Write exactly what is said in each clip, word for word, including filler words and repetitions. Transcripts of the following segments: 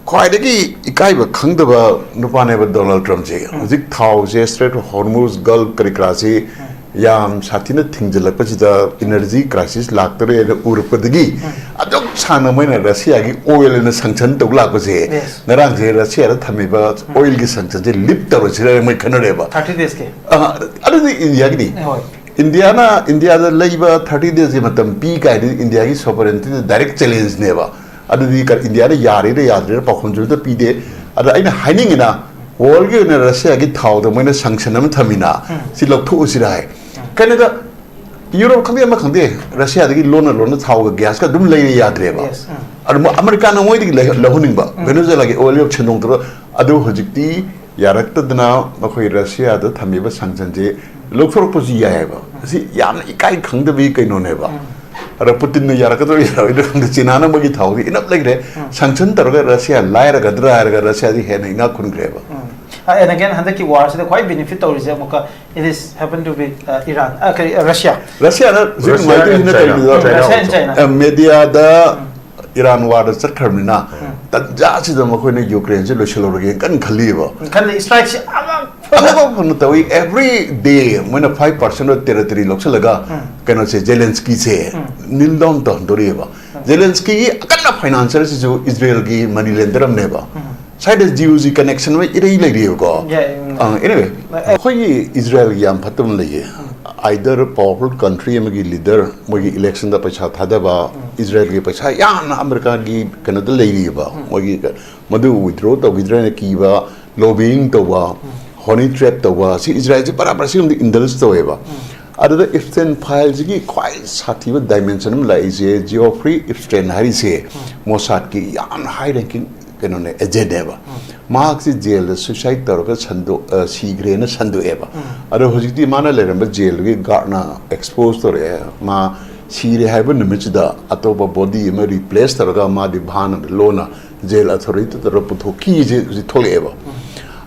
ꯈ꯭ꯋꯥꯏꯗꯒꯤ ꯏꯀꯥꯏꯕ ꯈꯪꯗꯕ ꯅꯨꯄꯥꯅꯦꯕ ꯗꯣꯅꯥꯜꯗ ꯇ꯭ꯔꯝꯞꯁꯦ꯫ ꯎꯝ꯫ ꯍꯧꯖꯤꯛ ꯊꯥꯎꯁꯦ, ꯁ꯭ꯇ꯭ꯔꯦꯠ ꯑꯣꯐ ꯍꯣꯔꯃꯨꯖ, ꯒꯜꯐ ꯀꯔꯤ ꯀꯔꯥꯁꯤ ꯎꯝ꯫ ꯌꯥꯝ ꯁꯥꯊꯤꯅ ꯊꯤꯡꯖꯤꯜꯂꯛꯄꯁꯤꯗ, ꯏꯅꯔꯖꯤ ꯀ꯭ꯔꯥꯏꯁꯤꯁ ꯂꯥꯛꯇꯣꯔꯦꯅ ꯎꯔꯛꯄꯗꯒꯤ ꯎꯝ꯫ ꯑꯗꯨꯛ ꯁꯥꯡꯅ ꯃꯣꯏꯅ ꯔꯁꯤꯌꯥꯒꯤ ꯑꯣꯏꯜ ꯑꯅ ꯁꯪꯁꯟ ꯇꯧ ꯂꯥꯛꯄꯁꯦ, ꯌꯦꯁ꯫ ꯉꯔꯥꯡꯁꯦ ꯔꯁꯤꯌꯥꯗ ꯊꯝꯃꯤꯕ ꯎꯝ꯫ ꯑꯣꯏꯜꯒꯤ ꯁꯪꯁꯟꯁꯦ ꯂꯤꯐ ꯇꯧꯔꯁꯤꯔ ꯃꯣꯏ ꯈꯟꯅꯔꯦꯕ꯫ ꯊꯥꯔꯇꯤ ꯗꯦꯖꯀꯤ꯫ ꯑ, ꯑꯗꯨꯗꯤ ꯏꯟꯗꯤꯌꯥꯒꯤꯗꯤ꯫ ꯍꯣꯏ꯫ ꯏꯟꯗꯤꯌꯥꯅ, ꯏꯟꯗꯤꯌꯥꯗ ꯂꯩꯕ ꯊꯥꯔꯇꯤ ꯗꯦꯖꯀꯤ ꯃꯇꯝ ꯄꯤ ꯀꯥꯏꯗꯨꯗꯤ ꯏꯟꯗꯤꯌꯥꯒꯤ ꯁꯣꯚꯔꯦꯟꯇꯤꯗ ꯗꯥꯏꯔꯦꯛ ꯆꯦꯂꯦꯟꯖꯅꯦꯕ꯫ ꯑꯗꯨꯗꯤ ꯀ-, ꯏꯟꯗꯤꯌꯥꯗ ꯌꯥꯔꯤꯔ ꯌꯥꯗ꯭ꯔꯤꯔ ꯄꯥꯎꯈꯨꯝꯁꯨ ꯑꯝꯇ ꯄꯤꯗꯦ꯫ ꯑꯗ ꯑꯩꯅ ꯍꯥꯏꯅꯤꯡꯉꯤꯅ, ꯋꯥꯔꯜꯒꯤ ꯑꯣꯏꯅ ꯔꯁꯤꯌꯥꯒꯤ ꯊꯥꯎꯗ ꯃꯣꯏꯅ ꯁꯪꯁꯟ ꯑꯃ ꯊꯝꯃꯤꯅ, ꯎꯝ꯫ ꯁꯤ ꯂꯧꯊꯣꯛꯎꯁꯤꯔ ꯍꯥꯏ꯫ ꯎꯝ꯫ ꯀꯩꯅꯣꯗ, ꯌꯨꯔꯣꯞ ꯈꯪꯗꯦ, ꯑꯃ ꯈꯪꯗꯦ, ꯔꯁꯤꯌꯥꯗꯒꯤ ꯂꯣꯟꯅ ꯂꯣꯟꯅ ꯊꯥꯎꯒ ꯒ꯭ꯌꯥꯁꯀ ꯑꯗꯨꯝ ꯂꯩꯔ ꯌꯥꯗ꯭ꯔꯦꯕ꯫ ꯌꯦꯁ, ꯎꯝ꯫ ꯑꯗꯨ ꯃꯣ-, ꯑꯃꯦꯔꯤꯀꯥꯅ ꯃꯣꯏꯗꯒꯤ ꯂꯩ-, ꯂꯧꯍꯟꯅꯤꯡꯕ, ꯎꯝ꯫ ꯚꯦꯅꯦꯖꯨꯋꯦꯂꯥꯒꯤ ꯑꯣꯏꯜ ꯁꯦꯟꯗꯣꯡ ꯇꯧꯔ, ꯑꯗꯨ ꯍꯧꯖꯤꯛꯇꯤ ꯌꯥꯔꯛꯇꯗꯅ ꯃꯈꯣꯏ ꯔꯁꯤꯌꯥꯗ ꯊꯝꯃꯤꯕ ꯁꯪꯁꯟꯁꯦ ꯂꯧꯊꯣꯔꯛꯄꯁꯨ ꯌꯥꯏꯑꯕ꯫ ꯑꯁꯤ ꯌꯥꯝꯅ ꯏꯀꯥꯏ ꯈꯪꯗꯕꯒꯤ ꯀꯩꯅꯣꯅꯦꯕ꯫ ꯎꯝ꯫ ꯑꯗ ꯄꯨꯇꯤꯟꯅ ꯌꯥꯔꯛꯀꯗ꯭ꯔꯥ ꯌꯥꯔꯣꯏꯗ꯭ꯔꯥ ꯈꯪꯗꯦ, ꯆꯤꯅꯥꯅ ꯃꯣꯏꯒꯤ ꯊꯥꯎꯗꯤ ꯏꯅꯞ ꯂꯩꯈ꯭ꯔꯦ꯫ ꯎꯝ꯫ ꯁꯪꯁꯟ ꯇꯧꯔꯒ ꯔꯁꯤꯌꯥ ꯂꯥꯏꯔꯒꯗ꯭ꯔꯥ ꯍꯥꯏꯔꯒ ꯔꯁꯤꯌꯥꯗꯤ ꯍꯦꯟꯅ ꯏꯅꯥꯛ ꯈꯨꯟꯈ꯭ꯔꯦꯕ꯫ ꯎꯝ꯫ ꯑ, and again, ꯍꯟꯗꯛꯀꯤ ꯋꯥꯔꯁꯤꯗ ꯈ꯭ꯋꯥꯏ ꯕꯦꯅꯤꯐꯤꯠ ꯇꯧꯔꯤꯁꯦ ꯑꯃꯨꯛꯀ, it is happen to be, ꯑ, ꯏꯔꯥꯟ, ꯑ, ꯀꯔꯤ, ꯑ, ꯔꯁꯤꯌꯥ꯫ ꯔꯁꯤꯌꯥꯅ ꯍꯧꯖꯤꯛ ꯔꯁꯤꯌꯥ ꯅꯨꯡꯉꯥꯏꯇꯣꯏꯁꯤꯅ and ꯀꯩꯅꯣꯗ, China. Um, Russia and China. ꯑ, ꯃꯦꯗꯤꯌꯥꯗ ꯎꯝ꯫ ꯏꯔꯥꯟ ꯋꯥꯔꯗ ꯆꯠꯈ꯭ꯔꯕꯅꯤꯅ, ꯎꯝ꯫ ꯇꯟꯖꯥꯁꯤꯗ ꯃꯈꯣꯏꯅ ꯌꯨꯀ꯭ꯔꯦꯟꯁꯦ ꯂꯣꯏꯁꯤꯜꯍꯧꯔꯒꯦꯅ ꯀꯟꯅ ꯈꯜꯂꯤꯕ꯫ ꯎꯝ, ꯈꯜꯂꯤ, ꯏꯁꯇ꯭ꯔꯥꯏꯛꯁꯤ ꯑꯃ ꯑꯃꯐꯥꯎ ꯐꯪꯅ ꯇꯧꯏ꯫ Every day ꯃꯣꯏꯅ five percent of territory ꯂꯧꯁꯤꯜꯂꯒ ꯎꯝ꯫ ꯀꯩꯅꯣꯁꯦ, ꯖꯦꯂꯦꯟꯁꯀꯤꯁꯦ ꯎꯝ꯫ Kneel down ꯇꯧꯍꯟꯗꯣꯔꯤꯑꯕ꯫ ꯎꯝ꯫ ꯖꯦꯂꯦꯟꯁꯀꯤꯒꯤ ꯑꯀꯟꯕ ꯐꯥꯏꯅꯥꯟꯁꯔꯁꯤꯁꯨ ꯏꯁꯔꯦꯜꯒꯤ ꯃꯅꯤ ꯂꯦꯟꯗꯔ ꯑꯃꯅꯦꯕ꯫ ꯎꯝ꯫ ꯁ꯭ꯋꯥꯏꯗ ꯖꯤꯑꯣꯁꯤ ꯀꯅꯦꯛꯁꯟ ꯑꯃ ꯏꯔꯩ ꯂꯩꯔꯤꯑꯕꯀꯣ꯫ ꯌꯥꯏ, ꯎꯝ꯫ ꯑ, anyway, ꯑ, ꯑꯩꯈꯣꯏꯒꯤ ꯏꯁꯔꯦꯜꯒꯤ ꯌꯥꯝ ꯐꯠꯇꯕ ꯑꯃ ꯂꯩꯌꯦ꯫ ꯎꯝ꯫ Either powerful country ꯑꯃꯒꯤ ꯂꯤꯗꯔ ꯃꯣꯏꯒꯤ ꯏꯂꯦꯛꯁꯟꯗ ꯄꯩꯁꯥ ꯊꯥꯗꯕ, ꯎꯝ꯫ ꯏꯁꯔꯦꯜꯒꯤ ꯄꯩꯁꯥ ꯌꯥꯝꯅ ꯑꯃꯦꯔꯤꯀꯥꯒꯤ ꯀꯩꯅꯣꯗ ꯂꯩꯔꯤꯑꯕ, ꯎꯝ꯫ ꯃꯣꯏꯒꯤ ꯀ-, ꯃꯗꯨ withdraw ꯇꯧꯈꯤꯗ꯭ꯔꯅ ꯀꯤꯕ, lobbying ꯇꯧꯕ, ꯎꯝ꯫ Honey trap ꯇꯧꯕ, ꯁꯤ ꯏꯁꯔꯦꯜꯁꯤ ꯄꯨꯔꯥ ꯄꯨꯔꯥ ꯁꯤꯒꯨꯝꯕꯗ indulge ꯇꯧꯋꯦꯕ꯫ ꯎꯝ꯫ ꯑꯗꯨꯗ ꯏꯞꯁꯇꯦꯟ ꯐꯥꯏꯜꯁꯤꯒꯤ ꯈ꯭ꯋꯥꯏ ꯁꯥꯊꯤꯕ dimension ꯑꯃ ꯂꯥꯛꯏꯁꯦ, ꯖꯤꯑꯣꯐ꯭ꯔꯤ ꯏꯞꯁꯇꯦꯟ ꯍꯥꯏꯔꯤꯁꯦ, ꯎꯝ꯫ ꯃꯣꯁꯥꯗꯀꯤ ꯌꯥꯝꯅ high ranking ꯀꯩꯅꯣꯅꯦ, ꯑꯦꯖꯦꯟꯅꯦꯕ꯫ ꯎꯝ꯫ ꯃꯍꯥꯛꯁꯤ ꯖꯦꯜꯗ suicide ꯇꯧꯔꯒ ꯁꯟꯗꯣꯛ-, ꯑ, ꯁꯤꯈ꯭ꯔꯦꯅ ꯁꯟꯗꯣꯛꯑꯦꯕ꯫ ꯎꯝ꯫ ꯑꯗꯣ ꯍꯧꯖꯤꯛꯇꯤ ꯃꯥꯅ ꯂꯩꯔꯝꯕ ꯖꯦꯜꯗꯨꯒꯤ ꯒꯥꯔꯗꯅ expose ꯇꯧꯔꯛꯑꯦ꯫ ꯃꯥ ꯁꯤꯔꯦ ꯍꯥꯏꯕ ꯅꯨꯃꯤꯠꯁꯤꯗ ꯑꯇꯣꯞꯄ body ꯑꯃ replace ꯇꯧꯔꯒ ꯃꯥꯗꯤ ꯚꯥꯟ ꯑꯃꯗ ꯂꯣꯟꯅ ꯖꯦꯜ ꯑꯊꯣꯔꯤꯇꯤ ꯇꯧꯔꯒ ꯄꯨꯊꯣꯛꯈꯤꯁꯦ ꯍꯧꯖꯤꯛ ꯊꯣꯛꯂꯛꯑꯦꯕ꯫ ꯎꯝ꯫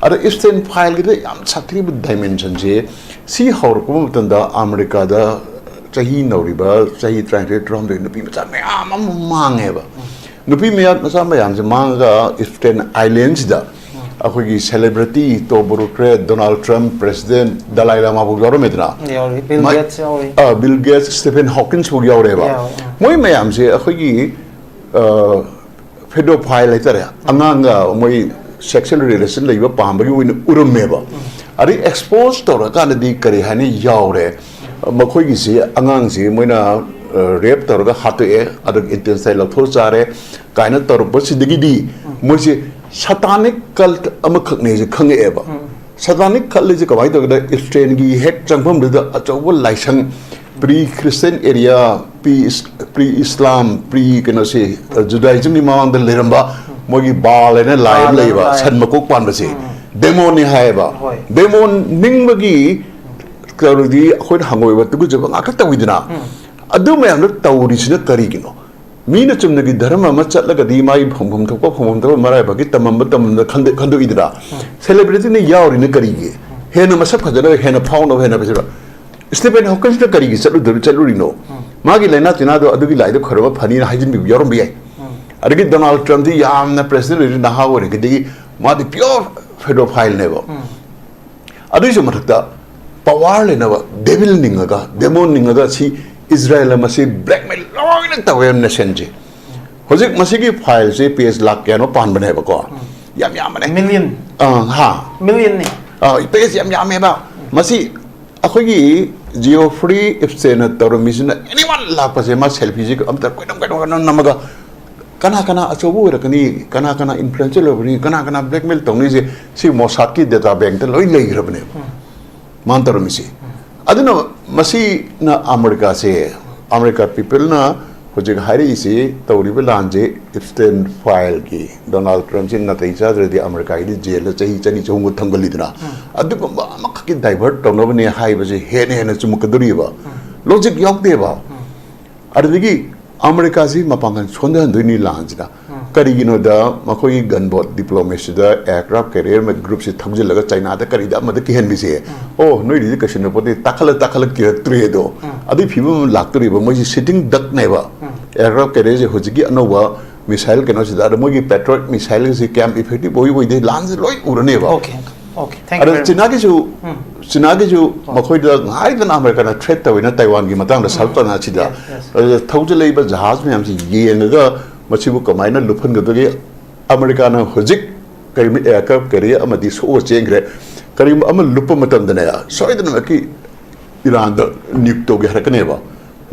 ꯑꯗ ꯏꯞꯁꯇꯦꯟ ꯐꯥꯏꯜꯒꯤꯗ ꯌꯥꯝ ꯁꯥꯊꯤꯕ dimensionꯁꯦ, ꯁꯤ ꯍꯧꯔꯛꯄ ꯃꯇꯝꯗ ꯑꯃꯦꯔꯤꯀꯥꯗ ꯆꯍꯤ ꯅꯧꯔꯤꯕ, ꯆꯍꯤ ꯇꯔꯥꯅꯤꯊꯣꯏ, ꯇꯔꯥꯍꯨꯝꯗꯣꯏ ꯅꯨꯄꯤ ꯃꯆꯥ ꯃꯌꯥꯝ ꯑꯃ ꯃꯥꯡꯉꯦꯕ꯫ ꯎꯝ꯫ ꯅꯨꯄꯤ ꯃꯌꯥꯝ ꯃꯆꯥ ꯃꯌꯥꯝꯁꯦ ꯃꯥꯡꯉꯒ ꯏꯁꯇꯦꯟ ꯑꯥꯏꯂꯦꯟꯁꯤꯗ ꯑꯩꯈꯣꯏꯒꯤ ꯁꯦꯂꯦꯕ꯭ꯔꯤꯇꯤ ꯇꯣꯞ ꯕ꯭ꯌꯨꯔꯣꯀ꯭ꯔꯦꯠ, ꯗꯣꯅꯥꯜꯗ ꯇ꯭ꯔꯝꯞ, ꯄ꯭ꯔꯦꯁꯤꯗꯦꯟꯠ, ꯗꯂꯥꯏ ꯂꯥꯃꯥ ꯐꯥꯎ ꯌꯥꯎꯔꯝꯃꯦꯗꯅ꯫ ꯌꯥꯎꯔꯤ, ꯕꯤꯜ ꯃꯥ- ꯒꯦꯠꯁ ꯌꯥꯎꯔꯤ꯫ ꯑ, ꯕꯤꯜ ꯒꯦꯠꯁ, ꯁ꯭ꯇꯤꯐꯦꯟ ꯍꯣꯀꯤꯟꯁ ꯐꯥꯎ ꯌꯥꯎꯔꯦꯕ꯫ ꯌꯥꯎꯔꯦ, ꯑꯥ꯫ ꯃꯣꯏ ꯃꯌꯥꯝꯁꯦ ꯑꯩꯈꯣꯏꯒꯤ ꯐꯦꯗꯣꯐꯥꯏꯜ ꯍꯥꯏꯇꯥꯔꯦ, ꯑꯉꯥꯡꯒ ꯃꯣꯏ ꯁꯦꯛꯁꯨꯋꯦꯜ ꯔꯤꯂꯦꯁꯟ ꯂꯩꯕ ꯄꯥꯝꯕꯒꯤ ꯑꯣꯏꯅ ꯎꯔꯝꯃꯦꯕ꯫ ꯑꯗꯩ ꯑꯦꯛꯁꯄꯣꯖ ꯇꯧꯔꯀꯥꯟꯗꯗꯤ ꯀꯔꯤ ꯍꯥꯏꯅꯤ, ꯌꯥꯎꯔꯦ꯫ ꯃꯈꯣꯏꯒꯤꯁꯤ ꯑꯉꯥꯡꯁꯤ ꯃꯣꯏꯅ ꯔꯦꯞ ꯇꯧꯔꯒ ꯍꯥꯠꯇꯣꯛꯑꯦ, ꯑꯗꯨꯒ ꯏꯟꯇꯦꯁꯇꯥꯏꯟ ꯂꯧꯊꯣꯛ ꯆꯥꯔꯦ ꯀꯥꯏꯅ ꯇꯧꯔꯛꯄꯁꯤꯗꯒꯤꯗꯤ ꯃꯣꯏꯁꯦ ꯁꯇꯥꯅꯤꯛ ꯀꯜꯠ ꯑꯃꯈꯛꯅꯦꯁꯦ ꯈꯪꯉꯛꯑꯦꯕ꯫ ꯁꯇꯥꯅꯤꯛ ꯀꯜꯠ ꯍꯥꯏꯁꯦ ꯀꯃꯥꯏꯅ ꯇꯧꯒꯦꯗ, ꯏꯁꯇꯦꯟꯒꯤ ꯍꯦꯛ ꯆꯪꯐꯝꯗꯨꯗ ꯑꯆꯧꯕ ꯂꯥꯏꯁꯪ, ꯄ꯭ꯔꯤ ꯈ꯭ꯔꯤꯁꯇꯤꯌꯟ ꯑꯦꯔꯤꯌꯥ, ꯄ꯭ꯔꯤ ꯏꯁ-, ꯄ꯭ꯔꯤ ꯏꯁꯂꯥꯝ, ꯄ꯭ꯔꯤ ꯀꯩꯅꯣꯁꯦ, ꯖꯨꯗꯥꯏꯖꯝꯒꯤ ꯃꯃꯥꯡꯗ ꯂꯩꯔꯝꯕ ꯃꯣꯏꯒꯤ ꯕꯥꯜ ꯍꯥꯏꯅ ꯂꯥꯏ ꯑꯃ ꯕꯥꯜ ꯍꯥꯏꯅ ꯂꯩꯌꯦꯕ, ꯂꯥꯏ꯫ ꯁꯟ ꯃꯀꯣꯛ ꯄꯥꯟꯕꯁꯦ, ꯗꯦꯃꯣꯟꯅꯤ ꯍꯥꯏꯌꯦꯕ꯫ ꯍꯣꯏ꯫ ꯗꯦꯃꯣꯟ ꯅꯤꯡꯕꯒꯤ ꯀꯩꯅꯣꯗꯤ ꯑꯩꯈꯣꯏꯅ ꯍꯪꯒꯣꯏꯕ ꯇꯨꯀꯠꯆꯕ ꯉꯥꯛꯇ ꯇꯧꯋꯤꯗꯅ꯫ ꯑꯗꯨ ꯃꯌꯥꯝꯗꯣ ꯇꯧꯔꯤꯁꯤꯅ ꯀꯔꯤꯒꯤꯅꯣ? ꯃꯤꯅ ꯆꯨꯝꯅꯒꯤ ꯙꯔꯃ ꯑꯃ ꯆꯠꯂꯒꯗꯤ ꯃꯥꯒꯤ ꯐꯪꯐꯝ ꯊꯣꯛꯄ, ꯐꯪꯐꯝ ꯊꯣꯛꯄ ꯃꯔꯥꯏꯕꯛꯀꯤ ꯇꯝꯃꯝꯕ ꯇꯝꯃꯝꯗ ꯈꯟꯗꯣꯛ-, ꯈꯟꯗꯣꯛꯏꯗꯅ꯫ ꯁꯦꯂꯦꯕ꯭ꯔꯤꯇꯤꯅ ꯌꯥꯎꯔꯤꯅ ꯀꯔꯤꯒꯤ? ꯍꯦꯟꯅ ꯃꯁꯛ ꯐꯖꯅꯕ, ꯍꯦꯟꯅ ꯐꯥꯎꯅꯕ, ꯍꯦꯟꯅ ꯐꯖꯕ꯫ ꯁ꯭ꯇꯤꯐꯦꯟ ꯍꯣꯀꯤꯟꯁꯅ ꯀꯔꯤꯒꯤ ꯆꯠꯂꯨꯗꯣꯏ-, ꯆꯠꯂꯨꯔꯤꯅꯣ? ꯃꯥꯒꯤ ꯂꯥꯏꯅꯥ ꯇꯤꯟꯅꯥꯗꯣ ꯑꯗꯨꯒꯤ ꯂꯥꯏꯗꯣ ꯈꯔꯕ ꯐꯅꯤꯅ ꯍꯥꯏꯖꯤꯟꯕꯤꯕ ꯌꯥꯎꯔꯝꯕ ꯌꯥꯏ꯫ ꯑꯗꯒꯤ ꯗꯣꯅꯥꯜꯗ ꯇ꯭ꯔꯝꯞꯇꯤ ꯌꯥꯝꯅ ꯄ꯭ꯔꯦꯁꯤꯗꯦꯟꯠ ꯑꯣꯏꯔꯤꯉꯩꯗꯒꯤ ꯃꯥꯗꯤ ꯄꯤꯌꯣꯔ ꯐꯦꯗꯣꯐꯥꯏꯜꯅꯦꯕ꯫ ꯑꯗꯨꯒꯤꯁꯨ ꯃꯊꯛꯇ ꯄꯋꯥꯔ ꯂꯩꯅꯕ ꯗꯦꯚꯤꯜ ꯅꯤꯡꯉꯒ, ꯗꯦꯃꯣꯟ ꯅꯤꯡꯉꯒ ꯁꯤ ꯏꯁꯔꯥꯌꯦꯜ ꯑꯃꯁꯤ ꯕ꯭ꯂꯦꯛꯃꯦꯜ ꯂꯣꯏꯅ ꯇꯧꯋꯦ ꯅꯦꯁꯟꯁꯦ꯫ ꯍꯧꯖꯤꯛ ꯃꯁꯤꯒꯤ ꯐꯥꯏꯜꯁꯦ ꯄꯦꯖ ꯂꯥꯛ ꯀꯌꯥꯅꯣ ꯄꯥꯟꯕꯅꯦꯕꯀꯣ꯫ ꯌꯥꯝ ꯌꯥꯝꯕꯅꯦ꯫ ꯃꯤꯂꯤꯌꯟ꯫ ꯑꯥ, ꯍꯥ꯫ ꯃꯤꯂꯤꯌꯟꯅꯤ꯫ ꯑꯥ, ꯄꯦꯖ ꯌꯥꯝ ꯌꯥꯝꯃꯦꯕ꯫ ꯃꯁꯤ ꯑꯩꯈꯣꯏꯒꯤ ꯖꯤꯑꯣꯐ꯭ꯔꯤ ꯏꯞꯁꯇꯦꯟꯅ ꯇꯧꯔꯝꯃꯤꯁꯤꯅ, ꯑꯦꯅꯤꯋꯥꯟ ꯂꯥꯛꯄꯁꯦ ꯃꯥ ꯁꯦꯜꯐꯤꯁꯦ ꯑꯝꯇ ꯀꯣꯏꯅꯝ ꯀꯣꯏꯅꯝ ꯀꯣꯏꯅꯝ ꯅꯝꯃꯒ ꯀꯅꯥ ꯀꯅꯥ ꯑꯆꯧꯕ ꯑꯣꯏꯔꯛꯀꯅꯤ, ꯀꯅꯥ ꯀꯅꯥ ꯏꯟꯐ꯭ꯂꯨꯌꯦꯟꯁꯔ ꯑꯣꯏꯔꯛꯀꯅꯤ, ꯀꯅꯥ ꯀꯅꯥ ꯕ꯭ꯂꯦꯛꯃꯦꯜ ꯇꯧꯅꯤꯁꯦ ꯁꯤ ꯃꯣꯁꯥꯗꯀꯤ ꯗꯦꯇꯥ ꯕꯦꯡꯛꯇ ꯂꯣꯏ ꯂꯩꯈ꯭ꯔꯕꯅꯦꯕ꯫ ꯃꯥꯅ ꯇꯧꯔꯝꯃꯤꯁꯤ꯫ ꯑꯗꯨꯅ ꯃꯁꯤꯅ ꯑꯃꯦꯔꯤꯀꯥꯁꯦ, ꯑꯃꯦꯔꯤꯀꯥ ꯄꯤꯄꯜꯅ ꯍꯧꯖꯤꯛ ꯍꯥꯏꯔꯛꯏꯁꯤ, ꯇꯧꯔꯤꯕ ꯂꯥꯟꯁꯦ ꯏꯞꯁꯇꯦꯟ ꯐꯥꯏꯜꯒꯤ, ꯗꯣꯅꯥꯜꯗ ꯇ꯭ꯔꯝꯞꯁꯤ ꯅꯥꯇꯩ ꯆꯥꯗ꯭ꯔꯗꯤ ꯑꯃꯦꯔꯤꯀꯥꯒꯤꯗꯤ ꯖꯦꯜꯗ ꯆꯍꯤ ꯆꯅꯤ ꯆꯍꯨꯝꯒ ꯊꯝꯒꯜꯂꯤꯗꯅ꯫ ꯑꯗꯨꯒꯨꯝꯕ ꯑꯃꯈꯛꯀꯤ ꯗꯥꯏꯚꯔꯠ ꯇꯧꯅꯕꯅꯦ ꯍꯥꯏꯕꯁꯦ ꯍꯦꯟꯅ ꯍꯦꯟꯅ ꯆꯨꯝꯃꯛꯀꯗꯧꯔꯤꯕ꯫ ꯂꯣꯖꯤꯛ ꯌꯥꯎꯗꯦꯕ꯫ ꯑꯗꯨꯗꯒꯤ ꯑꯃꯦꯔꯤꯀꯥꯁꯤ ꯃꯄꯥꯡꯒꯜ ꯁꯣꯟꯊꯍꯟꯗꯣꯏꯅꯤ ꯂꯥꯟꯁꯤꯅ꯫ ꯀꯔꯤꯒꯤꯅꯣꯗ ꯃꯈꯣꯏꯒꯤ ꯒꯟ ꯕꯣꯠ ꯗꯤꯄ꯭ꯂꯣꯃꯦꯁꯤꯗ ꯑꯦꯌꯔꯀ꯭ꯔꯥꯐ ꯀꯦꯔꯤꯌꯔ ꯒ꯭ꯔꯨꯞꯁꯤ ꯊꯧꯖꯤꯜꯂꯒ ꯆꯥꯏꯅꯥꯗ ꯀꯔꯤꯗ ꯑꯃꯗ ꯀꯤꯍꯟꯕꯤꯁꯦ꯫ ꯑꯣ, ꯅꯣꯏꯗꯤ ꯀꯩꯁꯨ ꯅꯠꯄꯣꯠꯇꯦ, ꯇꯥꯈꯠꯂ ꯇꯥꯈꯠꯂ ꯀꯤꯔꯛꯇ꯭ꯔꯦ ꯑꯗꯣ꯫ ꯑꯗꯨꯒꯤ ꯐꯤꯕꯝ ꯑꯃ ꯂꯥꯛꯇꯣꯔꯤꯕ, ꯃꯣꯏꯁꯤ ꯁꯤꯇꯤꯡ ꯗꯛꯅꯦꯕ꯫ ꯑꯦꯌꯔꯀ꯭ꯔꯥꯐ ꯀꯦꯔꯤꯌꯔꯁꯦ ꯍꯧꯖꯤꯛꯀꯤ ꯑꯅꯧꯕ ꯃꯤꯁꯥꯏꯜ ꯀꯩꯅꯣꯁꯤꯗ, ꯑꯗ ꯃꯣꯏꯒꯤ ꯄꯦꯇ꯭ꯔꯣꯏꯠ ꯃꯤꯁꯥꯏꯜꯁꯤ ꯀꯌꯥꯝ ꯏꯐꯦꯛꯇꯤꯚ ꯑꯣꯏ ꯑꯣꯏꯗꯦ, ꯂꯥꯟꯁꯤ ꯂꯣꯏ ꯎꯔꯅꯦꯕ꯫ Okay, okay. Thank you ꯑꯗ very much. ꯆꯤꯅꯥꯒꯤꯁꯨ ꯎꯝ. ꯆꯤꯅꯥꯒꯤꯁꯨ ꯃꯈꯣꯏꯗ ꯉꯥꯏꯗꯅ ꯑꯃꯦꯔꯤꯀꯥꯅ ꯊ꯭ꯔꯦꯠ ꯇꯧꯋꯤꯅ ꯇꯥꯏꯋꯥꯟꯒꯤ ꯃꯇꯥꯡꯗ ꯁꯥꯎꯠ ꯆꯥꯏꯅꯥꯁꯤꯗ꯫ Yes, yes. ꯑꯗꯨꯗ ꯊꯧꯖꯤꯜꯂꯛꯏꯕ ꯖꯍꯥꯖ ꯃꯌꯥꯝꯁꯤ ꯌꯦꯡꯉꯒ ꯃꯁꯤꯕꯨ ꯀꯃꯥꯏꯅ ꯂꯨꯞꯍꯟꯒꯗꯒꯦ? ꯑꯃꯦꯔꯤꯀꯥꯅ ꯍꯧꯖꯤꯛ ꯀꯔꯤꯒꯨꯝꯕ ꯑꯦꯌꯥꯔꯀ꯭ꯔꯥꯐ ꯀꯦꯔꯤꯌꯔ ꯑꯃꯗꯤ ꯁꯣꯛꯑ ꯆꯦꯟꯈ꯭ꯔꯦ꯫ ꯀꯔꯤꯒꯨꯝꯕ ꯑꯃ ꯂꯨꯞꯄ ꯃꯇꯝꯗꯅꯦ, ꯁꯣꯏꯗꯅꯃꯛꯀꯤ ꯏꯔꯥꯟꯗ ꯅ꯭ꯌꯨꯛ ꯇꯧꯒꯦ ꯍꯥꯏꯔꯛꯀꯅꯦꯕ,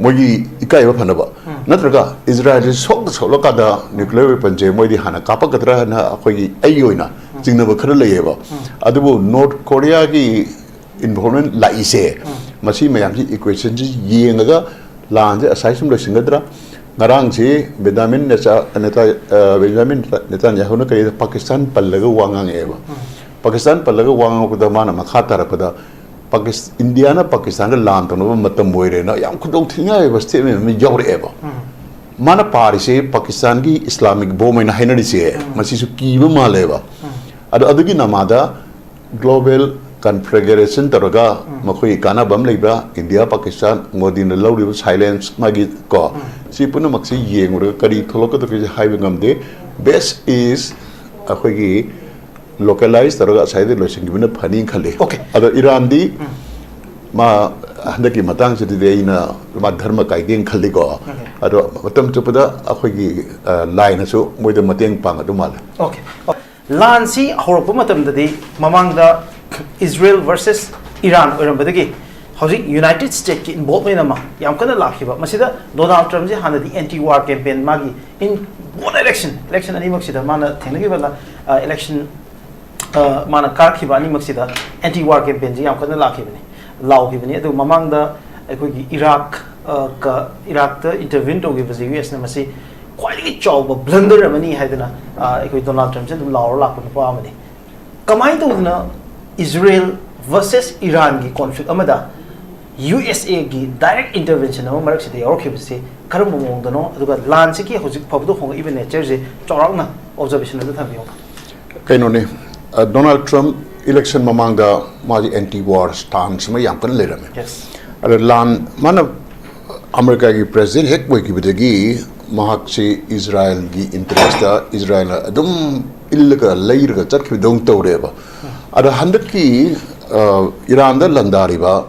ꯃꯣꯏꯒꯤ ꯏꯀꯥꯏꯕ ꯐꯅꯕ꯫ ꯅꯠꯇ꯭ꯔꯒ ꯏꯖꯔꯥꯌꯦꯜꯁꯤ ꯁꯣꯛꯇ ꯁꯣꯛꯂꯀꯥꯟꯗ ꯅ꯭ꯌꯨꯀ꯭ꯂꯤꯌꯔ ꯋꯦꯄꯟꯁꯦ ꯃꯣꯏꯗꯤ ꯍꯥꯟꯅ ꯀꯥꯞꯄꯛꯀꯗ꯭ꯔꯥ ꯍꯥꯏꯅ ꯑꯩꯈꯣꯏꯒꯤ, ꯑꯩꯒꯤ ꯑꯣꯏꯅ ꯆꯤꯡꯅꯕ ꯈꯔ ꯂꯩꯌꯦꯕ꯫ ꯑꯗꯨꯕꯨ ꯅꯣꯔꯠ ꯀꯣꯔꯤꯌꯥꯒꯤ ꯏꯟꯚꯣꯜꯕꯃꯦꯟ ꯂꯥꯛꯏꯁꯦ, ꯃꯁꯤ ꯃꯌꯥꯝꯁꯤ ꯏꯀ꯭ꯋꯦꯁꯟꯁꯤ ꯌꯦꯡꯉꯒ ꯂꯥꯟꯁꯦ ꯑꯁꯥꯏ ꯁꯨꯝ ꯂꯣꯏꯁꯤꯟꯒꯗ꯭ꯔꯥ? ꯉꯔꯥꯡꯁꯤ ꯕꯦꯟꯖꯥꯃꯤꯟ ꯅꯦꯆꯥ-, ꯅꯦꯇꯥ-, ꯑ, ꯕꯦꯟꯖꯥꯃꯤꯟ ꯅꯦꯇꯥꯟꯌꯥꯍꯨꯅ ꯀꯔꯤꯗ ꯄꯥꯀꯤꯁꯇꯥꯟ ꯄꯜꯂꯒ ꯋꯥ ꯉꯥꯡꯉꯛꯑꯦꯕ꯫ ꯄꯥꯀꯤꯁꯇꯥꯟ ꯄꯜꯂꯒ ꯋꯥ ꯉꯥꯡꯉꯛꯄꯗ ꯃꯥꯅ ꯃꯈꯥ ꯇꯥꯔꯛꯄꯗ ꯄꯥꯀꯤꯁ-, ꯏꯟꯗꯤꯌꯥꯅ ꯄꯥꯀꯤꯁꯇꯥꯟꯒ ꯂꯥꯟ ꯇꯧꯅꯕ ꯃꯇꯝ ꯑꯣꯏꯔꯦꯅ ꯌꯥꯝ ꯈꯨꯗꯣꯡ ꯊꯤꯅꯤꯡꯉꯥꯏ ꯑꯣꯏꯕ ꯁ꯭ꯇꯦꯠꯃꯦꯟ ꯑꯃ ꯌꯥꯎꯔꯛꯑꯦꯕ꯫ ꯃꯥꯅ ꯄꯥꯔꯤꯁꯦ ꯄꯥꯀꯤꯁꯇꯥꯟꯒꯤ ꯏꯁꯂꯥꯃꯤꯛ ꯕꯣꯝ ꯍꯥꯏꯅ ꯍꯥꯏꯅꯔꯤꯁꯦ, ꯃꯁꯤꯁꯨ ꯀꯤꯕ ꯃꯥꯜꯂꯦꯕ꯫ ꯑꯗꯣ ꯑꯗꯨꯒꯤ ꯅꯃꯥꯗ ꯒ꯭ꯂꯣꯕꯦꯜ ꯀꯟꯐꯦꯗꯔꯦꯁꯟ ꯇꯧꯔꯒ ꯃꯈꯣꯏꯒꯤ ꯀꯥꯟꯅꯕ ꯑꯃ ꯂꯩꯕ, ꯏꯟꯗꯤꯌꯥ, ꯄꯥꯀꯤꯁꯇꯥꯟ, ꯃꯣꯗꯤꯅ ꯂꯧꯔꯤꯕ ꯁꯥꯏꯂꯦꯟꯁ ꯃꯥꯒꯤ ꯀꯣ, ꯁꯤ ꯄꯨꯝꯅꯃꯛꯁꯤ ꯌꯦꯡꯉꯨꯔꯒ ꯀꯔꯤ ꯊꯣꯛꯂꯛꯀꯗꯒꯦ ꯍꯥꯏꯕ ꯉꯝꯗꯦ꯫ ꯕꯦꯁ ꯏꯁ ꯑꯩꯈꯣꯏꯒꯤ ꯂꯣꯀꯦꯂꯥꯏꯁ ꯇꯧꯔꯒ ꯑꯁꯥꯏꯗ ꯂꯣꯏꯁꯤꯟꯈꯤꯕꯅ ꯐꯅꯤꯅ ꯈꯜꯂꯤ꯫ Okay. ꯑꯗꯣ ꯏꯔꯥꯟꯗꯤ ꯃꯥ ꯍꯟꯗꯛꯀꯤ ꯃꯇꯥꯡꯁꯤꯗꯗꯤ ꯑꯩꯅ ꯃꯥ ꯙꯔꯃ ꯀꯥꯏꯒꯦꯅ ꯈꯜꯂꯤꯀꯣ꯫ ꯑꯗꯣ ꯃꯇꯝ ꯆꯨꯞꯄꯗ ꯑꯩꯈꯣꯏꯒꯤ, ꯑ, ꯂꯥꯏꯅꯁꯨ ꯃꯣꯏꯗ ꯃꯇꯦꯡ ꯄꯥꯡꯒꯗꯧ ꯃꯥꯜꯂꯦ꯫ Okay. ꯂꯥꯟꯁꯤ ꯍꯧꯔꯛꯄ ꯃꯇꯝꯗꯗꯤ ꯃꯃꯥꯡꯗ ꯏꯖꯔꯦꯜ ꯚꯔꯁꯦꯁ ꯏꯔꯥꯟ ꯑꯣꯏꯔꯝꯕꯗꯒꯤ ꯍꯧꯖꯤꯛ ꯌꯨꯅꯥꯏꯇꯦꯗ ꯁ꯭ꯇꯦꯠꯀꯤ ꯏꯟꯚꯣꯜꯕꯃꯦꯟ ꯑꯃ ꯌꯥꯝ ꯀꯟꯅ ꯂꯥꯛꯈꯤꯕ꯫ ꯃꯁꯤꯗ ꯗꯣꯅꯥꯜꯗ ꯇ꯭ꯔꯝꯞꯁꯤ ꯍꯥꯟꯅꯗꯤ ꯑꯦꯟꯇꯤ ꯋꯥꯔ ꯀꯦꯝꯄꯦꯟ ꯃꯥꯒꯤ in both election, election ꯑꯅꯤꯃꯛꯁꯤꯗ ꯃꯥꯅ ꯊꯦꯡꯅꯈꯤꯕ ꯂ-, ꯑ, election, ꯑ, ꯃꯥꯅ ꯀꯥꯔꯛꯈꯤꯕ ꯑꯅꯤꯃꯛꯁꯤꯗ ꯑꯦꯟꯇꯤ ꯋꯥꯔ ꯀꯦꯝꯄꯦꯟꯁꯤ ꯌꯥꯝ ꯀꯟꯅ ꯂꯥꯛꯈꯤꯕꯅꯤ, ꯂꯥꯎꯈꯤꯕꯅꯤ꯫ ꯑꯗꯨ ꯃꯃꯥꯡꯗ ꯑꯩꯈꯣꯏꯒꯤ ꯏꯔꯥꯛ, ꯑ, ꯀ-, ꯏꯔꯥꯛꯇ ꯏꯟꯇꯔꯚ꯭ꯌꯨ ꯇꯧꯈꯤꯕꯁꯤ ꯌꯨ ꯑꯦꯁꯅ ꯃꯁꯤ ꯈ꯭ꯋꯥꯏꯗꯒꯤ ꯆꯥꯎꯕ ꯕ꯭ꯂꯟꯗꯔ ꯑꯃꯅꯤ ꯍꯥꯏꯗꯅ, ꯑ, ꯑꯩꯈꯣꯏ ꯗꯣꯅꯥꯜꯗ ꯇ꯭ꯔꯝꯞꯁꯦ ꯑꯗꯨꯝ ꯂꯥꯎꯔ ꯂꯥꯛꯄ ꯅꯨꯄꯥ ꯑꯃꯅꯤ꯫ ꯀꯃꯥꯏꯅ ꯇꯧꯗꯅ ꯏꯖꯔꯦꯜ ꯚꯔꯁꯦꯁ ꯏꯔꯥꯟꯒꯤ ꯀꯣꯟꯐ꯭ꯂꯤꯛ ꯑꯃꯗ ꯌꯨ ꯑꯦꯁ ꯑꯦꯒꯤ ꯗꯥꯏꯔꯦꯛ ꯏꯟꯇꯔꯚꯦꯟꯁꯟ ꯑꯃ ꯃꯔꯛꯁꯤꯗ ꯌꯥꯎꯔꯛꯈꯤꯕꯁꯤ ꯀꯔꯝꯕ ꯃꯑꯣꯡꯗꯅꯣ? ꯑꯗꯨꯒ ꯂꯥꯟꯁꯤꯒꯤ ꯍꯧꯖꯤꯛ ꯐꯥꯎꯕꯗ ꯍꯣꯡꯉꯛꯏꯕ ꯅꯦꯆꯔꯁꯦ ꯆꯥꯎꯔꯥꯛꯅ ꯑꯣꯕꯖꯔꯕꯦꯁꯟ ꯑꯗꯨ ꯊꯝꯕꯤꯌꯨ꯫ ꯀꯩꯅꯣꯅꯦ, ꯑ, ꯗꯣꯅꯥꯜꯗ ꯇ꯭ꯔꯝꯞ ꯏꯂꯦꯛꯁꯟ ꯃꯃꯥꯡꯗ ꯃꯥꯁꯦ ꯑꯦꯟꯇꯤ ꯋꯥꯔ ꯁ꯭ꯇꯥꯟꯁ ꯑꯃ ꯌꯥꯝ ꯀꯟꯅ ꯂꯩꯔꯝꯃꯦ꯫ Yes. ꯑꯗ ꯂꯥꯟ, ꯃꯥꯅ ꯑꯃꯦꯔꯤꯀꯥꯒꯤ ꯄ꯭ꯔꯦꯁꯤꯗꯦꯟ ꯍꯦꯛ ꯑꯣꯏꯈꯤꯕꯗꯒꯤ ꯃꯍꯥꯛꯁꯤ ꯏꯖꯔꯥꯌꯦꯜꯒꯤ ꯏꯟꯇꯔꯦꯁꯇ ꯏꯖꯔꯥꯌꯦꯜꯅ ꯑꯗꯨꯝ ꯏꯜꯂꯒ ꯂꯩꯔꯒ ꯆꯠꯈꯤꯕꯗꯧꯅ ꯇꯧꯔꯦꯕ꯫ ꯑꯗ ꯍꯟꯗꯛꯀꯤ, ꯑ, ꯏꯔꯥꯟꯗ ꯂꯥꯟꯗꯥꯔꯤꯕ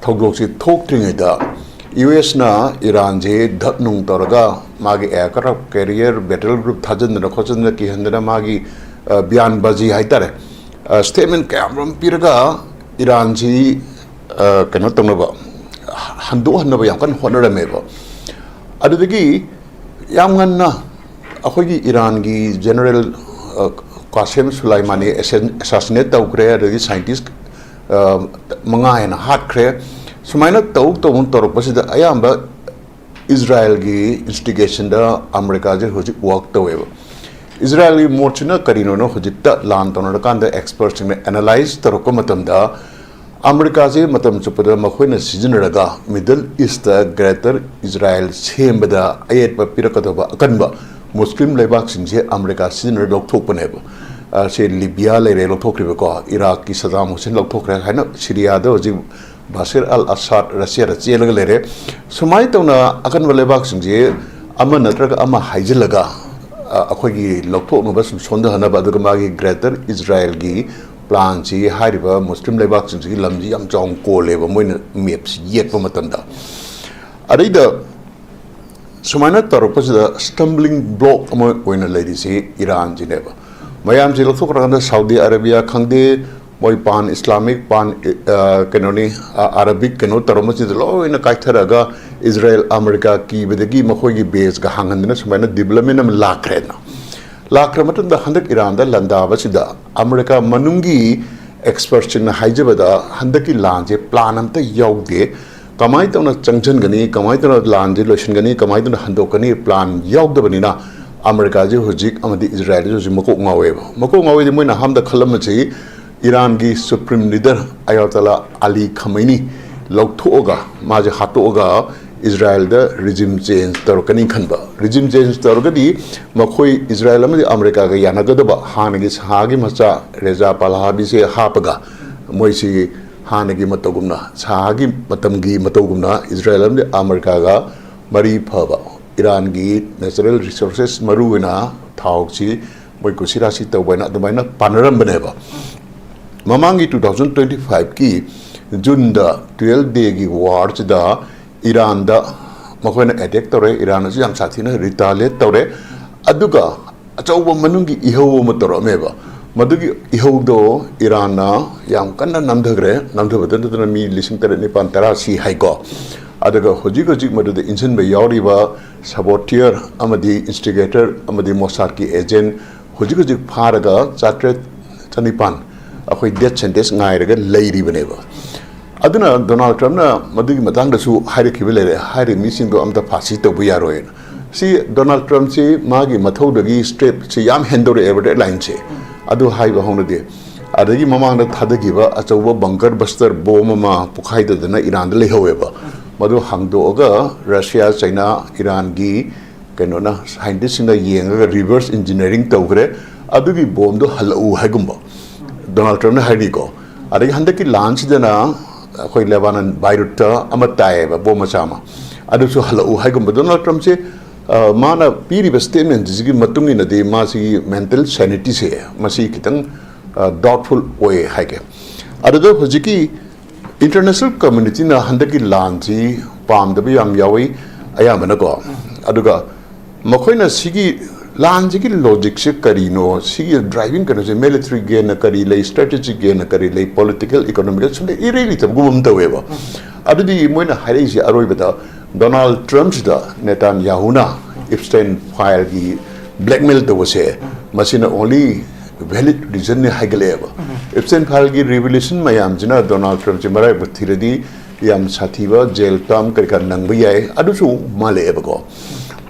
ꯊꯧꯗꯣꯛꯁꯤ ꯊꯣꯛꯇ꯭ꯔꯤꯉꯩꯗ ꯌꯨ ꯑꯦꯁꯅ ꯏꯔꯥꯟꯁꯦ ꯙꯞ ꯅꯨꯡ ꯇꯧꯔꯒ ꯃꯥꯒꯤ ꯑꯦꯌꯔꯀ꯭ꯔꯥꯐ ꯀꯦꯔꯤꯌꯔ, ꯕꯦꯇꯜ ꯒ꯭ꯔꯨꯞ ꯊꯥꯖꯤꯟꯗꯅ ꯈꯣꯠꯆꯤꯟꯗꯅ ꯀꯤꯍꯟꯗꯅ ꯃꯥꯒꯤ, ꯑ, ꯕꯤꯌꯥꯟꯕꯥꯖꯤ ꯍꯥꯏꯇꯥꯔꯦ, ꯑ, ꯁ꯭ꯇꯦꯠꯃꯦꯟ ꯀꯌꯥ ꯃꯔꯨꯝ ꯄꯤꯔꯒ ꯏꯔꯥꯟꯁꯤ, ꯑ, ꯀꯩꯅꯣ ꯇꯧꯅꯕ, ꯍꯟꯗꯣꯛꯍꯟꯅꯕ ꯌꯥꯝ ꯀꯟꯅ ꯍꯣꯠꯅꯔꯝꯃꯦꯕ꯫ ꯑꯗꯨꯗꯒꯤ ꯌꯥꯝ ꯉꯟꯅ ꯑꯩꯈꯣꯏꯒꯤ ꯏꯔꯥꯟꯒꯤ ꯖꯦꯅꯔꯦꯜ, ꯑ, ꯀꯥꯁꯦꯝ ꯁꯨꯂꯥꯏꯃꯥꯅꯤ ꯑꯦꯁꯦꯟ-, ꯑꯦꯁꯥꯁꯤꯅꯦꯠ ꯇꯧꯈ꯭ꯔꯦ, ꯑꯗꯒꯤ ꯁꯥꯏꯟꯇꯤꯁ, ꯑ, ꯃꯉꯥ ꯍꯦꯟꯅ ꯍꯥꯠꯈ꯭ꯔꯦ꯫ ꯁꯨꯃꯥꯏꯅ ꯇꯧ ꯇꯧꯅ ꯇꯧꯔꯛꯄꯁꯤꯗ ꯑꯌꯥꯝꯕ ꯏꯖꯔꯥꯌꯦꯜꯒꯤ ꯏꯟꯁꯇꯤꯒꯦꯁꯟꯗ ꯑꯃꯦꯔꯤꯀꯥꯁꯦ ꯍꯧꯖꯤꯛ ꯋꯥꯔꯛ ꯇꯧꯋꯦꯕ꯫ ꯏꯖꯔꯥꯌꯦꯜꯒꯤ ꯃꯣꯠꯁꯤꯅ ꯀꯔꯤꯅꯣꯅ ꯍꯧꯖꯤꯛꯇ ꯂꯥꯟ ꯇꯧꯅꯔꯀꯥꯟꯗ ꯑꯦꯛꯁꯄꯔꯠꯁꯤꯡꯅ ꯑꯦꯅꯥꯂꯥꯏꯁ ꯇꯧꯔꯛꯄ ꯃꯇꯝꯗ, ꯑꯃꯦꯔꯤꯀꯥꯁꯦ ꯃꯇꯝ ꯆꯨꯞꯄꯗ ꯃꯈꯣꯏꯅ ꯁꯤꯖꯤꯟꯅꯔꯒ ꯃꯤꯗꯜ ꯏꯁꯇ ꯒ꯭ꯔꯦꯇꯔ ꯏꯖꯔꯥꯌꯦꯜ ꯁꯦꯝꯕꯗ ꯑꯌꯦꯠꯄ ꯄꯤꯔꯛꯀꯗꯕ ꯑꯀꯟꯕ ꯃꯨꯁꯂꯤꯝ ꯂꯩꯕꯥꯛꯁꯤꯡꯁꯦ ꯑꯃꯦꯔꯤꯀꯥ ꯁꯤꯖꯤꯟꯅꯔ ꯂꯧꯊꯣꯛꯄꯅꯦꯕ꯫ ꯑ, ꯁꯦ ꯂꯤꯕꯤꯌꯥ ꯂꯩꯔꯦ ꯂꯧꯊꯣꯛꯈ꯭ꯔꯤꯕꯀꯣ, ꯏꯔꯥꯛꯀꯤ ꯁꯗꯥꯝ ꯍꯨꯁꯦꯟ ꯂꯧꯊꯣꯛꯈ꯭ꯔꯦ, ꯍꯥꯏꯅ ꯁꯤꯔꯤꯌꯥꯗ ꯍꯧꯖꯤꯛ ꯕꯥꯁꯤꯔ ꯑꯜ ꯑꯁꯥꯗ ꯔꯁꯤꯌꯥꯗ ꯆꯦꯜꯂꯒ ꯂꯩꯔꯦ꯫ ꯁꯨꯃꯥꯏꯅ ꯇꯧꯅ ꯑꯀꯟꯕ ꯂꯩꯕꯥꯛꯁꯤꯡꯁꯦ ꯑꯃ ꯅꯠꯇ꯭ꯔꯒ ꯑꯃ ꯍꯥꯏꯖꯤꯜꯂꯒ, ꯑ, ꯑꯩꯈꯣꯏꯒꯤ ꯂꯧꯊꯣꯛꯅꯕ ꯁꯨꯝ ꯁꯣꯟꯊꯍꯟꯅꯕ, ꯑꯗꯨꯒ ꯃꯥꯒꯤ ꯒ꯭ꯔꯦꯇꯔ ꯏꯖꯔꯥꯌꯦꯜꯒꯤ ꯄ꯭ꯂꯥꯟꯁꯤ ꯍꯥꯏꯔꯤꯕ ꯃꯨꯁꯂꯤꯝ ꯂꯩꯕꯥꯛꯁꯤꯡꯁꯤꯒꯤ ꯂꯝꯁꯤ ꯌꯥꯝ ꯆꯥꯎꯅ ꯀꯣꯜꯂꯦꯕ, ꯃꯣꯏꯅ ꯃꯦꯞꯁꯤ ꯌꯦꯛꯄ ꯃꯇꯝꯗ꯫ ꯑꯗꯩꯗ ꯁꯨꯃꯥꯏꯅ ꯇꯧꯔꯛꯄꯁꯤꯗ ꯁ꯭ꯇꯝꯕ꯭ꯂꯤꯡ ꯕ꯭ꯂꯣꯛ ꯑꯃ ꯑꯣꯏꯅ ꯂꯩꯔꯤꯁꯤ ꯏꯔꯥꯟꯁꯤꯅꯦꯕ꯫ ꯃꯌꯥꯝꯁꯤ ꯂꯧꯊꯣꯛꯈ꯭ꯔꯀꯥꯟꯗ ꯁꯥꯎꯗꯤ ꯑꯔꯥꯕꯤꯌꯥ ꯈꯪꯗꯦ, ꯃꯣꯏ ꯄꯥꯟ ꯏꯁꯂꯥꯃꯤꯛ, ꯄꯥꯟ, ꯑ, ꯀꯩꯅꯣꯅꯤ, ꯑ, ꯑꯔꯥꯕꯤꯛ ꯀꯩꯅꯣ ꯇꯧꯔꯝꯕꯁꯤꯗ ꯂꯣꯏꯅ ꯀꯥꯏꯊꯔꯒ ꯏꯖꯔꯥꯌꯦꯜ ꯑꯃꯦꯔꯤꯀꯥ ꯀꯤꯕꯗꯒꯤ ꯃꯈꯣꯏꯒꯤ ꯕꯦꯁꯀ ꯍꯥꯡꯍꯟꯗꯅ ꯁꯨꯃꯥꯏꯅ ꯗꯤꯕꯂꯞꯃꯦꯟ ꯑꯃ ꯂꯥꯛꯈ꯭ꯔꯦꯗꯅ꯫ ꯂꯥꯛꯈ꯭ꯔ ꯃꯇꯨꯡꯗ ꯍꯟꯗꯛ ꯏꯔꯥꯟꯗ ꯂꯥꯟꯗꯥꯕꯁꯤꯗ ꯑꯃꯦꯔꯤꯀꯥ ꯃꯅꯨꯡꯒꯤ ꯑꯦꯛꯁꯄꯔꯠꯁꯤꯡꯅ ꯍꯥꯏꯖꯕꯗ ꯍꯟꯗꯛꯀꯤ ꯂꯥꯟꯁꯦ ꯄ꯭ꯂꯥꯟ ꯑꯝꯇ ꯌꯥꯎꯗꯦ꯫ ꯀꯃꯥꯏꯅ ꯇꯧꯅ ꯆꯪꯁꯤꯟꯒꯅꯤ, ꯀꯃꯥꯏꯅ ꯇꯧꯅ ꯂꯥꯟꯁꯦ ꯂꯣꯏꯁꯤꯟꯒꯅꯤ, ꯀꯃꯥꯏꯅ ꯇꯧꯅ ꯍꯟꯗꯣꯛꯀꯅꯤ, ꯄ꯭ꯂꯥꯟ ꯌꯥꯎꯗꯕꯅꯤꯅ ꯑꯃꯦꯔꯤꯀꯥꯁꯦ ꯍꯧꯖꯤꯛ ꯑꯃꯗꯤ ꯏꯖꯔꯥꯌꯦꯜꯁꯦ ꯍꯧꯖꯤꯛ ꯃꯀꯣꯛ ꯉꯥꯎꯋꯦꯕ꯫ ꯃꯀꯣꯛ ꯉꯥꯎꯋꯦꯗꯤ ꯃꯣꯏꯅ ꯑꯍꯥꯟꯕꯗ ꯈꯜꯂꯝꯕꯁꯤ ꯏꯔꯥꯟꯒꯤ ꯁꯨꯄ꯭ꯔꯤꯝ ꯂꯤꯗꯔ ꯑꯌꯥꯇꯣꯂꯥ ꯑꯂꯤ ꯈꯃꯩꯅꯤ ꯂꯧꯊꯣꯛꯑꯒ, ꯃꯥꯁꯦ ꯍꯥꯠꯇꯣꯛꯑꯒ ꯏꯖꯔꯥꯌꯦꯜꯗ ꯔꯤꯖꯤꯝ ꯆꯦꯟꯖ ꯇꯧꯔꯛꯀꯅꯤ ꯈꯟꯕ꯫ ꯔꯤꯖꯤꯝ ꯆꯦꯟꯖ ꯇꯧꯔꯒꯗꯤ ꯃꯈꯣꯏ ꯏꯖꯔꯥꯌꯦꯜ ꯑꯃꯗꯤ ꯑꯃꯦꯔꯤꯀꯥꯒ ꯌꯥꯅꯒꯗꯕ ꯍꯥꯟꯅꯒꯤ ꯁꯍꯥꯒꯤ ꯃꯆꯥ ꯔꯦꯖꯥ ꯄꯥꯂꯥꯕꯤꯁꯦ ꯍꯥꯞꯄꯒ ꯃꯣꯏꯁꯤ ꯍꯥꯟꯅꯒꯤ ꯃꯇꯧꯒꯨꯝꯅ, ꯁꯍꯥꯒꯤ ꯃꯇꯝꯒꯤ ꯃꯇꯧꯒꯨꯝꯅ ꯏꯖꯔꯥꯌꯦꯜ ꯑꯃꯗꯤ ꯑꯃꯦꯔꯤꯀꯥꯒ ꯃꯔꯤ ꯐꯕ, ꯏꯔꯥꯟꯒꯤ natural resources, ꯃꯔꯨ ꯑꯣꯏꯅ ꯊꯥꯎꯁꯤ ꯃꯣꯏ ꯀꯨꯁꯤꯔꯥꯁꯤ ꯇꯧꯕ ꯍꯥꯏꯅ ꯑꯗꯨꯃꯥꯏꯅ ꯄꯥꯅꯔꯝꯕꯅꯦꯕ꯫ ꯃꯃꯥꯡꯒꯤ two thousand twenty five ꯀꯤ June ꯗ twelve day ꯒꯤ war ꯁꯤꯗ ꯏꯔꯥꯟꯗ ꯃꯈꯣꯏꯅ attack ꯇꯧꯔꯦ꯫ ꯏꯔꯥꯟꯅꯁꯨ ꯌꯥꯝ ꯁꯥꯊꯤꯅ retaliate ꯇꯧꯔꯦ꯫ ꯑꯗꯨꯒ ꯑꯆꯧꯕ ꯃꯅꯨꯡꯒꯤ ꯏꯍꯧ ꯑꯃ ꯇꯧꯔꯛꯑꯝꯃꯦꯕ꯫ ꯃꯗꯨꯒꯤ ꯏꯍꯧꯗꯣ ꯏꯔꯥꯟꯅ ꯌꯥꯝ ꯀꯟꯅ ꯅꯝꯊꯈ꯭ꯔꯦ꯫ ꯅꯝꯊꯕꯗ ꯅꯠꯇꯅ ꯃꯤ ꯂꯤꯁꯤꯡ ꯇꯔꯦꯠ ꯅꯤꯄꯥꯟ ꯇꯔꯥ ꯁꯤ ꯍꯥꯏꯀꯣ꯫ ꯑꯗꯨꯒ ꯍꯧꯖꯤꯛ ꯍꯧꯖꯤꯛ ꯃꯗꯨꯗ ꯏꯟꯁꯤꯟꯕ ꯌꯥꯎꯔꯤꯕ saboteur ꯑꯃꯗꯤ instigator ꯑꯃꯗꯤ Mossad ꯀꯤ agent ꯍꯧꯖꯤꯛ ꯍꯧꯖꯤꯛ ꯐꯥꯔꯒ ꯆꯥꯇ꯭ꯔꯦꯠ ꯆꯅꯤꯄꯥꯟ ꯑꯩꯈꯣꯏ death sentence ꯉꯥꯏꯔꯒ ꯂꯩꯔꯤꯕꯅꯦꯕ꯫ ꯑꯗꯨꯅ ꯗꯣꯅꯥꯜꯗ ꯇ꯭ꯔꯝꯞꯅ ꯃꯗꯨꯒꯤ ꯃꯇꯥꯡꯗꯁꯨ ꯍꯥꯏꯔꯛꯈꯤꯕ ꯂꯩꯔꯦ, ꯍꯥꯏꯔꯤꯕ ꯃꯤꯁꯤꯡꯗꯣ ꯑꯝꯇ ꯐꯥꯁꯤ ꯇꯧꯕ ꯌꯥꯔꯣꯏꯅ꯫ ꯁꯤ ꯗꯣꯅꯥꯜꯗ ꯇ꯭ꯔꯝꯞꯁꯤ ꯃꯥꯒꯤ ꯃꯊꯧꯗꯒꯤ step ꯁꯤ ꯌꯥꯝ ꯍꯦꯟꯗꯣꯔꯛꯑꯦꯕ, deadline ꯁꯦ꯫ ꯑꯗꯨ ꯍꯥꯏꯕ ꯍꯧꯅꯗꯦ꯫ ꯑꯗꯒꯤ ꯃꯃꯥꯡꯗ ꯊꯥꯗꯈꯤꯕ ꯑꯆꯧꯕ bunker buster bomb ꯑꯃ ꯄꯣꯈꯥꯏꯗꯗꯅ ꯏꯔꯥꯟꯗ ꯂꯩꯍꯧꯋꯦꯕ꯫ ꯃꯗꯨ ꯍꯥꯡꯗꯣꯛꯑꯒ ꯔꯁꯤꯌꯥ, ꯆꯩꯅꯥ, ꯏꯔꯥꯟꯒꯤ ꯀꯩꯅꯣꯅ, scientist ꯁꯤꯡꯅ ꯌꯦꯡꯉꯒ reverse engineering ꯇꯧꯈ꯭ꯔꯦ꯫ ꯑꯗꯨꯒꯤ bomb ꯗꯣ ꯍꯜꯂꯛꯎ ꯍꯥꯏꯒꯨꯝꯕ ꯗꯣꯅꯥꯜꯗ ꯇ꯭ꯔꯝꯞꯅ ꯍꯥꯏꯔꯤꯀꯣ꯫ ꯑꯗꯒꯤ ꯍꯟꯗꯛꯀꯤ ꯂꯥꯟꯁꯤꯗꯅ ꯑꯩꯈꯣꯏ ꯂꯦꯕꯥꯅꯟ ꯕꯥꯏꯔꯨꯠꯇ ꯑꯃ ꯇꯥꯏꯌꯦꯕ, bomb ꯃꯆꯥ ꯑꯃ꯫ ꯑꯗꯨꯁꯨ ꯍꯜꯂꯛꯎ ꯍꯥꯏꯒꯨꯝꯕ꯫ ꯗꯣꯅꯥꯜꯗ ꯇ꯭ꯔꯝꯞꯁꯦ, ꯑ, ꯃꯥꯅ ꯄꯤꯔꯤꯕ statement ꯁꯤꯒꯤ ꯃꯇꯨꯡ ꯏꯟꯅꯗꯤ ꯃꯥꯁꯤꯒꯤ mental sanity ꯁꯦ ꯃꯁꯤ ꯈꯤꯇꯪ, ꯑ, doubtful ꯑꯣꯏ ꯍꯥꯏꯒꯦ꯫ ꯑꯗꯨꯗ ꯍꯧꯖꯤꯛꯀꯤ international community ꯅ ꯍꯟꯗꯛꯀꯤ ꯂꯥꯟꯁꯤ ꯄꯥꯝꯗꯕ ꯌꯥꯝ ꯌꯥꯎꯏ ꯑꯌꯥꯝꯕꯅꯀꯣ꯫ ꯑꯗꯨꯒ ꯃꯈꯣꯏꯅ ꯁꯤꯒꯤ ꯂꯥꯟꯁꯤꯒꯤ logic ꯁꯦ ꯀꯔꯤꯅꯣ, ꯁꯤꯒꯤ driving ꯀꯩꯅꯣꯁꯦ military gain ꯅ ꯀꯔꯤ ꯂꯩ, strategic gain ꯅ ꯀꯔꯤ ꯂꯩ, political, economical ꯁꯨꯝ ꯂꯩ, ꯏꯔꯩ ꯂꯩꯇꯕꯒꯨꯝꯕ ꯑꯃ ꯇꯧꯋꯦꯕ꯫ ꯑꯗꯨꯗꯤ ꯃꯣꯏꯅ ꯍꯥꯏꯔꯛꯏꯁꯦ ꯑꯔꯣꯏꯕꯗ ꯗꯣꯅꯥꯜꯗ ꯇ꯭ꯔꯝꯞꯁꯤꯗ ꯅꯦꯇꯥꯟꯌꯥꯍꯨꯅ Epstein file ꯒꯤ blackmail ꯇꯧꯕꯁꯦ, ꯃꯁꯤꯅ only valid reason ꯅꯤ ꯍꯥꯏꯒꯠꯂꯛꯑꯦꯕ꯫ Epstein file ꯒꯤ revelation ꯃꯌꯥꯝꯁꯤꯅ ꯗꯣꯅꯥꯜꯗ ꯇ꯭ꯔꯝꯞꯁꯦ ꯃꯔꯥꯏꯕꯛ ꯊꯤꯔꯗꯤ ꯌꯥꯝ ꯁꯥꯊꯤꯕ jail term ꯀꯔꯤ ꯀꯔꯥ ꯅꯪꯕ ꯌꯥꯏ, ꯑꯗꯨꯁꯨ ꯃꯥꯜꯂꯛꯑꯦꯕꯀꯣ꯫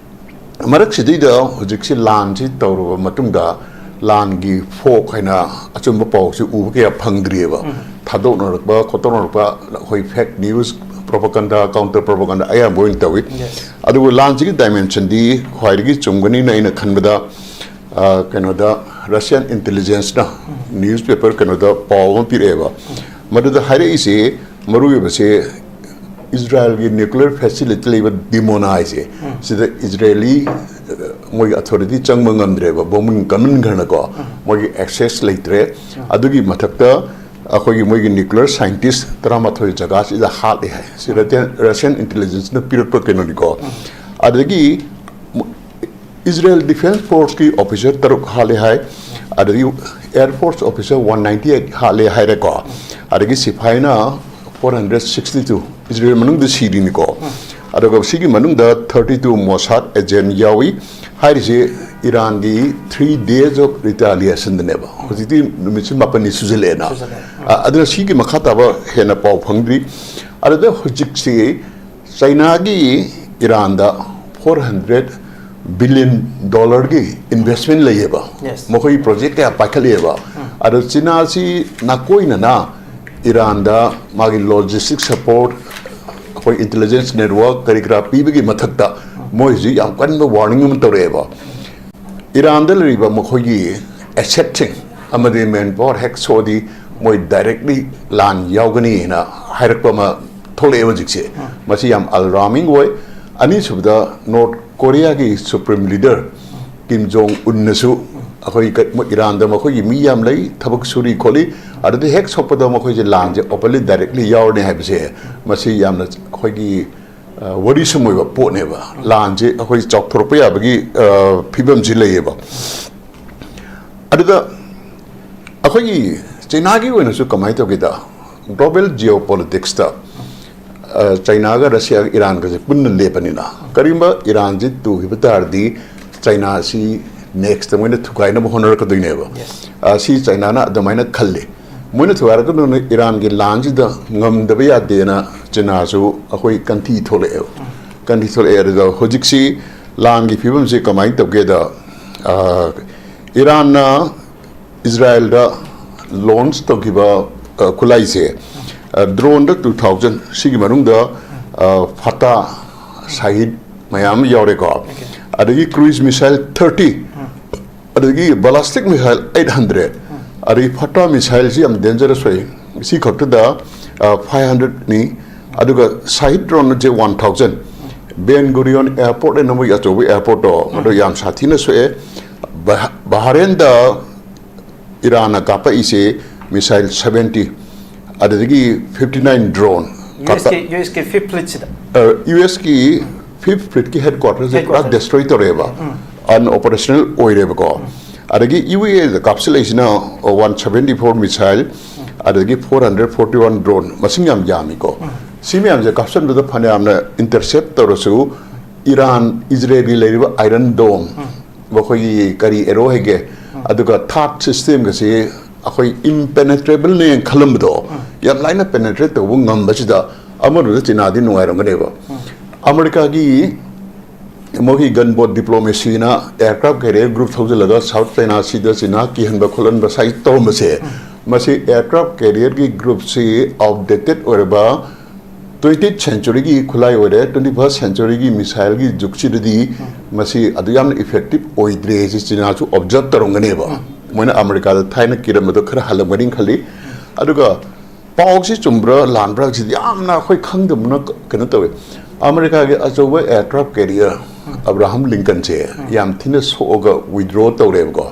ꯃꯔꯛꯁꯤꯗꯩꯗ ꯍꯧꯖꯤꯛꯁꯤ ꯂꯥꯟꯁꯤ ꯇꯧꯔꯕ ꯃꯇꯨꯡꯗ ꯂꯥꯟꯒꯤ fog ꯍꯥꯏꯅ ꯑꯆꯨꯝꯕ ꯄꯥꯎꯁꯤ ꯎꯕ ꯀꯌꯥ ꯐꯪꯗ꯭ꯔꯤꯑꯕ꯫ ꯊꯥꯗꯣꯛꯅꯔꯛꯄ ꯈꯣꯠꯇꯣꯛꯅꯔꯛꯄ ꯑꯩꯈꯣꯏ fake news, propaganda, counter propaganda ꯑꯌꯥꯝꯕ ꯑꯣꯏꯅ ꯇꯧꯏ꯫ Yes. ꯑꯗꯨꯕꯨ ꯂꯥꯟꯁꯤꯒꯤ dimension ꯗꯤ ꯈ꯭ꯋꯥꯏꯗꯒꯤ ꯆꯨꯝꯒꯅꯤꯅ ꯑꯩꯅ ꯈꯟꯕꯗ, ꯑ, ꯀꯩꯅꯣꯗ Russian intelligence ꯅ newspaper ꯀꯩꯅꯣꯗ ꯄꯥꯎ ꯑꯃ ꯄꯤꯔꯛꯑꯦꯕ꯫ ꯃꯗꯨꯗ ꯍꯥꯏꯔꯛꯏꯁꯤ ꯃꯔꯨꯑꯣꯏꯕꯁꯦ ꯏꯁꯔꯥꯌꯦꯜꯒꯤ ꯅ꯭ꯌꯨꯀ꯭ꯂꯤꯌꯔ ꯐꯦꯁꯤꯂꯤꯇꯤ ꯂꯩꯕ ꯗꯤꯃꯣꯅꯥ ꯍꯥꯏꯁꯦ, ꯁꯤꯗ ꯏꯁꯔꯥꯌꯦꯂꯤ, ꯑ, ꯃꯣꯏꯒꯤ ꯑꯊꯣꯔꯤꯇꯤ ꯆꯪꯕ ꯉꯝꯗ꯭ꯔꯦꯕ, ꯕꯣꯝꯕꯤꯡ ꯀꯟꯃꯟꯈ꯭ꯔꯅꯀꯣ꯫ ꯃꯣꯏꯒꯤ ꯑꯦꯛꯁꯦꯁ ꯂꯩꯇ꯭ꯔꯦ꯫ ꯑꯗꯨꯒꯤ ꯃꯊꯛꯇ ꯑꯩꯈꯣꯏꯒꯤ ꯃꯣꯏꯒꯤ ꯅ꯭ꯌꯨꯀ꯭ꯂꯤꯌꯔ ꯁꯥꯏꯟꯇꯤꯁ ꯇꯔꯥꯃꯥꯊꯣꯏ ꯖꯒꯥꯁꯤꯗ ꯍꯥꯠꯂꯦ ꯍꯥꯏ꯫ ꯁꯤ ꯔꯁꯤꯌꯥꯟ, ꯔꯁꯤꯌꯥꯟ ꯏꯟꯇꯦꯂꯤꯖꯦꯟꯁꯅ ꯄꯤꯔꯛꯄ ꯀꯩꯅꯣꯅꯤꯀꯣ꯫ ꯑꯗꯒꯤ ꯏꯁꯔꯥꯌꯦꯜ ꯗꯤꯐꯦꯟꯁ ꯐꯣꯔꯁꯀꯤ ꯑꯣꯐꯤꯁꯥꯔ ꯇꯔꯨꯛ ꯍꯥꯠꯂꯦ ꯍꯥꯏ꯫ ꯑꯗꯒꯤ air force officer one ninety eight ꯍꯥꯠꯂꯦ ꯍꯥꯏꯔꯦꯀꯣ꯫ ꯑꯗꯒꯤ ꯁꯤꯐꯥꯏꯅ four hundred sixty two, Israel ꯃꯅꯨꯡꯗ ꯁꯤꯔꯤꯅꯤꯀꯣ꯫ ꯑꯗꯨꯒ ꯁꯤꯒꯤ ꯃꯅꯨꯡꯗ ꯊꯥꯔꯇꯤ ꯇꯨ ꯃꯣꯁꯥꯗ ꯑꯦꯖꯦꯟ ꯌꯥꯎꯏ꯫ ꯍꯥꯏꯔꯤꯁꯦ ꯏꯔꯥꯟꯒꯤ three days of retaliationꯗꯅꯦꯕ꯫ ꯍꯧꯖꯤꯛꯇꯤ ꯅꯨꯃꯤꯠꯁꯤ ꯃꯥꯄꯟꯅꯤ ꯁꯨꯖꯜꯂꯛꯑꯦꯅ꯫ ꯁꯨꯖꯜꯂꯛꯑꯦ꯫ ꯑ, ꯑꯗꯨꯅ ꯁꯤꯒꯤ ꯃꯈꯥ ꯇꯥꯕ ꯍꯦꯟꯅ ꯄꯥꯎ ꯐꯪꯗ꯭ꯔꯤ꯫ ꯑꯗꯨꯗ ꯍꯧꯖꯤꯛꯁꯤ ꯆꯩꯅꯥꯒꯤ ꯏꯔꯥꯟꯗ ꯐꯣꯔ ꯍꯟꯗ꯭ꯔꯦꯠ ꯕꯤꯂꯤꯌꯟ ꯗꯣꯂꯔꯒꯤ ꯏꯟꯚꯦꯁꯃꯦꯟ ꯂꯩꯌꯦꯕ꯫ Yes. ꯃꯈꯣꯏꯒꯤ ꯄ꯭ꯔꯣꯖꯦꯛ ꯀꯌꯥ ꯄꯥꯏꯈꯠꯂꯛꯑꯦꯕ꯫ ꯑꯗꯣ ꯆꯤꯅꯥꯁꯤ ꯅꯥꯀꯣꯏꯅꯅ ꯏꯔꯥꯟꯗ ꯃꯥꯒꯤ ꯂꯣꯖꯤꯁꯇꯤꯛ ꯁꯄꯣꯔꯠ, ꯑꯩꯈꯣꯏ ꯏꯟꯇꯦꯂꯤꯖꯦꯟꯁ ꯅꯦꯠꯋꯥꯔꯛ ꯀꯔꯤ ꯀꯔꯥ ꯄꯤꯕꯒꯤ ꯃꯊꯛꯇ ꯃꯣꯏ ꯍꯧꯖꯤꯛ ꯌꯥꯝ ꯀꯟꯕ ꯋꯥꯔꯅꯤꯡ ꯑꯃ ꯇꯧꯔꯛꯑꯦꯕ꯫ ꯏꯔꯥꯟꯗ ꯂꯩꯔꯤꯕ ꯃꯈꯣꯏꯒꯤ ꯑꯦꯁꯦꯠꯁꯤꯡ ꯑꯃꯗꯤ ꯃꯦꯟ ꯄꯥꯋꯔ ꯍꯦꯛ ꯁꯣꯛꯑꯗꯤ ꯃꯣꯏ ꯗꯥꯏꯔꯦꯛꯂꯤ ꯂꯥꯟ ꯌꯥꯎꯒꯅꯤꯅ ꯍꯥꯏꯔꯛꯄ ꯑꯃ ꯊꯣꯛꯂꯛꯑꯦ ꯍꯧꯖꯤꯛꯁꯦ꯫ ꯃꯁꯤ ꯌꯥꯝ ꯑꯂꯥꯔꯃꯤꯡ ꯑꯣꯏ꯫ ꯑꯅꯤꯁꯨꯕꯗ, ꯅꯣꯔꯠ ꯀꯣꯔꯤꯌꯥꯒꯤ ꯁꯨꯄ꯭ꯔꯤꯝ ꯂꯤꯗꯔ ꯀꯤꯝ ꯖꯣꯡ ꯎꯟꯅꯁꯨ ꯑꯩꯈꯣꯏ ꯀ-, ꯃꯣꯏ ꯏꯔꯥꯟꯗ ꯃꯈꯣꯏꯒꯤ ꯃꯤ ꯌꯥꯝ ꯂꯩ, ꯊꯕꯛ ꯁꯨꯔꯤ ꯈꯣꯠꯂꯤ, ꯑꯗꯨꯗ ꯍꯦꯛ ꯁꯣꯛꯄꯗ ꯃꯈꯣꯏꯁꯦ ꯂꯥꯟꯁꯦ ꯑꯣꯄꯟꯂꯤ ꯗꯥꯏꯔꯦꯛꯂꯤ ꯌꯥꯎꯔꯅꯤ ꯍꯥꯏꯕꯁꯦ, ꯃꯁꯤ ꯌꯥꯝꯅ ꯑꯩꯈꯣꯏꯒꯤ, ꯑ, worrisome ꯑꯣꯏꯕ ꯄꯣꯠꯅꯦꯕ꯫ ꯂꯥꯟꯁꯦ ꯑꯩꯈꯣꯏ ꯆꯥꯎꯊꯣꯔꯛꯄ ꯌꯥꯕꯒꯤ, ꯑ, ꯐꯤꯕꯝꯁꯤ ꯂꯩꯌꯦꯕ꯫ ꯑꯗꯨꯗ ꯑꯩꯈꯣꯏꯒꯤ ꯆꯩꯅꯥꯒꯤ ꯑꯣꯏꯅꯁꯨ ꯀꯃꯥꯏꯅ ꯇꯧꯒꯦꯗ, ꯒ꯭ꯂꯣꯕꯦꯜ ꯖꯤꯑꯣ ꯄꯣꯂꯤꯇꯤꯛꯁꯇ, ꯑ, ꯆꯩꯅꯥꯒ ꯔꯁꯤꯌꯥꯒ ꯏꯔꯥꯟꯒꯁꯦ ꯄꯨꯟꯅ ꯂꯦꯞꯄꯅꯤꯅ, ꯀꯔꯤꯒꯨꯝꯕ ꯏꯔꯥꯟꯁꯤ ꯇꯨꯈꯤꯕ ꯇꯥꯔꯗꯤ ꯆꯩꯅꯥ ꯑꯁꯤ ꯅꯦꯛꯁꯇ ꯃꯣꯏꯅ ꯊꯨꯒꯥꯏꯅꯕ ꯍꯣꯠꯅꯔꯛꯀꯗꯣꯏꯅꯦꯕ꯫ Yes. ꯑ, ꯁꯤ ꯆꯩꯅꯥꯅ ꯑꯗꯨꯃꯥꯏꯅ ꯈꯜꯂꯤ꯫ ꯃꯣꯏꯅ ꯊꯨꯒꯥꯏꯔꯛꯀꯗꯣꯏꯅ ꯏꯔꯥꯟꯒꯤ ꯂꯥꯟꯁꯤꯗ ꯉꯝꯗꯕ ꯌꯥꯗꯦꯅ ꯆꯩꯅꯥꯁꯨ ꯑꯩꯈꯣꯏ ꯀꯟꯊꯤ ꯊꯣꯛꯂꯛꯑꯦꯕ꯫ ꯀꯟꯊꯤ ꯊꯣꯛꯂꯛꯑꯦ꯫ ꯑꯗꯨꯗ ꯍꯧꯖꯤꯛꯁꯤ ꯂꯥꯟꯒꯤ ꯐꯤꯕꯝꯁꯤ ꯀꯃꯥꯏꯅ ꯇꯧꯒꯦꯗ, ꯑ, ꯏꯔꯥꯟꯅ ꯏꯁꯔꯥꯌꯦꯜꯗ ꯂꯣꯟꯆ ꯇꯧꯈꯤꯕ, ꯑ, ꯈꯨꯠꯂꯥꯏꯁꯦ, ꯑ, ꯗ꯭ꯔꯣꯟꯗ ꯇꯨ ꯊꯥꯎꯖꯟ, ꯁꯤꯒꯤ ꯃꯅꯨꯡꯗ, ꯑ, ꯐꯇꯥ ꯁꯥꯍꯤꯗ ꯃꯌꯥꯝ ꯑꯃ ꯌꯥꯎꯔꯦꯀꯣ꯫ ꯑꯗꯒꯤ ꯀ꯭ꯔꯨꯏꯖ ꯃꯤꯁꯥꯏꯜ ꯊꯥꯔꯇꯤ, ꯑꯗꯒꯤ ꯕꯦꯂꯤꯁꯇꯤꯛ ꯃꯤꯁꯥꯏꯜ ꯑꯩꯠ ꯍꯟꯗ꯭ꯔꯦꯠ, ꯑꯗꯒꯤ ꯐꯇꯥ ꯃꯤꯁꯥꯏꯜꯁꯤ ꯌꯥꯝ ꯗꯦꯟꯖꯔꯁ ꯑꯣꯏ꯫ ꯁꯤ ꯈꯛꯇꯗ, ꯑ, ꯐꯥꯏꯚ ꯍꯟꯗ꯭ꯔꯦꯠꯅꯤ꯫ ꯑꯗꯨꯒ ꯁꯥꯍꯤꯗ ꯗ꯭ꯔꯣꯟꯁꯦ one thousand, Ben Gurion airport ꯑꯅ ꯃꯣꯏꯒꯤ ꯑꯆꯧꯕ ꯑꯦꯌꯔꯄꯣꯔꯠꯇꯣ, ꯃꯗꯨ ꯌꯥꯝ ꯁꯥꯊꯤꯅ ꯁꯣꯛꯑꯦ꯫ ꯕꯍ-, ꯕꯍꯔꯦꯟꯗ ꯏꯔꯥꯟꯅ ꯀꯥꯞꯄꯛꯏꯁꯦ ꯃꯤꯁꯥꯏꯜ ꯁꯕꯦꯟꯇꯤ, ꯑꯗꯨꯗꯒꯤ ꯐꯤꯐꯇꯤ ꯅꯥꯏꯟ ꯗ꯭ꯔꯣꯟ ꯀꯥꯞꯄ-, ꯌꯨ ꯑꯦꯁꯀꯤ ꯌꯨ ꯑꯦꯁꯀꯤ ꯐꯤꯐ ꯐ꯭ꯂꯤꯠꯁꯤꯗ ꯌꯨ ꯑꯦꯁꯀꯤ ꯐꯤꯐ ꯐ꯭ꯂꯤꯠꯀꯤ ꯍꯦꯗ ꯀ꯭ꯋꯥꯇꯔꯁꯦ ꯄꯨꯔꯥ Headquarter. ꯗꯦꯁꯇ꯭ꯔꯣꯏ ꯇꯧꯔꯦꯕ, ꯑꯟꯑꯣꯄꯔꯦꯁꯅꯦꯜ ꯑꯣꯏꯔꯦꯕꯀꯣ꯫ ꯑꯗꯒꯤ ꯌꯨ ꯑꯦꯗ ꯀꯥꯞꯁꯤꯜꯂꯛꯏꯁꯤꯅ ꯋꯥꯟ ꯁꯕꯦꯟꯇꯤ ꯐꯣꯔ ꯃꯤꯁꯥꯏꯜ, ꯑꯗꯒꯤ four hundred forty one drone, ꯃꯁꯤꯡ ꯌꯥꯝ ꯌꯥꯝꯃꯤꯀꯣ꯫ ꯁꯤ ꯃꯌꯥꯝꯁꯦ ꯀꯥꯞꯁꯤꯟꯕꯗ ꯐꯅꯌꯥꯝꯅ ꯏꯟꯇꯔꯁꯦꯞ ꯇꯧꯔꯁꯨ, ꯏꯔꯥꯟ, ꯏꯖꯔꯦꯜꯒꯤ ꯂꯩꯔꯤꯕ ꯑꯥꯏꯔꯟ ꯗꯣꯝ, ꯃꯈꯣꯏꯒꯤ ꯀꯔꯤ ꯑꯦꯔꯣ ꯍꯥꯏꯒꯦ, ꯑꯗꯨꯒ ꯊꯥꯠ ꯁꯤꯁꯇꯦꯝꯒꯁꯤ ꯑꯩꯈꯣꯏ ꯏꯝꯄꯦꯅꯦꯇ꯭ꯔꯦꯕꯜꯅꯦꯅ ꯈꯜꯂꯝꯕꯗꯣ, ꯌꯥꯝ ꯂꯥꯏꯅ ꯄꯦꯅꯦꯇ꯭ꯔꯦꯠ ꯇꯧꯕ ꯉꯝꯕꯁꯤꯗ ꯑꯃꯔꯣꯝꯗ ꯆꯤꯅꯥꯗꯤ ꯅꯨꯡꯉꯥꯏꯔꯝꯒꯅꯦꯕ꯫ ꯑꯃꯦꯔꯤꯀꯥꯒꯤ ꯃꯣꯏꯒꯤ ꯒꯟꯕꯣꯠ ꯗꯤꯄ꯭ꯂꯣꯃꯦꯁꯤꯅ ꯑꯦꯌꯔꯀ꯭ꯔꯥꯐ ꯀꯦꯔꯤꯌꯔ ꯒ꯭ꯔꯨꯞ ꯊꯧꯖꯤꯜꯂꯒ ꯁꯥꯎꯠ ꯆꯥꯏꯅꯥ ꯁꯤꯗ ꯆꯤꯅꯥ ꯀꯤꯍꯟꯕ ꯈꯣꯠꯍꯟꯕ ꯁꯥꯏ ꯇꯧꯔꯝꯕꯁꯦ, ꯃꯁꯤ ꯑꯦꯌꯔꯀ꯭ꯔꯥꯐ ꯀꯦꯔꯤꯌꯔꯒꯤ ꯒ꯭ꯔꯨꯞꯁꯤ ꯑꯥꯎꯠꯗꯦꯇꯦꯠ ꯑꯣꯏꯔꯕ ꯇ꯭ꯋꯦꯟꯇꯤ ꯁꯦꯟꯆꯨꯔꯤꯒꯤ ꯈꯨꯠꯂꯥꯏ ꯑꯣꯏꯔꯦ, ꯇ꯭ꯋꯦꯟꯇꯤ ꯐꯥꯔꯁ ꯁꯦꯟꯆꯨꯔꯤꯒꯤ ꯃꯤꯁꯥꯏꯜꯒꯤ ꯖꯨꯛꯁꯤꯗꯗꯤ ꯃꯁꯤ ꯑꯗꯨ ꯌꯥꯝꯅ ꯏꯐꯦꯛꯇꯤꯞ ꯑꯣꯏꯗ꯭ꯔꯦ ꯍꯥꯏꯁꯤ ꯆꯤꯅꯥꯁꯨ ꯑꯣꯕꯖꯔꯞ ꯇꯧꯔꯝꯒꯅꯦꯕ꯫ ꯃꯣꯏꯅ ꯑꯃꯦꯔꯤꯀꯥꯗ ꯊꯥꯏꯅ ꯀꯤꯔꯝꯕꯗꯣ ꯈꯔ ꯍꯜꯂꯝꯒꯅꯤ ꯈꯜꯂꯤ꯫ ꯑꯗꯨꯒ ꯄꯥꯎꯁꯤ ꯆꯨꯝꯕ꯭ꯔꯥ ꯂꯥꯟꯕ꯭ꯔꯥ ꯁꯤꯗꯤ ꯌꯥꯝꯅ ꯑꯩꯈꯣꯏ ꯈꯪꯗꯕꯅ ꯀꯩꯅꯣ ꯇꯧꯋꯦ꯫ ꯑꯃꯦꯔꯤꯀꯥꯒꯤ ꯑꯆꯧꯕ ꯑꯦꯌꯔꯀ꯭ꯔꯥꯐ ꯀꯦꯔꯤꯌꯔ ꯑꯕ꯭ꯔꯥꯍꯝ ꯂꯤꯡꯀꯟꯁꯦ ꯌꯥꯝ ꯊꯤꯅ ꯁꯣꯛꯑꯒ ꯋꯤꯗ꯭ꯔꯣ ꯇꯧꯔꯦꯕꯀꯣ꯫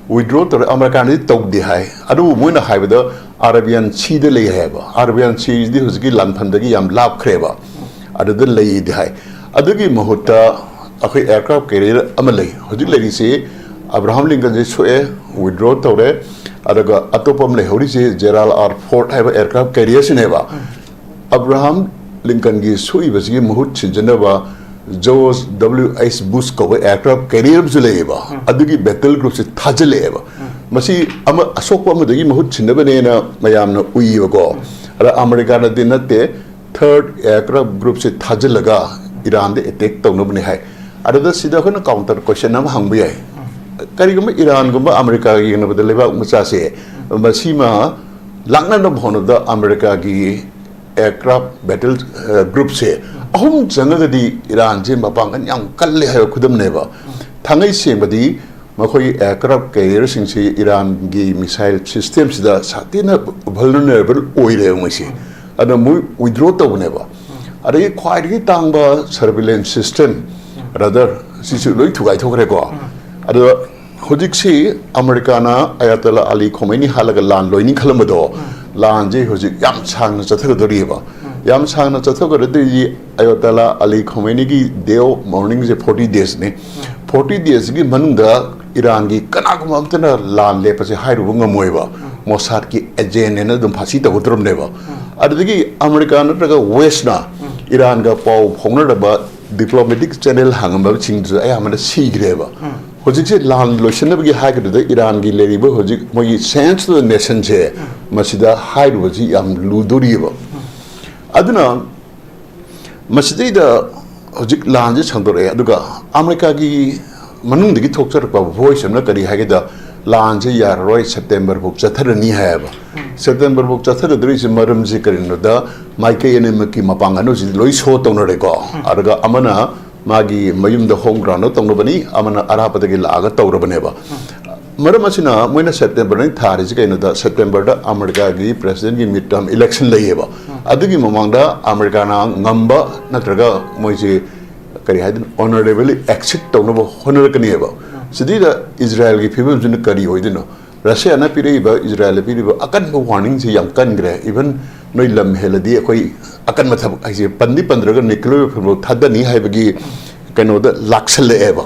ꯋꯤꯗ꯭ꯔꯣ ꯇꯧꯔꯦ, ꯑꯃꯦꯔꯤꯀꯥꯅꯗꯤ ꯇꯧꯗꯦ ꯍꯥꯏ, ꯑꯗꯨꯕꯨ ꯃꯣꯏꯅ ꯍꯥꯏꯕꯗ ꯑꯔꯥꯕꯤꯌꯥꯟ ꯁꯤꯗ ꯂꯩ ꯍꯥꯏꯕ꯫ ꯑꯔꯥꯕꯤꯌꯥꯟ ꯁꯤꯁꯤꯗꯤ ꯍꯧꯖꯤꯛꯀꯤ ꯂꯥꯟꯐꯝꯗꯒꯤ ꯌꯥꯝ ꯂꯥꯞꯈ꯭ꯔꯦꯕ, ꯑꯗꯨꯗ ꯂꯩꯗꯤ ꯍꯥꯏ꯫ ꯑꯗꯨꯒꯤ ꯃꯍꯨꯠꯇ ꯑꯩꯈꯣꯏ ꯑꯦꯌꯔꯀ꯭ꯔꯥꯐ ꯀꯦꯔꯤꯌꯔ ꯑꯃ ꯂꯩ꯫ ꯍꯧꯖꯤꯛ ꯂꯩꯔꯤꯁꯤ ꯑꯕ꯭ꯔꯥꯍꯝ ꯂꯤꯡꯀꯟꯁꯦ ꯁꯣꯛꯑꯦ, ꯋꯤꯗ꯭ꯔꯣ ꯇꯧꯔꯦ, ꯑꯗꯨꯒ ꯑꯇꯣꯞꯄ ꯑꯃ ꯂꯩꯍꯧꯔꯤꯁꯦ ꯖꯦꯔꯥꯜ ꯑꯥꯔ ꯐꯣꯔꯠ ꯍꯥꯏꯕ ꯑꯦꯌꯔꯀ꯭ꯔꯥꯐ ꯀꯦꯔꯤꯌꯔꯁꯤꯅꯦꯕ꯫ ꯑꯕ꯭ꯔꯥꯍꯝ ꯂꯤꯡꯀꯟꯒꯤ ꯁꯣꯛꯏꯕꯁꯤꯒꯤ ꯃꯍꯨꯠ ꯁꯤꯟꯖꯅꯕ ꯖꯣꯔꯖ ꯗꯕ꯭ꯂꯤꯎ ꯑꯩꯆ ꯕꯨꯁ ꯀꯧꯕ ꯑꯦꯌꯔꯀ꯭ꯔꯥꯐ ꯀꯦꯔꯤꯌꯔ ꯑꯃꯁꯨ ꯂꯩꯌꯦꯕ꯫ ꯑꯗꯨꯒꯤ ꯕꯦꯇꯜ ꯒ꯭ꯔꯨꯞꯁꯦ ꯊꯥꯖꯤꯜꯂꯛꯑꯦꯕ꯫ ꯃꯁꯤ ꯑꯃ ꯑꯁꯣꯛꯄ ꯑꯃꯗꯒꯤ ꯃꯍꯨꯠ ꯁꯤꯟꯅꯕꯅꯦꯅ ꯃꯌꯥꯝꯅ ꯎꯏꯌꯦꯕꯀꯣ꯫ ꯑꯗ ꯑꯃꯦꯔꯤꯀꯥꯅꯗꯤ ꯅꯠꯇꯦ, ꯊꯥꯔꯠ ꯑꯦꯌꯔꯀ꯭ꯔꯥꯐ ꯒ꯭ꯔꯨꯞꯁꯦ ꯊꯥꯖꯤꯜꯂꯒ ꯏꯔꯥꯟꯗ ꯑꯦꯇꯦꯛ ꯇꯧꯅꯕꯅꯦ ꯍꯥꯏ꯫ ꯑꯗꯨꯗ ꯁꯤꯗ ꯑꯩꯈꯣꯏꯅ ꯀꯥꯎꯟꯇꯔ ꯀꯣꯏꯁꯟ ꯑꯃ ꯍꯪꯕ ꯌꯥꯏ꯫ ꯀꯔꯤꯒꯨꯝꯕ ꯏꯔꯥꯟꯒꯨꯝꯕ ꯑꯃꯦꯔꯤꯀꯥꯒ ꯌꯦꯡꯅꯕꯗ ꯂꯩꯕꯥꯛ ꯃꯆꯥꯁꯦ, ꯃꯁꯤꯃ ꯂꯥꯛꯅꯅꯕ ꯍꯣꯠꯅꯕꯗ ꯑꯃꯦꯔꯤꯀꯥꯒꯤ ꯑꯦꯌꯔꯀ꯭ꯔꯥꯐ ꯕꯦꯇꯜ ꯒ꯭ꯔꯨꯞꯁꯦ ꯑꯍꯨꯝ ꯆꯪꯉꯒꯗꯤ ꯏꯔꯥꯟꯁꯦ ꯃꯄꯥꯡꯒꯜ ꯌꯥꯝ ꯀꯜꯂꯦ ꯍꯥꯏꯕ ꯈꯨꯗꯝꯅꯦꯕ꯫ ꯊꯥꯡꯉꯩ ꯁꯦꯡꯕꯗꯤ ꯃꯈꯣꯏꯒꯤ ꯑꯦꯌꯔꯀ꯭ꯔꯥꯐ ꯀꯦꯔꯤꯌꯔꯁꯤꯡꯁꯤ ꯏꯔꯥꯟꯒꯤ ꯃꯤꯁꯥꯏꯜ ꯁꯤꯁꯇꯦꯝꯁꯤꯗ ꯁꯥꯊꯤꯅ ꯚꯜꯅꯔꯦꯕꯜ ꯑꯣꯏꯔꯦꯕ ꯃꯣꯏꯁꯦ꯫ ꯑꯗꯨꯅ ꯃꯣꯏ ꯋꯤꯗ꯭ꯔꯣ ꯇꯧꯕꯅꯦꯕ꯫ ꯑꯗꯒꯤ ꯈ꯭ꯋꯥꯏꯗꯒꯤ ꯇꯥꯡꯕ ꯁꯔꯚꯤꯂꯦꯟꯁ ꯁꯤꯁꯇꯦꯝ, ꯔꯗꯥꯔ, ꯁꯤꯁꯨ ꯂꯣꯏ ꯊꯨꯒꯥꯏꯊꯣꯛꯈ꯭ꯔꯦꯀꯣ꯫ ꯑꯗꯣ ꯍꯧꯖꯤꯛꯁꯤ ꯑꯃꯦꯔꯤꯀꯥꯅ ꯑꯌꯥꯇꯣꯜꯂꯥ ꯑꯂꯤ ꯈꯣꯃꯩꯅꯤ ꯍꯥꯠꯂꯒ ꯂꯥꯟ ꯂꯣꯏꯅꯤ ꯈꯜꯂꯝꯕꯗꯣ, ꯂꯥꯟꯁꯦ ꯍꯧꯖꯤꯛ ꯌꯥꯝ ꯁꯥꯡꯅ ꯆꯠꯊꯒꯗꯧꯔꯤꯑꯕ꯫ ꯌꯥꯝ ꯁꯥꯡꯅ ꯆꯠꯊꯒꯗꯧꯔꯤ꯫ ꯑꯌꯥꯇꯣꯜꯂꯥ ꯑꯂꯤ ꯈꯣꯃꯩꯅꯤꯒꯤ ꯗꯦ ꯑꯣꯐ ꯃꯣꯔꯅꯤꯡꯁꯦ ꯐꯣꯔꯇꯤ ꯗꯦꯖꯅꯤ꯫ ꯐꯣꯔꯇꯤ ꯗꯦꯖꯀꯤ ꯃꯅꯨꯡꯗ ꯏꯔꯥꯟꯒꯤ ꯀꯅꯥꯒꯨꯝꯕ ꯑꯃꯠꯇꯅ ꯂꯥꯟ ꯂꯦꯞꯄꯁꯦ ꯍꯥꯏꯔꯨꯕ ꯉꯝꯃꯣꯏꯕ꯫ ꯃꯣꯁꯥꯗꯀꯤ ꯑꯦꯖꯦꯟꯅꯦꯅ ꯑꯗꯨꯝ ꯐꯥꯁꯤ ꯇꯧꯒꯗꯧꯔꯕꯅꯦꯕ꯫ ꯑꯗꯨꯗꯒꯤ ꯑꯃꯦꯔꯤꯀꯥ ꯅꯠꯇ꯭ꯔꯒ ꯋꯦꯁꯅ ꯏꯔꯥꯟꯒ ꯄꯥꯎ ꯐꯥꯎꯅꯔꯕ ꯗꯤꯄ꯭ꯂꯣꯃꯦꯇꯤꯛ ꯆꯦꯅꯦꯜ ꯍꯥꯡꯉꯝꯕꯁꯤꯡꯗꯨꯁꯨ ꯑꯌꯥꯝꯕꯅ ꯁꯤꯈ꯭ꯔꯦꯕ꯫ ꯍꯧꯖꯤꯛꯁꯦ ꯂꯥꯟ ꯂꯣꯏꯁꯤꯟꯅꯕꯒꯤ ꯍꯥꯏꯒꯗ꯭ꯔꯗ ꯏꯔꯥꯟꯒꯤ ꯂꯩꯔꯤꯕ ꯍꯧꯖꯤꯛ ꯃꯣꯏꯒꯤ ꯁꯦꯟꯁ ꯑꯣꯐ ꯅꯦꯁꯟꯁꯦ ꯃꯁꯤꯗ ꯍꯥꯏꯔꯨꯕꯁꯤ ꯌꯥꯝ ꯂꯨꯗꯣꯔꯤꯑꯕ꯫ ꯑꯗꯨꯅ ꯃꯁꯤꯗꯩꯗ ꯍꯧꯖꯤꯛ ꯂꯥꯟꯁꯦ ꯁꯟꯗꯣꯔꯛꯑꯦ, ꯑꯗꯨꯒ ꯑꯃꯦꯔꯤꯀꯥꯒꯤ ꯃꯅꯨꯡꯗꯒꯤ ꯊꯣꯛꯆꯔꯛꯄ ꯚꯣꯏꯁ ꯑꯃꯅ ꯀꯔꯤ ꯍꯥꯏꯒꯦꯗ, ꯂꯥꯟꯁꯦ ꯌꯥꯔꯔꯣꯏ, ꯁꯦꯞꯇꯦꯝꯕꯔ ꯐꯥꯎ ꯆꯠꯊꯔꯅꯤ ꯍꯥꯏꯌꯦꯕ꯫ ꯁꯦꯞꯇꯦꯝꯕꯔ ꯐꯥꯎ ꯆꯠꯊꯒꯗꯧꯔꯤꯁꯦ ꯃꯔꯝꯁꯦ ꯀꯔꯤꯅꯣꯗ, ꯃꯥꯏꯀꯩ ꯑꯅꯤꯃꯛꯀꯤ ꯃꯄꯥꯡꯒꯜ ꯍꯧꯖꯤꯛ ꯂꯣꯏ ꯁꯣ ꯇꯧꯅꯔꯦꯀꯣ꯫ ꯑꯗꯨꯒ ꯑꯃꯅ ꯃꯥꯒꯤ ꯃꯌꯨꯝꯗ ꯍꯣꯝ ꯒ꯭ꯔꯥꯎꯟꯗ ꯇꯧꯅꯕꯅꯤ, ꯑꯃꯅ ꯑꯔꯥꯞꯄꯗꯒꯤ ꯂꯥꯛꯑꯒ ꯇꯧꯔꯕꯅꯦꯕ꯫ ꯃꯔꯝ ꯑꯁꯤꯅ ꯃꯣꯏꯅ ꯁꯦꯞꯇꯦꯝꯕꯔꯗ ꯊꯥꯔꯤꯁꯤ ꯀꯩꯅꯣꯗ, ꯁꯦꯞꯇꯦꯝꯕꯔꯗ ꯑꯃꯦꯔꯤꯀꯥꯒꯤ ꯄ꯭ꯔꯦꯁꯤꯗꯦꯟꯒꯤ ꯃꯤꯗ ꯇꯔꯝ ꯏꯂꯦꯛꯁꯟ ꯂꯩꯌꯦꯕ꯫ ꯑꯗꯨꯒꯤ ꯃꯃꯥꯡꯗ ꯑꯃꯦꯔꯤꯀꯥꯅ ꯉꯝꯕ ꯅꯠꯇ꯭ꯔꯒ ꯃꯣꯏꯁꯤ ꯀꯔꯤ ꯍꯥꯏꯗꯣꯏꯅꯣ, ꯑꯣꯅꯔꯦꯕꯂꯤ ꯑꯦꯛꯁꯤꯠ ꯇꯧꯅꯕ ꯍꯣꯠꯅꯔꯛꯀꯅꯦꯕ꯫ ꯁꯤꯗꯩꯗ ꯏꯖꯔꯥꯌꯦꯜꯒꯤ ꯐꯤꯕꯝꯁꯤꯅ ꯀꯔꯤ ꯑꯣꯏꯗꯣꯏꯅꯣ? ꯔꯁꯤꯌꯥꯅ ꯄꯤꯔꯛꯏꯕ, ꯏꯖꯔꯥꯌꯦꯜꯗ ꯄꯤꯔꯤꯕ ꯑꯀꯟꯕ ꯋꯥꯔꯅꯤꯡꯁꯤ ꯌꯥꯝ ꯀꯟꯈ꯭ꯔꯦ꯫ ꯏꯚꯟ ꯅꯣꯏ ꯂꯝ ꯍꯦꯜꯂꯗꯤ ꯑꯩꯈꯣꯏ ꯑꯀꯟꯕ ꯊꯕꯛ ꯍꯥꯏꯁꯦ ꯄꯟꯗꯤ ꯄꯟꯗ꯭ꯔꯒ ꯅ꯭ꯌꯨꯀ꯭ꯂꯤꯌꯔ ꯋꯦꯄꯟꯐꯥꯎ ꯊꯥꯗꯅꯤ ꯍꯥꯏꯕꯒꯤ ꯀꯩꯅꯣꯗ ꯂꯥꯛꯁꯜꯂꯛꯑꯦꯕ꯫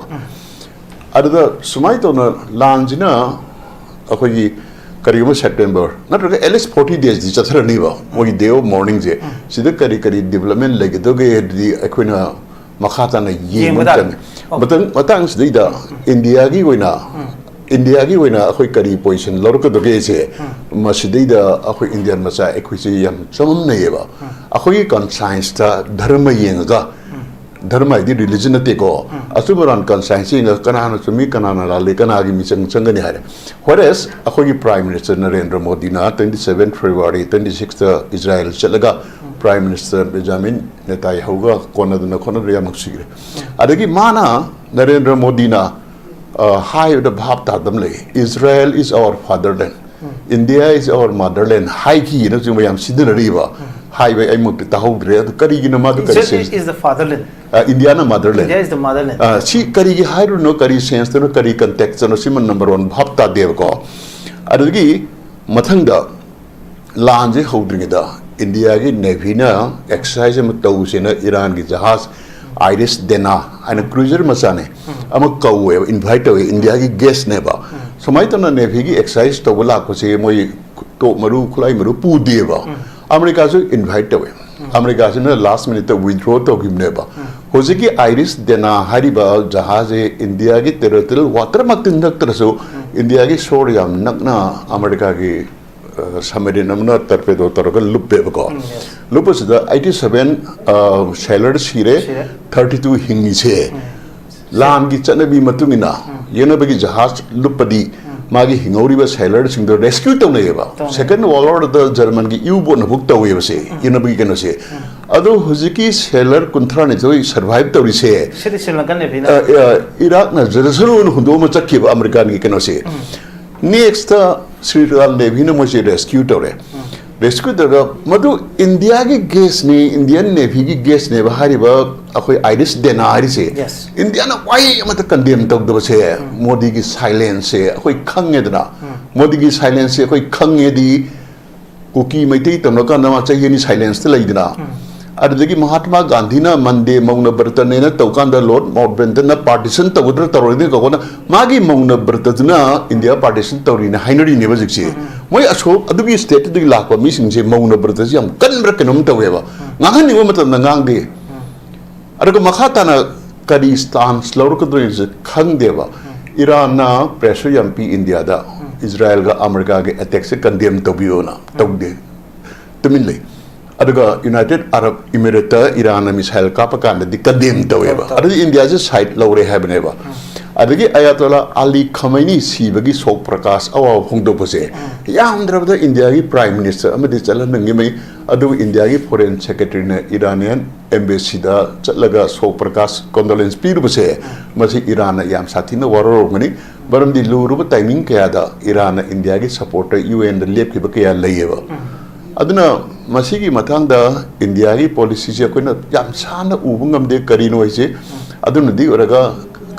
ꯑꯗꯨꯗ ꯁꯨꯃꯥꯏꯅ ꯇꯧꯅ ꯂꯥꯟꯁꯤꯅ ꯑꯩꯈꯣꯏꯒꯤ ꯀꯔꯤꯒꯨꯝꯕ ꯁꯦꯞꯇꯦꯝꯕꯔ ꯅꯠꯇ꯭ꯔꯒ ꯑꯦꯠꯂꯤꯁ ꯐꯣꯔꯇꯤ ꯗꯦꯖꯇꯤ ꯆꯠꯊꯔꯅꯤꯕ, ꯃꯣꯏꯒꯤ ꯗꯦ ꯑꯣꯐ ꯃꯣꯔꯅꯤꯡꯁꯦ꯫ ꯁꯤꯗ ꯀꯔꯤ ꯀꯔꯤ ꯗꯤꯕ꯭ꯂꯞꯃꯦꯟ ꯂꯩꯒꯗꯒꯦ ꯍꯥꯏꯗꯨꯗꯤ ꯑꯩꯈꯣꯏꯅ ꯃꯈꯥ ꯇꯥꯅ ꯌꯦꯡꯕ ꯌꯦꯡꯕ ꯇꯥꯔꯦ꯫ ꯃꯇꯝꯅꯤ꯫ ꯑꯣ꯫ ꯃꯇꯝ, ꯃꯇꯥꯡꯁꯤꯗꯩꯗ ꯏꯟꯗꯤꯌꯥꯒꯤ ꯑꯣꯏꯅ, ꯏꯟꯗꯤꯌꯥꯒꯤ ꯑꯣꯏꯅ ꯑꯩꯈꯣꯏ ꯀꯔꯤ ꯄꯣꯖꯤꯁꯟ ꯂꯧꯔꯛꯀꯗꯒꯦꯁꯦ, ꯃꯁꯤꯗꯩꯗ ꯑꯩꯈꯣꯏ ꯏꯟꯗꯤꯌꯟ ꯃꯆꯥ ꯑꯩꯈꯣꯏꯁꯦ ꯌꯥꯝ ꯆꯃꯝꯅꯩꯌꯦꯕ꯫ ꯑꯩꯈꯣꯏꯒꯤ ꯀꯟꯁꯥꯏꯟꯁꯇ ꯙꯔꯃ ꯌꯦꯡꯉꯒ, ꯙꯔꯃ ꯍꯥꯏꯗꯤ ꯔꯤꯂꯤꯖꯟ ꯅꯠꯇꯦꯀꯣ, ꯑꯆꯨꯝ ꯑꯔꯥꯟ ꯀꯟꯁꯥꯏꯟꯁ ꯌꯦꯡꯉꯒ ꯀꯅꯥꯅ ꯆꯨꯝꯃꯤ, ꯀꯅꯥꯅ ꯂꯥꯜꯂꯤ, ꯀꯅꯥꯒꯤ ꯃꯤꯆꯪ ꯆꯪꯒꯅꯤ ꯍꯥꯏꯔꯦ꯫ ꯋꯦꯔꯦꯁ ꯑꯩꯈꯣꯏꯒꯤ ꯄ꯭ꯔꯥꯏꯝ ꯃꯤꯅꯤꯁꯇꯔ ꯅꯔꯦꯟꯗ꯭ꯔ ꯃꯣꯗꯤꯅ ꯇ꯭ꯋꯦꯟꯇꯤ ꯁꯚꯦꯟ ꯐꯦꯕ꯭ꯔꯨꯋꯥꯔꯤ ꯇ꯭ꯋꯦꯟꯇꯤ ꯁꯤꯛꯁꯇ ꯏꯖꯔꯥꯌꯦꯜ ꯆꯠꯂꯒ ꯄ꯭ꯔꯥꯏꯝ ꯃꯤꯅꯤꯁꯇꯔ ꯕꯦꯟꯖꯥꯃꯤꯟ ꯅꯦꯇꯥꯌꯥꯍꯨꯒ ꯀꯣꯟꯅꯗꯅ ꯈꯣꯠꯅꯗꯅ ꯌꯥꯝ ꯅꯨꯡꯁꯤꯈ꯭ꯔꯦ꯫ ꯑꯗꯒꯤ ꯃꯥꯅ, ꯅꯔꯦꯟꯗ꯭ꯔ ꯃꯣꯗꯤꯅ, ꯑ, ꯍꯥꯏꯕꯗ ꯚꯥꯞ ꯇꯥꯗꯕ ꯂꯩ꯫ "Israel is our fatherland, India is our motherland" ꯍꯥꯏꯈꯤꯅ ꯍꯧꯖꯤꯛ ꯃꯌꯥꯝ ꯁꯤꯖꯤꯟꯅꯔꯤꯕ꯫ ꯍꯥꯏꯕ ꯑꯩꯃꯛꯇꯤ ꯇꯥꯍꯧꯗ꯭ꯔꯦ꯫ ꯑꯗꯨ ꯀꯔꯤꯒꯤꯅꯣ ꯃꯥꯗꯨ ꯀꯔꯤ India sense? Is the fatherland. ꯑ, India ꯅ motherland. India is the motherland. ꯑ, ꯁꯤ ꯀꯔꯤꯒꯤ ꯍꯥꯏꯔꯤꯅꯣ, ꯀꯔꯤ sense ꯇꯅꯣ, ꯀꯔꯤ context ꯇꯅꯣ, ꯁꯤꯃ number one ꯚꯥꯞ ꯇꯥꯗꯦꯕꯀꯣ꯫ ꯑꯗꯨꯗꯒꯤ ꯃꯊꯪꯗ ꯂꯥꯟꯁꯦ ꯍꯧꯗ꯭ꯔꯤꯉꯩꯗ India ꯒꯤ Navy ꯅ exercise ꯑꯃ ꯇꯧꯁꯦꯅ ꯏꯔꯥꯟꯒꯤ ꯖꯍꯥꯖ Iris Dena ꯍꯥꯏꯅ cruiser ꯃꯆꯥꯅꯦ, ꯑꯃ ꯀꯧꯋꯦꯕ, invite ꯇꯧꯋꯦ, India ꯒꯤ guest ꯅꯦꯕ꯫ ꯁꯨꯃꯥꯏꯅ ꯇꯧꯅ Navy ꯒꯤ exercise ꯇꯧꯕ ꯂꯥꯛꯄꯁꯦ ꯃꯣꯏ ꯇꯣꯞ ꯃꯔꯨ, ꯈꯨꯠꯂꯥꯏ ꯃꯔꯨ ꯄꯨꯗꯦꯕ꯫ ꯑꯃꯦꯔꯤꯀꯥꯁꯨ invite ꯇꯧꯋꯦ꯫ ꯑꯃꯦꯔꯤꯀꯥꯁꯤꯅ last minute ꯇ withdraw ꯇꯧꯈꯤꯕꯅꯦꯕ꯫ ꯍꯧꯖꯤꯛꯀꯤ Iris Dena ꯍꯥꯏꯔꯤꯕ ꯖꯍꯥꯖꯁꯦ India ꯒꯤ territorial water ꯃꯛꯇꯤ ꯅꯠꯇ꯭ꯔꯁꯨ, India ꯒꯤ shore ꯌꯥꯝ ꯅꯛꯅ ꯑꯃꯦꯔꯤꯀꯥꯒꯤ, ꯑ, submarine ꯑꯃꯅ torpedo ꯇꯧꯔꯒ ꯂꯨꯞꯄꯦꯕꯀꯣ꯫ ꯎꯝ, yes. ꯂꯨꯞꯄꯁꯤꯗ eighty seven, ꯑ, sailor ꯁꯤꯔꯦ, ꯁꯤꯔꯦ꯫ Thirty two ꯍꯤꯡꯉꯤꯁꯦ꯫ ꯂꯥꯟꯒꯤ ꯆꯠꯅꯕꯤ ꯃꯇꯨꯡ ꯏꯟꯅ ꯌꯦꯛꯅꯕꯒꯤ ꯖꯍꯥꯖ ꯂꯨꯞꯄꯗꯤ ꯃꯥꯒꯤ ꯍꯤꯡꯍꯧꯔꯤꯕ sailor ꯁꯤꯡꯗꯣ rescue ꯇꯧꯅꯩꯌꯦꯕ꯫ ꯇꯧꯅꯩ꯫ Second World War ꯗ German ꯒꯤ U boat ꯅ ꯕꯨꯛ ꯇꯧꯋꯦꯕ ꯁꯦ, ꯌꯦꯛꯅꯕꯒꯤ ꯀꯩꯅꯣꯁꯦ꯫ ꯑꯗꯣ ꯍꯧꯖꯤꯛꯀꯤ sailor ꯀꯨꯟꯊ꯭ꯔꯥ ꯅꯤꯊꯣꯏ survive ꯇꯧꯔꯤꯁꯦ, ꯁꯤꯗꯤ ꯁ꯭ꯔꯤ ꯂꯪꯀꯟ Navy ꯅ꯫ ꯑ, ꯑ, ꯏꯔꯥꯛꯅ ꯖꯔꯁꯅꯨꯅ ꯍꯨꯟꯗꯣꯛꯑꯝꯃ ꯆꯠꯈꯤꯕ ꯑꯃꯦꯔꯤꯀꯥꯟꯒꯤ ꯀꯩꯅꯣꯁꯦ꯫ Next ꯁ꯭ꯔꯤ ꯂꯪꯀꯟ Navy ꯅ ꯃꯣꯏꯁꯦ rescue ꯇꯧꯔꯦ꯫ Rescue ꯇꯧꯔꯒ ꯃꯗꯨ India ꯒꯤ gas ꯅꯤ, Indian Navy ꯒꯤ gas ꯅꯦꯕ ꯍꯥꯏꯔꯤꯕ ꯑꯩꯈꯣꯏ Iris Dena ꯍꯥꯏꯔꯤꯁꯦ꯫ Yes. India ꯅ ꯋꯥꯍꯩ ꯑꯃꯠꯇ condemn ꯇꯧꯗꯕꯁꯦ, ꯃꯣꯗꯤꯒꯤ silence ꯁꯦ ꯑꯩꯈꯣꯏ ꯈꯪꯉꯦꯗꯅ꯫ ꯃꯣꯗꯤꯒꯤ silence ꯁꯦ ꯑꯩꯈꯣꯏ ꯈꯪꯉꯦꯗꯤ, ꯀꯨꯀꯤ ꯃꯩꯇꯩ ꯇꯧꯅꯀꯥꯟꯗ ꯃꯥ ꯆꯍꯤ ꯑꯅꯤ silence ꯇ ꯂꯩꯗꯅ꯫ ꯑꯗꯨꯗꯒꯤ ꯃꯍꯥꯠꯃꯥ ꯒꯥꯟꯙꯤꯅ ꯃꯟꯗꯦ ꯃꯧꯅ ꯕ꯭ꯔꯇꯅꯦꯅ ꯇꯧꯀꯥꯟꯗ Lord Mountbatten ꯅ partition ꯇꯧꯒꯗ꯭ꯔꯥ ꯇꯧꯔꯣꯏꯗ꯭ꯔꯥ ꯀꯧꯀꯥꯟꯗ ꯃꯥꯒꯤ ꯃꯧꯅ ꯕ꯭ꯔꯇꯗꯨꯅ India partition ꯇꯧꯔꯤꯅ ꯍꯥꯏꯅꯔꯤꯅꯦꯕ ꯍꯧꯖꯤꯛꯁꯦ꯫ ꯃꯣꯏ ꯑꯁꯣꯛ ꯑꯗꯨꯒꯤ state ꯇꯨꯗꯒꯤ ꯂꯥꯛꯄ ꯃꯤꯁꯤꯡꯁꯦ ꯃꯧꯅ ꯕ꯭ꯔꯇꯁꯦ ꯌꯥꯝ ꯀꯟꯕ꯭ꯔꯥ ꯀꯩꯅꯣꯝ ꯇꯧꯋꯦꯕ꯫ ꯉꯥꯡꯍꯟꯅꯤꯡꯕ ꯃꯇꯝꯗ ꯉꯥꯡꯗꯦ꯫ ꯑꯗꯨꯒ ꯃꯈꯥ ꯇꯥꯅ ꯀꯔꯤ stance ꯂꯧꯔꯛꯀꯗꯣꯏꯅꯣꯁꯦ ꯈꯪꯗꯦꯕ꯫ ꯏꯔꯥꯟꯅ pressure ꯌꯥꯝ ꯄꯤ India ꯗ, ꯏꯖꯔꯥꯏꯜꯒ ꯑꯃꯦꯔꯤꯀꯥꯒꯤ attack ꯁꯦ condemn ꯇꯧꯕꯤꯌꯣꯅ꯫ ꯇꯧꯗꯦ, ꯇꯨꯃꯤꯟ ꯂꯩ꯫ ꯑꯗꯨꯒ United Arab Emirates ꯇ ꯏꯔꯥꯟꯅ missile ꯀꯥꯞꯄ ꯀꯥꯟꯗꯗꯤ condemn ꯇꯧꯋꯦꯕ꯫ ꯇꯧꯋꯦ꯫ ꯑꯗꯨꯗꯤ India ꯁꯦ side ꯂꯧꯔꯦ ꯍꯥꯏꯕꯅꯦꯕ꯫ ꯑꯗꯒꯤ ꯑꯌꯥꯇꯣꯂꯥ ꯑꯂꯤ ꯈꯃꯩꯅꯤ ꯁꯤꯕꯒꯤ ꯁꯣꯛ ꯄ꯭ꯔꯀꯥꯁ ꯑꯋꯥꯕ ꯐꯣꯡꯗꯣꯛꯄꯁꯦ, ꯌꯥꯝꯗ꯭ꯔꯕꯗ India ꯒꯤ Prime Minister ꯑꯃꯗꯤ ꯆꯠꯍꯟꯅꯤꯡꯉꯤꯃꯩ, ꯑꯗꯨꯕꯨ India ꯒꯤ Foreign Secretary ꯅ Iranian embassy ꯗ ꯆꯠꯂꯒ ꯁꯣꯛ ꯄ꯭ꯔꯀꯥꯁ condolence ꯄꯤꯔꯨꯕꯁꯦ, ꯃꯁꯤ ꯏꯔꯥꯟꯅ ꯌꯥꯝ ꯁꯥꯊꯤꯅ ꯋꯥꯔꯧꯔꯝꯒꯅꯤ꯫ ꯃꯔꯝꯗꯤ ꯂꯨꯔꯕ timing ꯀꯌꯥꯗ ꯏꯔꯥꯟꯅ India ꯒꯤ support ꯇ U N ꯗ ꯂꯦꯞꯈꯤꯕ ꯀꯌꯥ ꯂꯩꯌꯦꯕ꯫ ꯑꯗꯨꯅ ꯃꯁꯤꯒꯤ ꯃꯇꯥꯡꯗ ꯏꯟꯗꯤꯌꯥꯒꯤ ꯄꯣꯂꯤꯁꯤꯁꯦ ꯑꯩꯈꯣꯏꯅ ꯌꯥꯝ ꯁꯥꯟꯅ ꯎꯕ ꯉꯝꯗꯦ꯫ ꯀꯔꯤꯅꯣ ꯍꯥꯏꯁꯦ? ꯑꯗꯨꯅꯗꯤ ꯑꯣꯏꯔꯒ,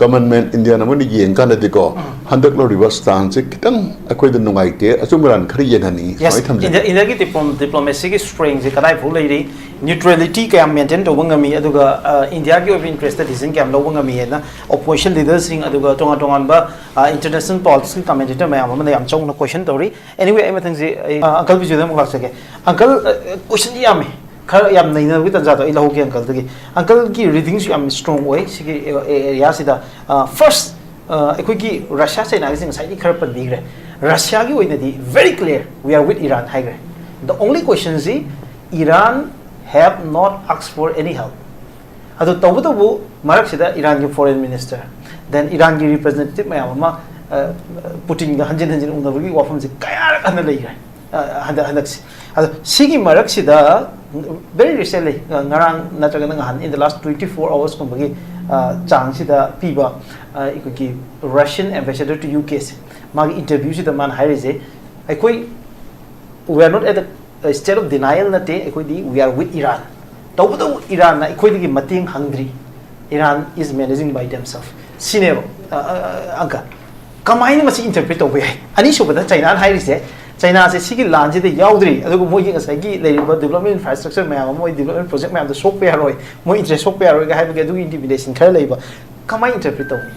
common man ꯏꯟꯗꯤꯌꯥꯟ ꯑꯃꯅ ꯌꯦꯡꯀꯥꯟꯗꯗꯤꯀꯣ, ꯍꯟꯗꯛ ꯂꯧꯔꯤꯕ ꯁ꯭ꯇꯥꯟꯁꯦ ꯈꯤꯇꯪ ꯑꯩꯈꯣꯏꯗ ꯅꯨꯡꯉꯥꯏꯇꯦ꯫ ꯑꯆꯨꯝ ꯑꯔꯥꯟ ꯈꯔ ꯌꯦꯡꯍꯟꯅꯤꯡꯉꯤ꯫ ꯌꯦꯁ, ꯁꯨꯃꯥꯏꯅ ꯊꯝꯖꯒꯦ꯫ ꯏꯟꯗꯤꯌꯥ, ꯏꯟꯗꯤꯌꯥꯒꯤ ꯗꯤꯄ꯭ꯂꯣꯝ-, ꯗꯤꯄ꯭ꯂꯣꯃꯦꯁꯤꯒꯤ ꯁ꯭ꯇ꯭ꯔꯦꯡꯁꯦ ꯀꯗꯥꯏꯐꯥꯎ ꯂꯩꯔꯤ? ꯅ꯭ꯌꯨꯇ꯭ꯔꯦꯂꯤꯇꯤ ꯀꯌꯥꯝ ꯃꯦꯟꯇꯦꯟ ꯇꯧꯕ ꯉꯝꯃꯤ? ꯑꯗꯨꯒ ꯑ, ꯏꯟꯗꯤꯌꯥꯒꯤ ꯑꯣꯏꯕ ꯏꯟꯇꯔꯦꯁꯇ ꯗꯤꯁꯤꯖꯟ ꯀꯌꯥꯝ ꯂꯧꯕ ꯉꯝꯃꯤ ꯍꯥꯏꯅ ꯑꯣꯄꯣꯖꯤꯁꯟ ꯂꯤꯗꯔꯁꯤꯡ, ꯑꯗꯨꯒ ꯇꯣꯉꯥꯟ ꯇꯣꯉꯥꯟꯕ ꯏꯟꯇꯔꯅꯦꯁꯅꯦꯜ ꯄꯣꯂꯤꯇꯤꯀꯦꯜ ꯀꯃꯦꯟꯇꯦꯇꯔ ꯃꯌꯥꯝ ꯑꯃꯅ ꯌꯥꯝ ꯆꯥꯎꯅ ꯀꯣꯏꯁꯟ ꯇꯧꯔꯤ꯫ ꯑꯦꯅꯤꯋꯦ, ꯑꯩ ꯃꯊꯪꯁꯤ ꯑꯩ, ꯑ, ꯑꯪꯀꯜ ꯕꯤꯖꯨꯗ ꯑꯃꯨꯛ ꯂꯥꯛꯆꯒꯦ꯫ ꯑꯪꯀꯜ, ꯑ, ꯀꯣꯏꯁꯟꯗꯤ ꯌꯥꯝꯃꯤ, ꯈꯔ ꯌꯥꯝ ꯅꯩꯅꯕꯒꯤ ꯇꯥꯟꯖꯥꯗꯣ ꯑꯩ ꯂꯧꯍꯧꯒꯦ ꯑꯪꯀꯜꯗꯒꯤ꯫ ꯑꯪꯀꯜꯒꯤ ꯔꯤꯗꯤꯡꯁꯨ ꯌꯥꯝ ꯁ꯭ꯇ꯭ꯔꯣꯡ ꯑꯣꯏ ꯁꯤꯒꯤ ꯑꯦꯔꯤꯌꯥꯁꯤꯗ꯫ ꯐꯥꯔꯁ, ꯑꯩꯈꯣꯏꯒꯤ ꯔꯁꯤꯌꯥ ꯆꯩꯅꯥꯒꯤꯁꯦ ꯉꯁꯥꯏꯗꯤ ꯈꯔ ꯄꯟꯕꯤꯈ꯭ꯔꯦ꯫ ꯔꯁꯤꯌꯥꯒꯤ ꯑꯣꯏꯅꯗꯤ very clear, "We are with Iran" ꯍꯥꯏꯈ꯭ꯔꯦ꯫ The only question is, "Iran have not asked for any help." ꯑꯗꯣ ꯇꯧꯕꯇꯕꯨ ꯃꯔꯛꯁꯤꯗ ꯏꯔꯥꯟꯒꯤ ꯐꯣꯔꯦꯟ ꯃꯤꯅꯤꯁꯇꯔ, then ꯏꯔꯥꯟꯒꯤ ꯔꯤꯄ꯭ꯔꯖꯦꯟꯇꯦꯇꯤꯚ ꯃꯌꯥꯝ ꯑꯃ, ꯑ, ꯄꯨꯇꯤꯟꯒ ꯍꯟꯖꯤꯟ ꯍꯟꯖꯤꯟ ꯎꯅꯕꯒꯤ ꯋꯥꯐꯝꯁꯦ ꯀꯌꯥꯔꯛ ꯍꯟꯅ ꯂꯩꯈ꯭ꯔꯦ, ꯑ, ꯍꯟꯗꯛ, ꯍꯟꯗꯛꯁꯦ꯫ ꯑꯗꯣ ꯁꯤꯒꯤ ꯃꯔꯛꯁꯤꯗ very recently, ꯑ, ꯉꯔꯥꯡ ꯅꯠꯇ꯭ꯔꯒꯅ ꯉꯍꯥꯟ, in the last twenty four hours ꯀꯨꯝꯕꯒꯤ, ꯑ, ꯆꯥꯡꯁꯤꯗ ꯄꯤꯕ, ꯑ, ꯑꯩꯈꯣꯏꯒꯤ Russian ambassador to U K ꯁꯦ, ꯃꯥꯒꯤ ꯏꯟꯇꯔꯚ꯭ꯌꯨꯁꯤꯗ ꯃꯥꯅ ꯍꯥꯏꯔꯤꯁꯦ, "ꯑꯩꯈꯣꯏ, we are not at a state of denial ꯅꯠꯇꯦ, ꯑꯩꯈꯣꯏꯗꯤ we are with Iran꯫ ꯇꯧꯕꯇꯕꯨ ꯏꯔꯥꯟꯅ ꯑꯩꯈꯣꯏꯗꯒꯤ ꯃꯇꯦꯡ ꯍꯪꯗ꯭ꯔꯤ, Iran is managing by themselves" ꯁꯤꯅꯦꯕ, ꯑ, ꯑ, ꯑ, ꯑꯪꯀ꯫ ꯀꯃꯥꯏꯅ ꯃꯁꯤ ꯏꯟꯇꯔꯄ꯭ꯔꯤꯠ ꯇꯧꯕ ꯌꯥꯏ? ꯑꯅꯤꯁꯨꯕꯗ ꯆꯩꯅꯥꯅ ꯍꯥꯏꯔꯤꯁꯦ, ꯆꯩꯅꯥꯁꯦ ꯁꯤꯒꯤ ꯂꯥꯟꯁꯤꯗ ꯌꯥꯎꯗ꯭ꯔꯤ, ꯑꯗꯨꯒ ꯃꯣꯏꯒꯤ ꯉꯁꯥꯏꯒꯤ ꯂꯩꯔꯤꯕ ꯗꯤꯕ꯭ꯂꯞꯃꯦꯟ ꯏꯟꯐ꯭ꯔꯥꯁ꯭ꯇ꯭ꯔꯛꯆꯔ ꯃꯌꯥꯝ ꯑꯃ, ꯃꯣꯏ ꯗꯤꯕ꯭ꯂꯞꯃꯦꯟ ꯄ꯭ꯔꯣꯖꯦꯛ ꯃꯌꯥꯝꯗꯣ ꯁꯣꯛꯄ ꯌꯥꯔꯣꯏ, ꯃꯣꯏ ꯏꯟꯇꯔꯦꯁ ꯁꯣꯛꯄ ꯌꯥꯔꯣꯏꯒ ꯍꯥꯏꯕꯒꯤ ꯑꯗꯨꯒꯤ ꯏꯟꯇꯤꯃꯤꯗꯦꯁꯟ ꯈꯔ ꯂꯩꯕ꯫ ꯀꯃꯥꯏꯅ ꯏꯟꯇꯔꯄ꯭ꯔꯤꯠ ꯇꯧꯅꯤ?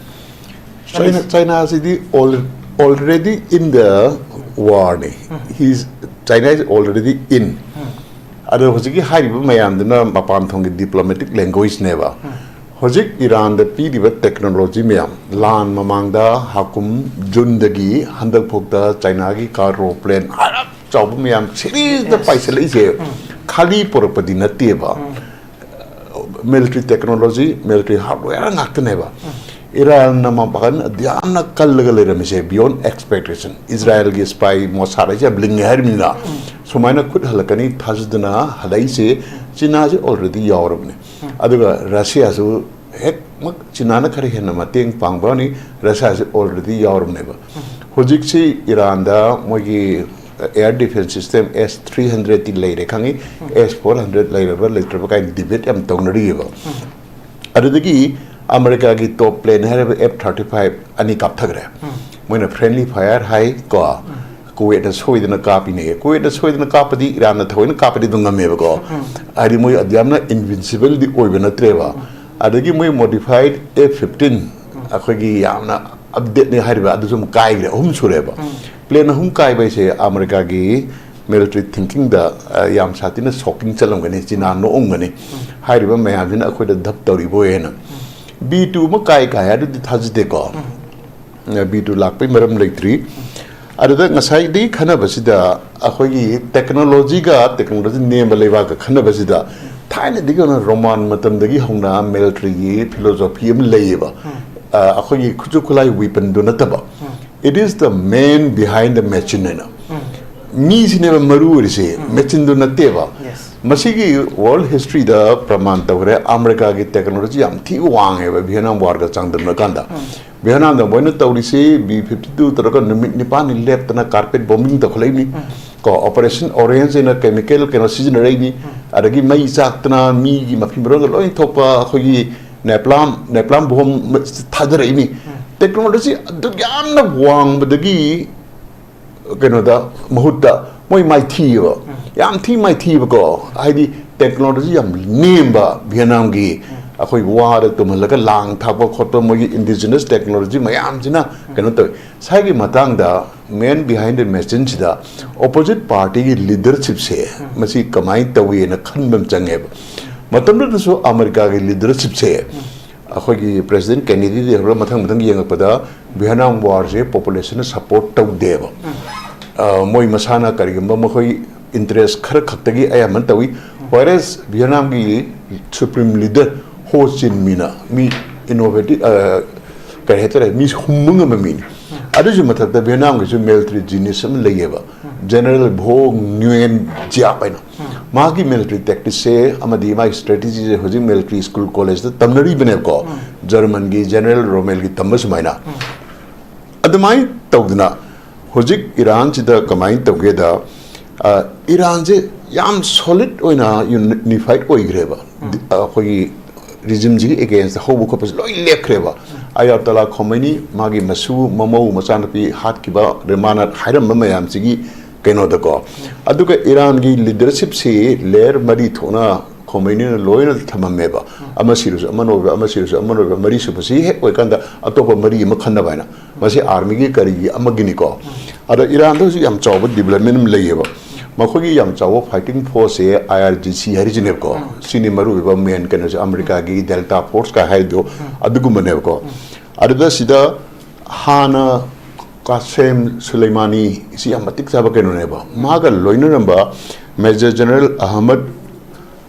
ꯆꯩꯅꯥ, ꯆꯩꯅꯥꯁꯤꯗꯤ all-, already in the war ꯅꯤ꯫ He is, China is already in꯫ ꯑꯗꯣ ꯍꯧꯖꯤꯛꯀꯤ ꯍꯥꯏꯔꯤꯕ ꯃꯌꯥꯝꯗꯨꯅ ꯃꯄꯥꯟ ꯊꯣꯡꯒꯤ ꯗꯤꯄ꯭ꯂꯣꯃꯦꯇꯤꯛ ꯂꯦꯡꯒ꯭ꯋꯦꯖꯅꯦꯕ꯫ ꯍꯧꯖꯤꯛ ꯏꯔꯥꯟꯗ ꯄꯤꯔꯤꯕ ꯇꯦꯛꯅꯣꯂꯣꯖꯤ ꯃꯌꯥꯝ, ꯂꯥꯟ ꯃꯃꯥꯡꯗ ꯍꯥꯀꯨꯝ ꯖꯨꯟꯗꯒꯤ ꯍꯟꯗꯛ ꯐꯥꯎꯗ ꯆꯩꯅꯥꯒꯤ ꯀꯥꯔꯒꯣ ꯄ꯭ꯂꯦꯟ ꯑꯔꯞ ꯆꯥꯎꯕ ꯃꯌꯥꯝ ꯁꯤꯔꯤꯁꯇ ꯄꯥꯏꯁꯤꯜꯂꯛꯏꯁꯦ ꯈꯥꯂꯤ ꯄꯨꯔꯛꯄꯗꯤ ꯅꯠꯇꯦꯕ꯫ ꯃꯤꯂꯤꯇꯔꯤ ꯇꯦꯛꯅꯣꯂꯣꯖꯤ, ꯃꯤꯂꯤꯇꯔꯤ ꯍꯥꯔꯗꯋꯦꯌꯔ ꯉꯥꯛꯇꯅꯦꯕ꯫ ꯏꯔꯥꯟꯅ ꯃꯄꯥꯡꯒꯜ ꯌꯥꯝꯅ ꯀꯜꯂꯒ ꯂꯩꯔꯝꯃꯤꯁꯦ beyond expectation꯫ ꯏꯖꯔꯥꯌꯦꯜꯒꯤ ꯁ꯭ꯄꯥꯏ ꯃꯣꯁꯥꯗ ꯍꯥꯏꯁꯦ ꯌꯥꯝ ꯂꯤꯡꯉꯦ ꯍꯥꯏꯔꯤꯕꯅꯤꯅ, ꯁꯨꯃꯥꯏꯅ ꯈꯨꯠ ꯍꯜꯂꯛꯀꯅꯤ ꯊꯥꯖꯗꯅ ꯍꯜꯂꯛꯏꯁꯦ꯫ ꯆꯤꯅꯥꯁꯦ already ꯌꯥꯎꯔꯕꯅꯦ꯫ ꯑꯗꯨꯒ ꯔꯁꯤꯌꯥꯁꯨ ꯍꯦꯛꯃꯛ ꯆꯤꯅꯥꯅ ꯈꯔ ꯍꯦꯟꯅ ꯃꯇꯦꯡ ꯄꯥꯡꯕꯅꯤ, ꯔꯁꯤꯌꯥꯁꯦ already ꯌꯥꯎꯔꯕꯅꯦꯕ꯫ ꯍꯧꯖꯤꯛꯁꯤ ꯏꯔꯥꯟꯗ ꯃꯣꯏꯒꯤ ꯑꯦꯌꯔ ꯗꯤꯐꯦꯟꯁ ꯁꯤꯁꯇꯦꯝ ꯑꯦꯁ ꯊ꯭ꯔꯤ ꯍꯟꯗ꯭ꯔꯦꯗꯇꯤ ꯂꯩꯔꯦ ꯈꯪꯉꯤ, ꯑꯦꯁ ꯐꯣꯔ ꯍꯟꯗ꯭ꯔꯦꯗ ꯂꯩꯔꯕ꯭ꯔꯥ ꯂꯩꯇ꯭ꯔꯕ꯭ꯔꯥ ꯀꯥꯏꯅ ꯗꯤꯕꯦꯠ ꯌꯥꯝ ꯇꯧꯅꯔꯤꯑꯕ꯫ ꯑꯗꯨꯗꯒꯤ ꯑꯃꯦꯔꯤꯀꯥꯒꯤ ꯇꯣꯞ ꯄ꯭ꯂꯦꯟ ꯍꯥꯏꯔꯤꯕ ꯑꯦꯐ ꯊꯥꯔꯇꯤ ꯐꯥꯏꯚ ꯑꯅꯤ ꯀꯥꯞꯊꯈ꯭ꯔꯦ꯫ ꯃꯣꯏꯅ ꯐ꯭ꯔꯦꯟꯂꯤ ꯐꯥꯌꯔ ꯍꯥꯏ ꯀꯣ, ꯀꯨꯋꯦꯠꯅ ꯁꯣꯏꯗꯅ ꯀꯥꯞꯄꯤꯅꯦ꯫ ꯀꯨꯋꯦꯠꯅ ꯁꯣꯏꯗꯅ ꯀꯥꯞꯄꯗꯤ ꯏꯔꯥꯟꯅ ꯊꯑꯣꯏꯅ ꯀꯥꯞꯄꯗꯤ ꯑꯗꯨꯝ ꯉꯝꯃꯦꯕꯀꯣ꯫ ꯍꯥꯏꯗꯤ ꯃꯣꯏ ꯑꯗꯨ ꯌꯥꯝꯅ ꯏꯟꯚꯤꯟꯁꯤꯕꯜꯗꯤ ꯑꯣꯏꯕ ꯅꯠꯇ꯭ꯔꯦꯕ꯫ ꯑꯗꯒꯤ ꯃꯣꯏ ꯃꯣꯗꯤꯐꯥꯏꯠ ꯑꯦꯐ ꯐꯤꯐꯇꯤꯟ, ꯑꯩꯈꯣꯏꯒꯤ ꯌꯥꯝꯅ ꯑꯞꯗꯦꯠꯅꯤ ꯍꯥꯏꯔꯤꯕ, ꯑꯗꯨꯁꯨ ꯑꯃꯨꯛ ꯀꯥꯏꯈ꯭ꯔꯦ, ꯑꯍꯨꯝ ꯁꯨꯔꯦꯕ꯫ ꯄ꯭ꯂꯦꯟ ꯑꯍꯨꯝ ꯀꯥꯏꯕ ꯍꯥꯏꯁꯦ ꯑꯃꯦꯔꯤꯀꯥꯒꯤ ꯃꯤꯂꯤꯇꯔꯤ ꯊꯤꯡꯀꯤꯡꯗ, ꯑ, ꯌꯥꯝ ꯁꯥꯊꯤꯅ ꯁꯣꯛꯀꯤꯡ ꯆꯠꯂꯝꯒꯅꯤ, ꯆꯤꯅꯥ ꯅꯣꯛꯑꯝꯒꯅꯤ꯫ ꯍꯥꯏꯔꯤꯕ ꯃꯌꯥꯝꯁꯤꯅ ꯑꯩꯈꯣꯏꯗ ꯙꯞ ꯇꯧꯔꯤꯕꯣꯏ ꯍꯥꯏꯅ꯫ ꯕꯤ ꯇꯨ ꯑꯃ ꯀꯥꯏ ꯀꯥꯏ ꯍꯥꯏꯗꯨꯗꯤ ꯊꯥꯖꯗꯦꯀꯣ꯫ ꯕꯤ ꯇꯨ ꯂꯥꯛꯄꯩ ꯃꯔꯝ ꯂꯩꯇ꯭ꯔꯤ꯫ ꯑꯗꯨꯗ ꯉꯁꯥꯏꯗꯒꯤ ꯈꯟꯅꯕꯁꯤꯗ ꯑꯩꯈꯣꯏꯒꯤ ꯇꯦꯛꯅꯣꯂꯣꯖꯤꯒ ꯇꯦꯛꯅꯣꯂꯣꯖꯤ ꯅꯦꯝꯕ ꯂꯩꯕꯥꯛꯀ ꯈꯟꯅꯕꯁꯤꯗ ꯊꯥꯏꯅꯗꯒꯤ ꯍꯧꯅ ꯔꯣꯃꯥꯟ ꯃꯇꯝꯗꯒꯤ ꯍꯧꯅ ꯃꯤꯂꯤꯇꯔꯤꯒꯤ ꯐꯤꯂꯣꯁꯣꯐꯤ ꯑꯃ ꯂꯩꯌꯦꯕ꯫ ꯑ, ꯑꯩꯈꯣꯏꯒꯤ ꯈꯨꯠꯁꯨ ꯈꯨꯠꯂꯥꯏ ꯋꯤꯄꯟꯗꯨ ꯅꯠꯇꯕ, "It is the man behind the machine" ꯍꯥꯏꯅ꯫ ꯃꯤꯁꯤꯅꯦꯕ ꯃꯔꯨ ꯑꯣꯏꯔꯤꯁꯦ, ꯃꯦꯆꯤꯟꯗꯨ ꯅꯠꯇꯦꯕ꯫ Yes. ꯃꯁꯤꯒꯤ ꯋꯥꯔꯜ ꯍꯤꯁꯇ꯭ꯔꯤꯗ ꯄ꯭ꯔꯃꯥꯟ ꯇꯧꯈ꯭ꯔꯦ, ꯑꯃꯦꯔꯤꯀꯥꯒꯤ ꯇꯦꯛꯅꯣꯂꯣꯖꯤ ꯌꯥꯝ ꯊꯤ ꯋꯥꯡꯉꯦꯕ ꯚꯤꯌꯦꯠꯅꯥꯝ ꯋꯥꯔꯒ ꯆꯥꯡꯗꯝꯅ ꯀꯥꯟꯗ꯫ ꯚꯤꯌꯦꯠꯅꯥꯝꯗ ꯃꯣꯏꯅ ꯇꯧꯔꯤꯁꯤ ꯕꯤ ꯐꯤꯐꯇꯤ ꯇꯨ ꯇꯧꯔꯒ ꯅꯨꯃꯤꯠ ꯅꯤꯄꯥꯜꯅꯤ ꯂꯦꯞꯇꯅ ꯀꯥꯔꯄꯦꯠ ꯕꯣꯝꯕꯤꯡ ꯇꯧꯈꯠꯂꯛꯏꯅꯤ꯫ ꯀꯣ, ꯑꯣꯄꯔꯦꯁꯟ ꯑꯣꯔꯦꯟꯖ ꯍꯥꯏꯅ ꯀꯦꯃꯤꯀꯦꯜ ꯀꯩꯅꯣ ꯁꯤꯖꯤꯟꯅꯔꯛꯏꯅꯤ꯫ ꯑꯗꯒꯤ ꯃꯩ ꯆꯥꯛꯇꯅ ꯃꯤꯒꯤ ꯃꯐꯤ ꯃꯔꯣꯟꯒ ꯂꯣꯏ ꯊꯣꯛꯄ ꯑꯩꯈꯣꯏꯒꯤ ꯅꯦꯄ꯭ꯂꯥꯝ, ꯅꯦꯄ꯭ꯂꯥꯝ ꯕꯣꯝ ꯊꯥꯗꯔꯛꯏꯅꯤ꯫ ꯇꯦꯛꯅꯣꯂꯣꯖꯤ ꯑꯗꯨꯛ ꯌꯥꯝꯅ ꯋꯥꯡꯕꯗꯒꯤ ꯀꯩꯅꯣꯗ ꯃꯍꯨꯠꯇ ꯃꯣꯏ ꯃꯥꯏꯊꯤꯑꯕ꯫ ꯌꯥꯝ ꯊꯤ ꯃꯥꯏꯊꯤꯕꯀꯣ꯫ ꯍꯥꯏꯗꯤ ꯇꯦꯛꯅꯣꯂꯣꯖꯤ ꯌꯥꯝ ꯅꯦꯝꯕ ꯚꯤꯌꯦꯠꯅꯥꯝꯒꯤ, ꯑꯩꯈꯣꯏ ꯋꯥꯗ ꯇꯨꯝꯍꯜꯂꯒ ꯂꯥꯡ ꯊꯥꯛꯄ ꯈꯣꯠꯄ, ꯃꯣꯏꯒꯤ ꯏꯟꯗꯤꯖꯤꯅꯁ ꯇꯦꯛꯅꯣꯂꯣꯖꯤ ꯃꯌꯥꯝꯁꯤꯅ ꯀꯩꯅꯣ ꯇꯧꯋꯤ꯫ ꯁ꯭ꯋꯥꯏꯒꯤ ꯃꯇꯥꯡꯗ man behind the machineꯁꯤꯗ ꯑꯣꯄꯣꯖꯤꯠ ꯄꯥꯔꯇꯤꯒꯤ ꯂꯤꯗꯔꯁꯤꯞꯁꯦ ꯃꯁꯤ ꯀꯃꯥꯏꯅ ꯇꯧꯏꯅ ꯈꯟꯕ ꯑꯃ ꯆꯪꯉꯦꯕ꯫ ꯃꯇꯝꯗꯨꯗꯁꯨ ꯑꯃꯦꯔꯤꯀꯥꯒꯤ ꯂꯤꯗꯔꯁꯤꯞꯁꯦ ꯑꯩꯈꯣꯏꯒꯤ ꯄ꯭ꯔꯦꯁꯤꯗꯦꯟ ꯀꯦꯅꯦꯗꯤꯗꯒꯤ ꯍꯧꯔꯒ ꯃꯊꯪ ꯃꯊꯪ ꯌꯦꯡꯉꯛꯄꯗ ꯚꯤꯌꯦꯠꯅꯥꯝ ꯋꯥꯔꯁꯦ ꯄꯣꯄꯨꯂꯦꯁꯟꯅ ꯁꯞꯄꯣꯔꯠ ꯇꯧꯗꯦꯕ꯫ ꯑ, ꯃꯣꯏ ꯃꯁꯥꯅ ꯀꯔꯤꯒꯨꯝꯕ ꯃꯈꯣꯏ ꯏꯟꯇꯔꯦꯁ ꯈꯔ ꯈꯛꯇꯒꯤ ꯑꯌꯥꯝꯕꯅ ꯇꯧꯏ꯫ Whereas ꯚꯤꯌꯦꯠꯅꯥꯝꯒꯤ ꯁꯨꯄ꯭ꯔꯤꯝ ꯂꯤꯗꯔ ꯍꯣ ꯆꯤꯟ ꯃꯤꯅ ꯃꯤ ꯏꯅꯣꯚꯦꯇꯤꯚ, ꯑ, ꯀꯔꯤ ꯍꯥꯏꯇꯥꯔꯦ, ꯃꯤ ꯍꯨꯝꯕ ꯉꯝꯕ ꯃꯤꯅꯤ꯫ ꯑꯗꯨꯒꯤ ꯃꯊꯛꯇ ꯚꯤꯌꯦꯠꯅꯥꯝꯒꯤꯁꯨ ꯃꯤꯂꯤꯇꯔꯤ ꯖꯤꯅꯤꯌꯁ ꯑꯃ ꯂꯩꯌꯦꯕ, ꯖꯦꯅꯔꯦꯜ ꯚꯣ ꯅ꯭ꯌꯨꯌꯦꯟ ꯖꯤꯌꯥꯞ ꯍꯥꯏꯅ꯫ ꯃꯥꯒꯤ ꯃꯤꯂꯤꯇꯔꯤ ꯇꯦꯛꯇꯤꯛꯁꯦ ꯑꯃꯗꯤ ꯃꯥꯒꯤ ꯁ꯭ꯇ꯭ꯔꯦꯇꯦꯖꯤꯁꯦ ꯍꯧꯖꯤꯛ ꯃꯤꯂꯤꯇꯔꯤ ꯁ꯭ꯀꯨꯜ ꯀꯣꯂꯦꯖꯇ ꯇꯝꯅꯔꯤꯕꯅꯦꯕꯀꯣ, ꯖꯔꯃꯟꯒꯤ ꯖꯦꯅꯔꯦꯜ ꯔꯣꯃꯦꯜꯒꯤ ꯇꯝꯕ ꯁꯨꯃꯥꯏꯅ꯫ ꯑꯗꯨꯃꯥꯏꯅ ꯇꯧꯗꯅ ꯍꯧꯖꯤꯛ ꯏꯔꯥꯟꯁꯤꯗ ꯀꯃꯥꯏꯅ ꯇꯧꯒꯦꯗ, ꯑ, ꯏꯔꯥꯟꯁꯦ ꯌꯥꯝ solid ꯑꯣꯏꯅ unified ꯑꯣꯏꯈ꯭ꯔꯦꯕ꯫ ꯗꯤ-, ꯑ, ꯑꯩꯈꯣꯏꯒꯤ regimeꯁꯤꯒꯤ againstꯇ ꯍꯧꯕ ꯈꯣꯠꯄꯁꯦ ꯂꯣꯏ ꯂꯦꯞꯈ꯭ꯔꯦꯕ꯫ ꯑꯌꯥꯇꯣꯜꯂꯥ ꯈꯣꯃꯩꯅꯤ, ꯃꯥꯒꯤ ꯃꯁꯨ, ꯃꯃꯧ, ꯃꯆꯥꯅꯨꯄꯤ ꯍꯥꯠꯈꯤꯕ, ꯔꯦ-, ꯃꯥꯅ ꯍꯥꯏꯔꯝꯕ ꯃꯌꯥꯝꯁꯤꯒꯤ ꯀꯩꯅꯣꯗꯀꯣ꯫ ꯑꯗꯨꯒ ꯏꯔꯥꯟꯒꯤ leadershipꯁꯤ layer ꯃꯔꯤ ꯊꯣꯛꯅ ꯈꯣꯃꯩꯅꯤꯅ ꯂꯣꯏꯅ ꯊꯝꯃꯝꯃꯦꯕ꯫ ꯑꯃ ꯁꯤꯔꯁꯨ ꯑꯃꯅ ꯑꯣꯏꯕ, ꯑꯃ ꯁꯤꯔꯁꯨ ꯑꯃꯅ ꯑꯣꯏꯕ, ꯃꯔꯤꯁꯨꯕꯁꯤ ꯍꯦꯛ ꯑꯣꯏꯀꯥꯟꯗ ꯑꯇꯣꯞꯄ ꯃꯔꯤ ꯑꯃ ꯈꯟꯅꯕ ꯍꯥꯏꯅ꯫ ꯃꯁꯤ armyꯒꯤ ꯀꯔꯤꯒꯤ ꯑꯃꯒꯤꯅꯤꯀꯣ꯫ ꯑꯗ ꯏꯔꯥꯟꯗ ꯍꯧꯖꯤꯛ ꯌꯥꯝ ꯆꯥꯎꯕ development ꯑꯃ ꯂꯩꯌꯦꯕ꯫ ꯃꯈꯣꯏꯒꯤ ꯌꯥꯝ ꯆꯥꯎꯕ fighting forceꯁꯦ I R G C ꯍꯥꯏꯔꯤꯁꯤꯅꯦꯕꯀꯣ꯫ ꯁꯤꯅꯤ ꯃꯔꯨꯑꯣꯏꯕ main ꯀꯩꯅꯣꯁꯦ, ꯑꯃꯦꯔꯤꯀꯥꯒꯤ Delta Forceꯀ ꯍꯥꯏꯗꯣ ꯑꯗꯨꯒꯨꯝꯕꯅꯦꯕꯀꯣ꯫ ꯑꯗꯨꯗ ꯁꯤꯗ ꯍꯥꯟꯅ ꯀꯥꯁꯦꯝ ꯁꯨꯂꯩꯃꯥꯅꯤ ꯁꯤ ꯌꯥꯝ ꯃꯇꯤꯛ ꯆꯥꯕ ꯀꯩꯅꯣꯅꯦꯕ꯫ ꯃꯥꯒ ꯂꯣꯏꯅꯔꯝꯕ Major General ꯑꯍꯃꯗ,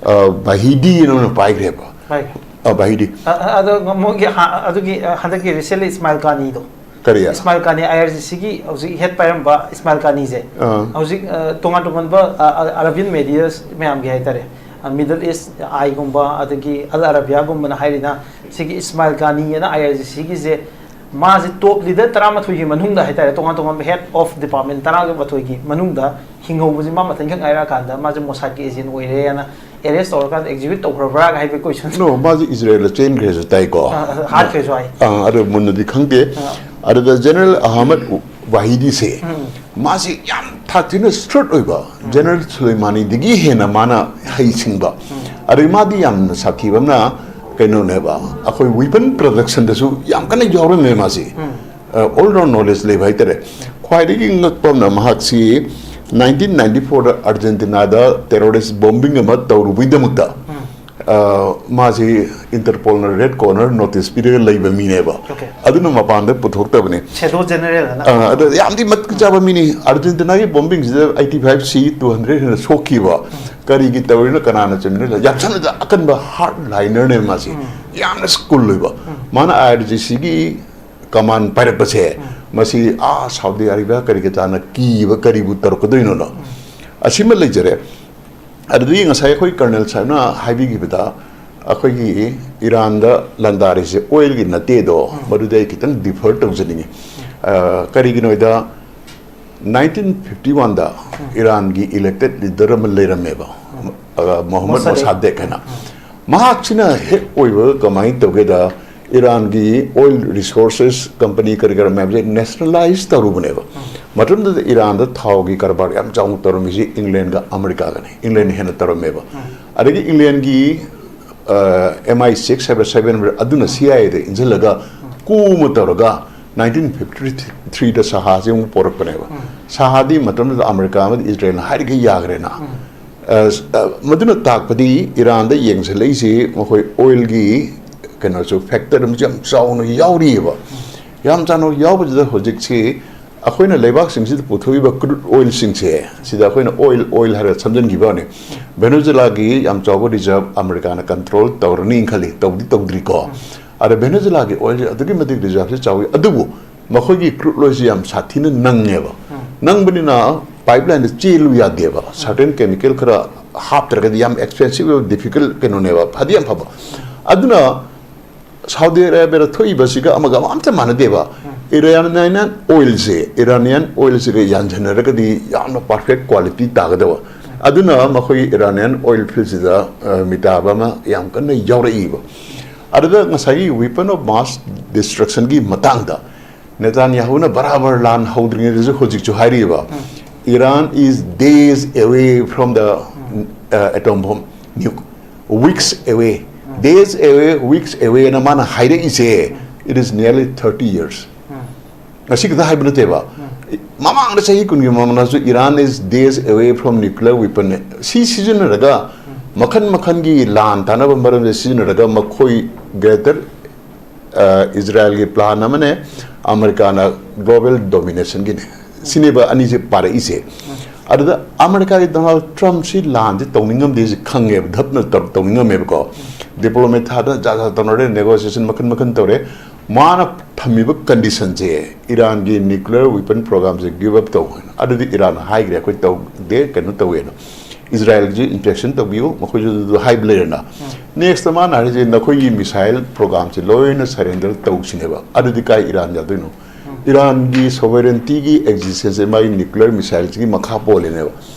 ꯑ, ꯕꯥꯍꯤꯗꯤ ꯑꯅ ꯑꯃꯅ ꯄꯥꯏꯈ꯭ꯔꯦꯕ꯫ ꯄꯥꯏꯈ꯭ꯔꯦ꯫ ꯑ, ꯕꯥꯍꯤꯗꯤ꯫ ꯑ, ꯑ, ꯑꯗꯣ ꯃꯣꯏꯒꯤ ꯍꯥ-, ꯑꯗꯨꯒꯤ, ꯑ, ꯍꯟꯗꯛꯀꯤ recently ꯏꯁꯃꯥꯏꯜ ꯀꯥꯅꯤꯗꯣ꯫ ꯀꯔꯤ? ꯏꯁꯃꯥꯏꯜ ꯀꯥꯅꯤ I R G Cꯒꯤ ꯍꯧꯖꯤꯛ head ꯄꯥꯏꯔꯝꯕ ꯏꯁꯃꯥꯏꯜ ꯀꯥꯅꯤꯁꯦ꯫ ꯑꯥ꯫ ꯍꯧꯖꯤꯛ, ꯑ, ꯇꯣꯉꯥꯟ ꯇꯣꯉꯥꯟꯕ, ꯑ, ꯑ, Arabian medias ꯃꯌꯥꯝꯒꯤ ꯍꯥꯏꯇꯥꯔꯦ꯫ ꯑ, Middle East Eyeꯒꯨꯝꯕ, ꯑꯗꯒꯤ Al Arabiaꯒꯨꯝꯕꯅ ꯍꯥꯏꯔꯤꯅ ꯁꯤꯒꯤ ꯏꯁꯃꯥꯏꯜ ꯀꯥꯅꯤ ꯑꯅ I R G Cꯒꯤꯁꯦ ꯃꯥꯁꯦ top leader ꯇꯔꯥꯃꯥꯊꯣꯏꯒꯤ ꯃꯅꯨꯡꯗ ꯍꯥꯏꯇꯥꯔꯦ, ꯇꯣꯉꯥꯟ ꯇꯣꯉꯥꯟꯕ head of department ꯇꯔꯥꯃꯥꯊꯣꯏꯒꯤ ꯃꯅꯨꯡꯗ ꯍꯤꯡꯍꯧꯕꯁꯦ ꯃꯥ ꯃꯊꯟꯈꯛ ꯉꯥꯏꯔꯛꯑꯀꯥꯟꯗ ꯃꯥꯁꯦ Mossadꯀꯤ agent ꯑꯣꯏꯔꯦꯅ arrest ꯇꯧꯔꯀꯥꯟꯗ execute ꯇꯧꯈ꯭ꯔꯕ꯭ꯔꯥ ꯍꯥꯏꯕꯒꯤ question꯫ No, ꯃꯥꯁꯦ ꯏꯖꯔꯦꯜꯗ ꯆꯦꯟꯈ꯭ꯔꯦꯁꯨ ꯇꯥꯏꯀꯣ꯫ ꯑ, ꯑ, ꯍꯥꯠꯈ꯭ꯔꯦꯁꯨ ꯍꯥꯏ꯫ ꯑ, ꯑꯗꯨ ꯃꯨꯟꯅꯗꯤ ꯈꯪꯗꯦ꯫ ꯑ꯫ ꯑꯗꯨꯗ General ꯑꯍꯃꯗ ꯋꯥꯍꯤꯗꯤꯁꯦ, ꯎꯝ꯫ ꯃꯥꯁꯦ ꯌꯥꯝ ꯊꯥꯛ ꯊꯤꯅ shrewd ꯑꯣꯏꯕ, ꯎꯝ꯫ General ꯁꯨꯂꯩꯃꯥꯅꯤꯗꯒꯤ ꯍꯦꯟꯅ ꯃꯥꯅ ꯍꯩꯁꯤꯡꯕ꯫ ꯎꯝ꯫ ꯑꯗꯩ ꯃꯥꯗꯤ ꯌꯥꯝꯅ ꯁꯥꯊꯤꯕ ꯑꯃꯅ ꯀꯩꯅꯣꯅꯦꯕ, ꯑꯩꯈꯣꯏ weapon productionꯗꯁꯨ ꯌꯥꯝ ꯀꯟꯅ ꯌꯥꯎꯔꯝꯃꯦ ꯃꯥꯁꯦ꯫ ꯎꯝ꯫ ꯑ, all round knowledge ꯂꯩꯕ ꯍꯥꯏꯇꯥꯔꯦ꯫ ꯈ꯭ꯋꯥꯏꯗꯒꯤ ꯉꯛꯄ ꯑꯃꯅ ꯃꯍꯥꯛꯁꯤ nineteen ninety fourꯗ Argentinaꯗ terrorist bombing ꯑꯃ ꯇꯧꯔꯨꯕꯩꯗꯃꯛꯇ, ꯎꯝ꯫ ꯑ, ꯃꯥꯁꯤ Interpolꯅ red corner notice ꯄꯤꯔꯒ ꯂꯩꯕ ꯃꯤꯅꯦꯕ꯫ Okay꯫ ꯑꯗꯨꯅ ꯃꯄꯥꯟꯗ ꯄꯨꯊꯣꯛꯇꯕꯅꯦ꯫ Shadow General ꯑꯅ꯫ ꯑ, ꯑꯗꯣ ꯌꯥꯝꯗꯤ ꯃꯇꯤꯛ ꯆꯥꯕ ꯃꯤꯅꯤ꯫ Argentinaꯒꯤ bombingꯁꯤꯗ eighty five ꯁꯤ two hundred ꯍꯦꯟꯅ ꯁꯣꯛꯈꯤꯕ꯫ ꯎꯝ꯫ ꯀꯔꯤꯒꯤ ꯇꯧꯔꯤꯅꯣ, ꯀꯅꯥꯅ ꯆꯨꯝꯃꯤꯅꯣ? ꯌꯥꯝ ꯁꯝꯅ ꯑꯀꯟꯕ hardlinerꯅꯦꯕ ꯃꯥꯁꯤ꯫ ꯎꯝ꯫ ꯌꯥꯝꯅ school ꯑꯣꯏꯕ꯫ ꯎꯝ꯫ ꯃꯥꯅ I R G Cꯒꯤ command ꯄꯥꯏꯔꯛꯄꯁꯦ, ꯎꯝ꯫ ꯃꯁꯤ, ꯑꯥ, ꯁꯥꯎꯗꯤ ꯑꯔꯥꯕꯤꯌꯥ ꯀꯔꯤ ꯀꯔꯥꯅ ꯀꯤꯕ ꯀꯔꯤꯕꯨ ꯇꯧꯔꯛꯀꯗꯣꯏꯅꯣꯅ꯫ ꯎꯝ꯫ ꯑꯁꯤꯃ ꯂꯩꯖꯔꯦ꯫ ꯑꯗꯨꯗꯒꯤ ꯉꯁꯥꯏ ꯑꯩꯈꯣꯏ colonel ꯁꯥꯍꯦꯕꯅ ꯍꯥꯏꯕꯤꯈꯤꯕꯗ, ꯑꯩꯈꯣꯏꯒꯤ ꯏꯔꯥꯟꯗ ꯂꯥꯟꯗꯥꯔꯤꯁꯦ oilꯒꯤ ꯅꯠꯇꯦꯗꯣ, ꯎꯝ꯫ ꯃꯗꯨꯗ ꯑꯩ ꯈꯤꯇꯪ differ ꯇꯧꯖꯅꯤꯡꯉꯤ꯫ ꯎꯝ꯫ ꯑ, ꯀꯔꯤꯒꯤꯅꯣꯗ, ꯅꯥꯏꯟꯇꯤꯟ ꯐꯤꯐꯇꯤ ꯋꯥꯟꯗ ꯏꯔꯥꯟꯒꯤ ꯏꯂꯦꯛꯇꯦꯗ ꯂꯤꯗꯔ ꯑꯃ ꯂꯩꯔꯝꯃꯦꯕ, ꯑ, ꯃꯣꯍꯝꯃꯗ ꯃꯣꯁꯥꯗꯦꯛ꯫ ꯃꯣꯁꯥꯗꯦꯛ ꯍꯥꯏꯅ꯫ ꯃꯍꯥꯛꯁꯤꯅ ꯍꯦꯛ ꯑꯣꯏꯕ ꯀꯃꯥꯏꯅ ꯇꯧꯒꯦꯗ, ꯏꯔꯥꯟꯒꯤ ꯑꯣꯏꯜ ꯔꯤꯁꯣꯔꯁꯦꯁ ꯀꯝꯄꯅꯤ ꯀꯔꯤ ꯀꯔꯥ ꯃꯌꯥꯝꯁꯦ ꯅꯦꯁꯅꯦꯂꯥꯏꯁ ꯇꯧꯔꯨꯕꯅꯦꯕ꯫ ꯃꯇꯝꯗꯨꯗ ꯏꯔꯥꯟꯗ ꯊꯥꯎꯒꯤ ꯀꯔꯕꯥꯔ ꯌꯥꯝ ꯆꯥꯎꯅ ꯇꯧꯔꯝꯃꯤꯁꯤ ꯏꯪꯂꯦꯟꯒ ꯑꯃꯦꯔꯤꯀꯥꯒꯅꯤ꯫ ꯏꯪꯂꯦꯟꯅ ꯍꯦꯟꯅ ꯇꯧꯔꯝꯃꯦꯕ꯫ ꯑꯗꯒꯤ ꯏꯪꯂꯦꯟꯒꯤ ꯑꯦꯝ ꯑꯥꯏ ꯁꯤꯛꯁ ꯍꯥꯏꯕ꯭ꯔꯥ, ꯁꯚꯦꯟ ꯍꯥꯏꯕ꯭ꯔꯥ, ꯑꯗꯨꯅ ꯁꯤ ꯑꯥꯏ ꯑꯦꯗ ꯏꯟꯁꯤꯜꯂꯒ ꯀꯨ ꯑꯃ ꯇꯧꯔꯒ ꯅꯥꯏꯟꯇꯤꯟ ꯐꯤꯐꯇꯤ ꯊ꯭ꯔꯤꯗ ꯁꯍꯥꯁꯦ ꯑꯃꯨꯛ ꯄꯣꯔꯛꯄꯅꯦꯕ꯫ ꯁꯍꯥꯗꯤ ꯃꯇꯝꯗꯨꯗ ꯑꯃꯦꯔꯤꯀꯥ ꯑꯃꯗꯤ ꯏꯁꯔꯦꯜꯅ ꯍꯥꯏꯔꯤꯈꯩ ꯌꯥꯈ꯭ꯔꯦꯅ꯫ ꯑ, ꯃꯗꯨꯅ ꯇꯥꯛꯄꯗꯤ ꯏꯔꯥꯟꯗ ꯌꯦꯡꯁꯤꯜꯂꯛꯏꯁꯤ ꯃꯈꯣꯏ ꯑꯣꯏꯜꯒꯤ ꯀꯩꯅꯣꯁꯨ ꯐꯦꯛꯇꯔ ꯑꯃꯁꯨ ꯌꯥꯝ ꯆꯥꯎꯅ ꯌꯥꯎꯔꯤꯑꯕ꯫ ꯌꯥꯝ ꯆꯥꯎꯅ ꯌꯥꯎꯕꯁꯤꯗ ꯍꯧꯖꯤꯛꯁꯤ ꯑꯩꯈꯣꯏꯅ ꯂꯩꯕꯥꯛꯁꯤꯡꯁꯤꯗ ꯄꯨꯊꯣꯛꯏꯕ ꯀ꯭ꯔꯨꯗ ꯑꯣꯏꯜꯁꯤꯡꯁꯦ, ꯁꯤꯗ ꯑꯩꯈꯣꯏꯅ ꯑꯣꯏꯜ ꯑꯣꯏꯜ ꯍꯥꯏꯔꯒ ꯁꯝꯖꯟꯈꯤꯕ ꯋꯥꯅꯤ꯫ ꯚꯦꯅꯦꯖꯨꯂꯥꯒꯤ ꯌꯥꯝ ꯆꯥꯎꯕ ꯔꯤꯖꯥꯔꯚ ꯑꯃꯦꯔꯤꯀꯥꯅ ꯀꯟꯇ꯭ꯔꯣꯜ ꯇꯧꯔꯅꯤ ꯈꯜꯂꯤ, ꯇꯧꯗꯤ ꯇꯧꯗ꯭ꯔꯤꯀꯣ꯫ ꯑꯗ ꯚꯦꯅꯦꯖꯨꯂꯥꯒꯤ ꯑꯣꯏꯜꯁꯦ ꯑꯗꯨꯛꯀꯤ ꯃꯇꯤꯛ ꯔꯤꯖꯥꯔꯚꯁꯦ ꯆꯥꯎꯋꯤ, ꯑꯗꯨꯕꯨ ꯃꯈꯣꯏꯒꯤ ꯀ꯭ꯔꯨꯗ ꯑꯣꯏꯜꯁꯦ ꯌꯥꯝ ꯁꯥꯊꯤꯅ ꯅꯪꯉꯦꯕ꯫ ꯅꯪꯕꯅꯤꯅ ꯄꯥꯏꯞ ꯂꯥꯏꯟꯗ ꯆꯦꯜꯂꯨ ꯌꯥꯗꯦꯕ, ꯁꯔꯇꯦꯟ ꯀꯦꯃꯤꯀꯦꯜ ꯈꯔ ꯍꯥꯞꯇ꯭ꯔꯒꯗꯤ꯫ ꯌꯥꯝ ꯑꯦꯛꯁꯄꯦꯟꯁꯤꯚ ꯑꯣꯏꯕ, ꯗꯤꯐꯤꯀꯜꯠ ꯀꯩꯅꯣꯅꯦꯕ, ꯐꯗꯤ ꯌꯥꯝ ꯐꯕ꯫ ꯑꯗꯨꯅ ꯁꯥꯎꯗꯤ ꯑꯔꯥꯕꯤꯌꯥꯗ ꯊꯣꯛꯏꯕꯁꯤꯒ ꯑꯃꯒ ꯑꯃ ꯑꯝꯇ ꯃꯥꯟꯅꯗꯦꯕ꯫ ꯏꯔꯥꯅꯤꯌꯥꯟ ꯑꯣꯏꯜꯁꯦ, ꯏꯔꯥꯅꯤꯌꯥꯟ ꯑꯣꯏꯜꯁꯤꯒ ꯌꯥꯟꯁꯤꯟꯅꯔꯒꯗꯤ ꯌꯥꯝꯅ ꯄꯔꯐꯦꯛ ꯀ꯭ꯋꯥꯂꯤꯇꯤ ꯇꯥꯒꯗꯕ꯫ ꯑꯗꯨꯅ ꯃꯈꯣꯏꯒꯤ ꯏꯔꯥꯅꯤꯌꯥꯟ ꯑꯣꯏꯜ ꯐꯤꯜꯁꯤꯗ, ꯑ, ꯃꯤꯇꯥꯕ ꯑꯃ ꯌꯥꯝ ꯀꯟꯅ ꯌꯥꯎꯔꯛꯏꯕ꯫ ꯑꯗꯨꯗ ꯉꯁꯥꯏꯒꯤ weapon of mass destructionꯒꯤ ꯃꯇꯥꯡꯗ ꯅꯦꯇꯥꯟꯌꯥꯍꯨꯅ ꯕꯔꯥꯕꯔ ꯂꯥꯟ ꯍꯧꯗ꯭ꯔꯤꯉꯩꯗꯁꯨ ꯍꯧꯖꯤꯛꯁꯨ ꯍꯥꯏꯔꯤꯕ, "Iran is days away from the, uh, atom bomb, nuke, weeks away." "Days away, weeks away" ꯑꯅ ꯃꯥꯅ ꯍꯥꯏꯔꯛꯏꯁꯦ, it is nearly thirty years꯫ ꯉꯁꯤ ꯈꯛꯇ ꯍꯥꯏꯕ ꯅꯠꯇꯦꯕ, ꯃꯃꯥꯡꯗ ꯆꯍꯤ ꯀꯨꯟꯒꯤ ꯃꯃꯥꯡꯗꯁꯨ "Iran is days away from nuclear weapon" ꯁꯤ ꯁꯤꯖꯤꯟꯅꯔꯒ ꯃꯈꯟ ꯃꯈꯟꯒꯤ ꯂꯥꯟ ꯇꯥꯅꯕ ꯃꯔꯝꯗ ꯁꯤꯖꯤꯟꯅꯔꯒ ꯃꯈꯣꯏ greater, ꯑ, ꯏꯖꯔꯥꯌꯦꯜꯒꯤ ꯄ꯭ꯂꯥꯟ ꯑꯃꯅꯦ, ꯑꯃꯦꯔꯤꯀꯥꯅ global dominationꯒꯤꯅꯦ꯫ ꯁꯤꯅꯦꯕ ꯑꯅꯤꯁꯦ ꯄꯥꯔꯛꯏꯁꯦ꯫ ꯑꯗꯨꯗ ꯑꯃꯦꯔꯤꯀꯥꯒꯤ ꯗꯣꯅꯥꯜꯗ ꯇ꯭ꯔꯝꯞꯁꯤ ꯂꯥꯟꯁꯤ ꯇꯧꯅꯤꯡꯉꯝꯗꯦ, ꯁꯤ ꯈꯪꯉꯦꯕ, ꯙꯞꯅ ꯇꯧ-, ꯇꯧꯅꯤꯡꯉꯝꯃꯦꯕꯀꯣ꯫ ꯗꯤꯄ꯭ꯂꯣꯃꯦꯠ ꯊꯥꯗ ꯖꯥꯠ ꯖꯥꯠ ꯇꯧꯅꯔꯦ, ꯅꯦꯒꯣꯁꯤꯌꯦꯁꯟ ꯃꯈꯟ ꯃꯈꯟ ꯇꯧꯔꯦ꯫ ꯃꯥꯅ ꯊꯝꯃꯤꯕ ꯀꯟꯗꯤꯁꯟꯁꯦ, ꯏꯔꯥꯟꯒꯤ ꯅ꯭ꯌꯨꯀ꯭ꯂꯤꯌꯔ ꯋꯤꯄꯟ ꯄ꯭ꯔꯣꯒ꯭ꯔꯥꯝꯁꯦ ꯒꯤꯞ ꯑꯞ ꯇꯧ ꯍꯥꯏꯅ꯫ ꯑꯗꯨꯗꯤ ꯏꯔꯥꯟꯅ ꯍꯥꯏꯈ꯭ꯔꯦ, "ꯑꯩꯈꯣꯏ ꯇꯧꯗꯦ, ꯀꯩꯅꯣ ꯇꯧꯋꯦꯅ꯫ ꯏꯖꯔꯥꯌꯦꯜꯒꯤꯁꯨ ꯏꯟꯁꯄꯦꯛꯁꯟ ꯇꯧꯕꯤꯌꯨ, ꯃꯈꯣꯏꯁꯨ ꯑꯗꯨ ꯍꯥꯏꯕ ꯂꯩꯔꯦꯅ"꯫ ꯅꯦꯛꯁꯇ ꯃꯥꯅ ꯍꯥꯏꯔꯤꯁꯦ, "ꯅꯈꯣꯏꯒꯤ ꯃꯤꯁꯥꯏꯜ ꯄ꯭ꯔꯣꯒ꯭ꯔꯥꯝꯁꯦ ꯂꯣꯏꯅ ꯁꯔꯦꯟꯗꯔ ꯇꯧꯁꯤꯅꯦꯕ"꯫ ꯑꯗꯨꯗꯤ ꯀꯥꯏ ꯏꯔꯥꯟ ꯌꯥꯗꯣꯏꯅꯣ? ꯏꯔꯥꯟꯒꯤ ꯁꯣꯚꯔꯦꯟꯇꯤꯒꯤ ꯑꯦꯛꯖꯤꯁꯇꯦꯟꯁꯁꯦ ꯃꯥꯒꯤ ꯅ꯭ꯌꯨꯀ꯭ꯂꯤꯌꯔ ꯃꯤꯁꯥꯏꯜꯁꯤꯒꯤ ꯃꯈꯥ ꯄꯣꯜꯂꯤꯅꯦꯕ꯫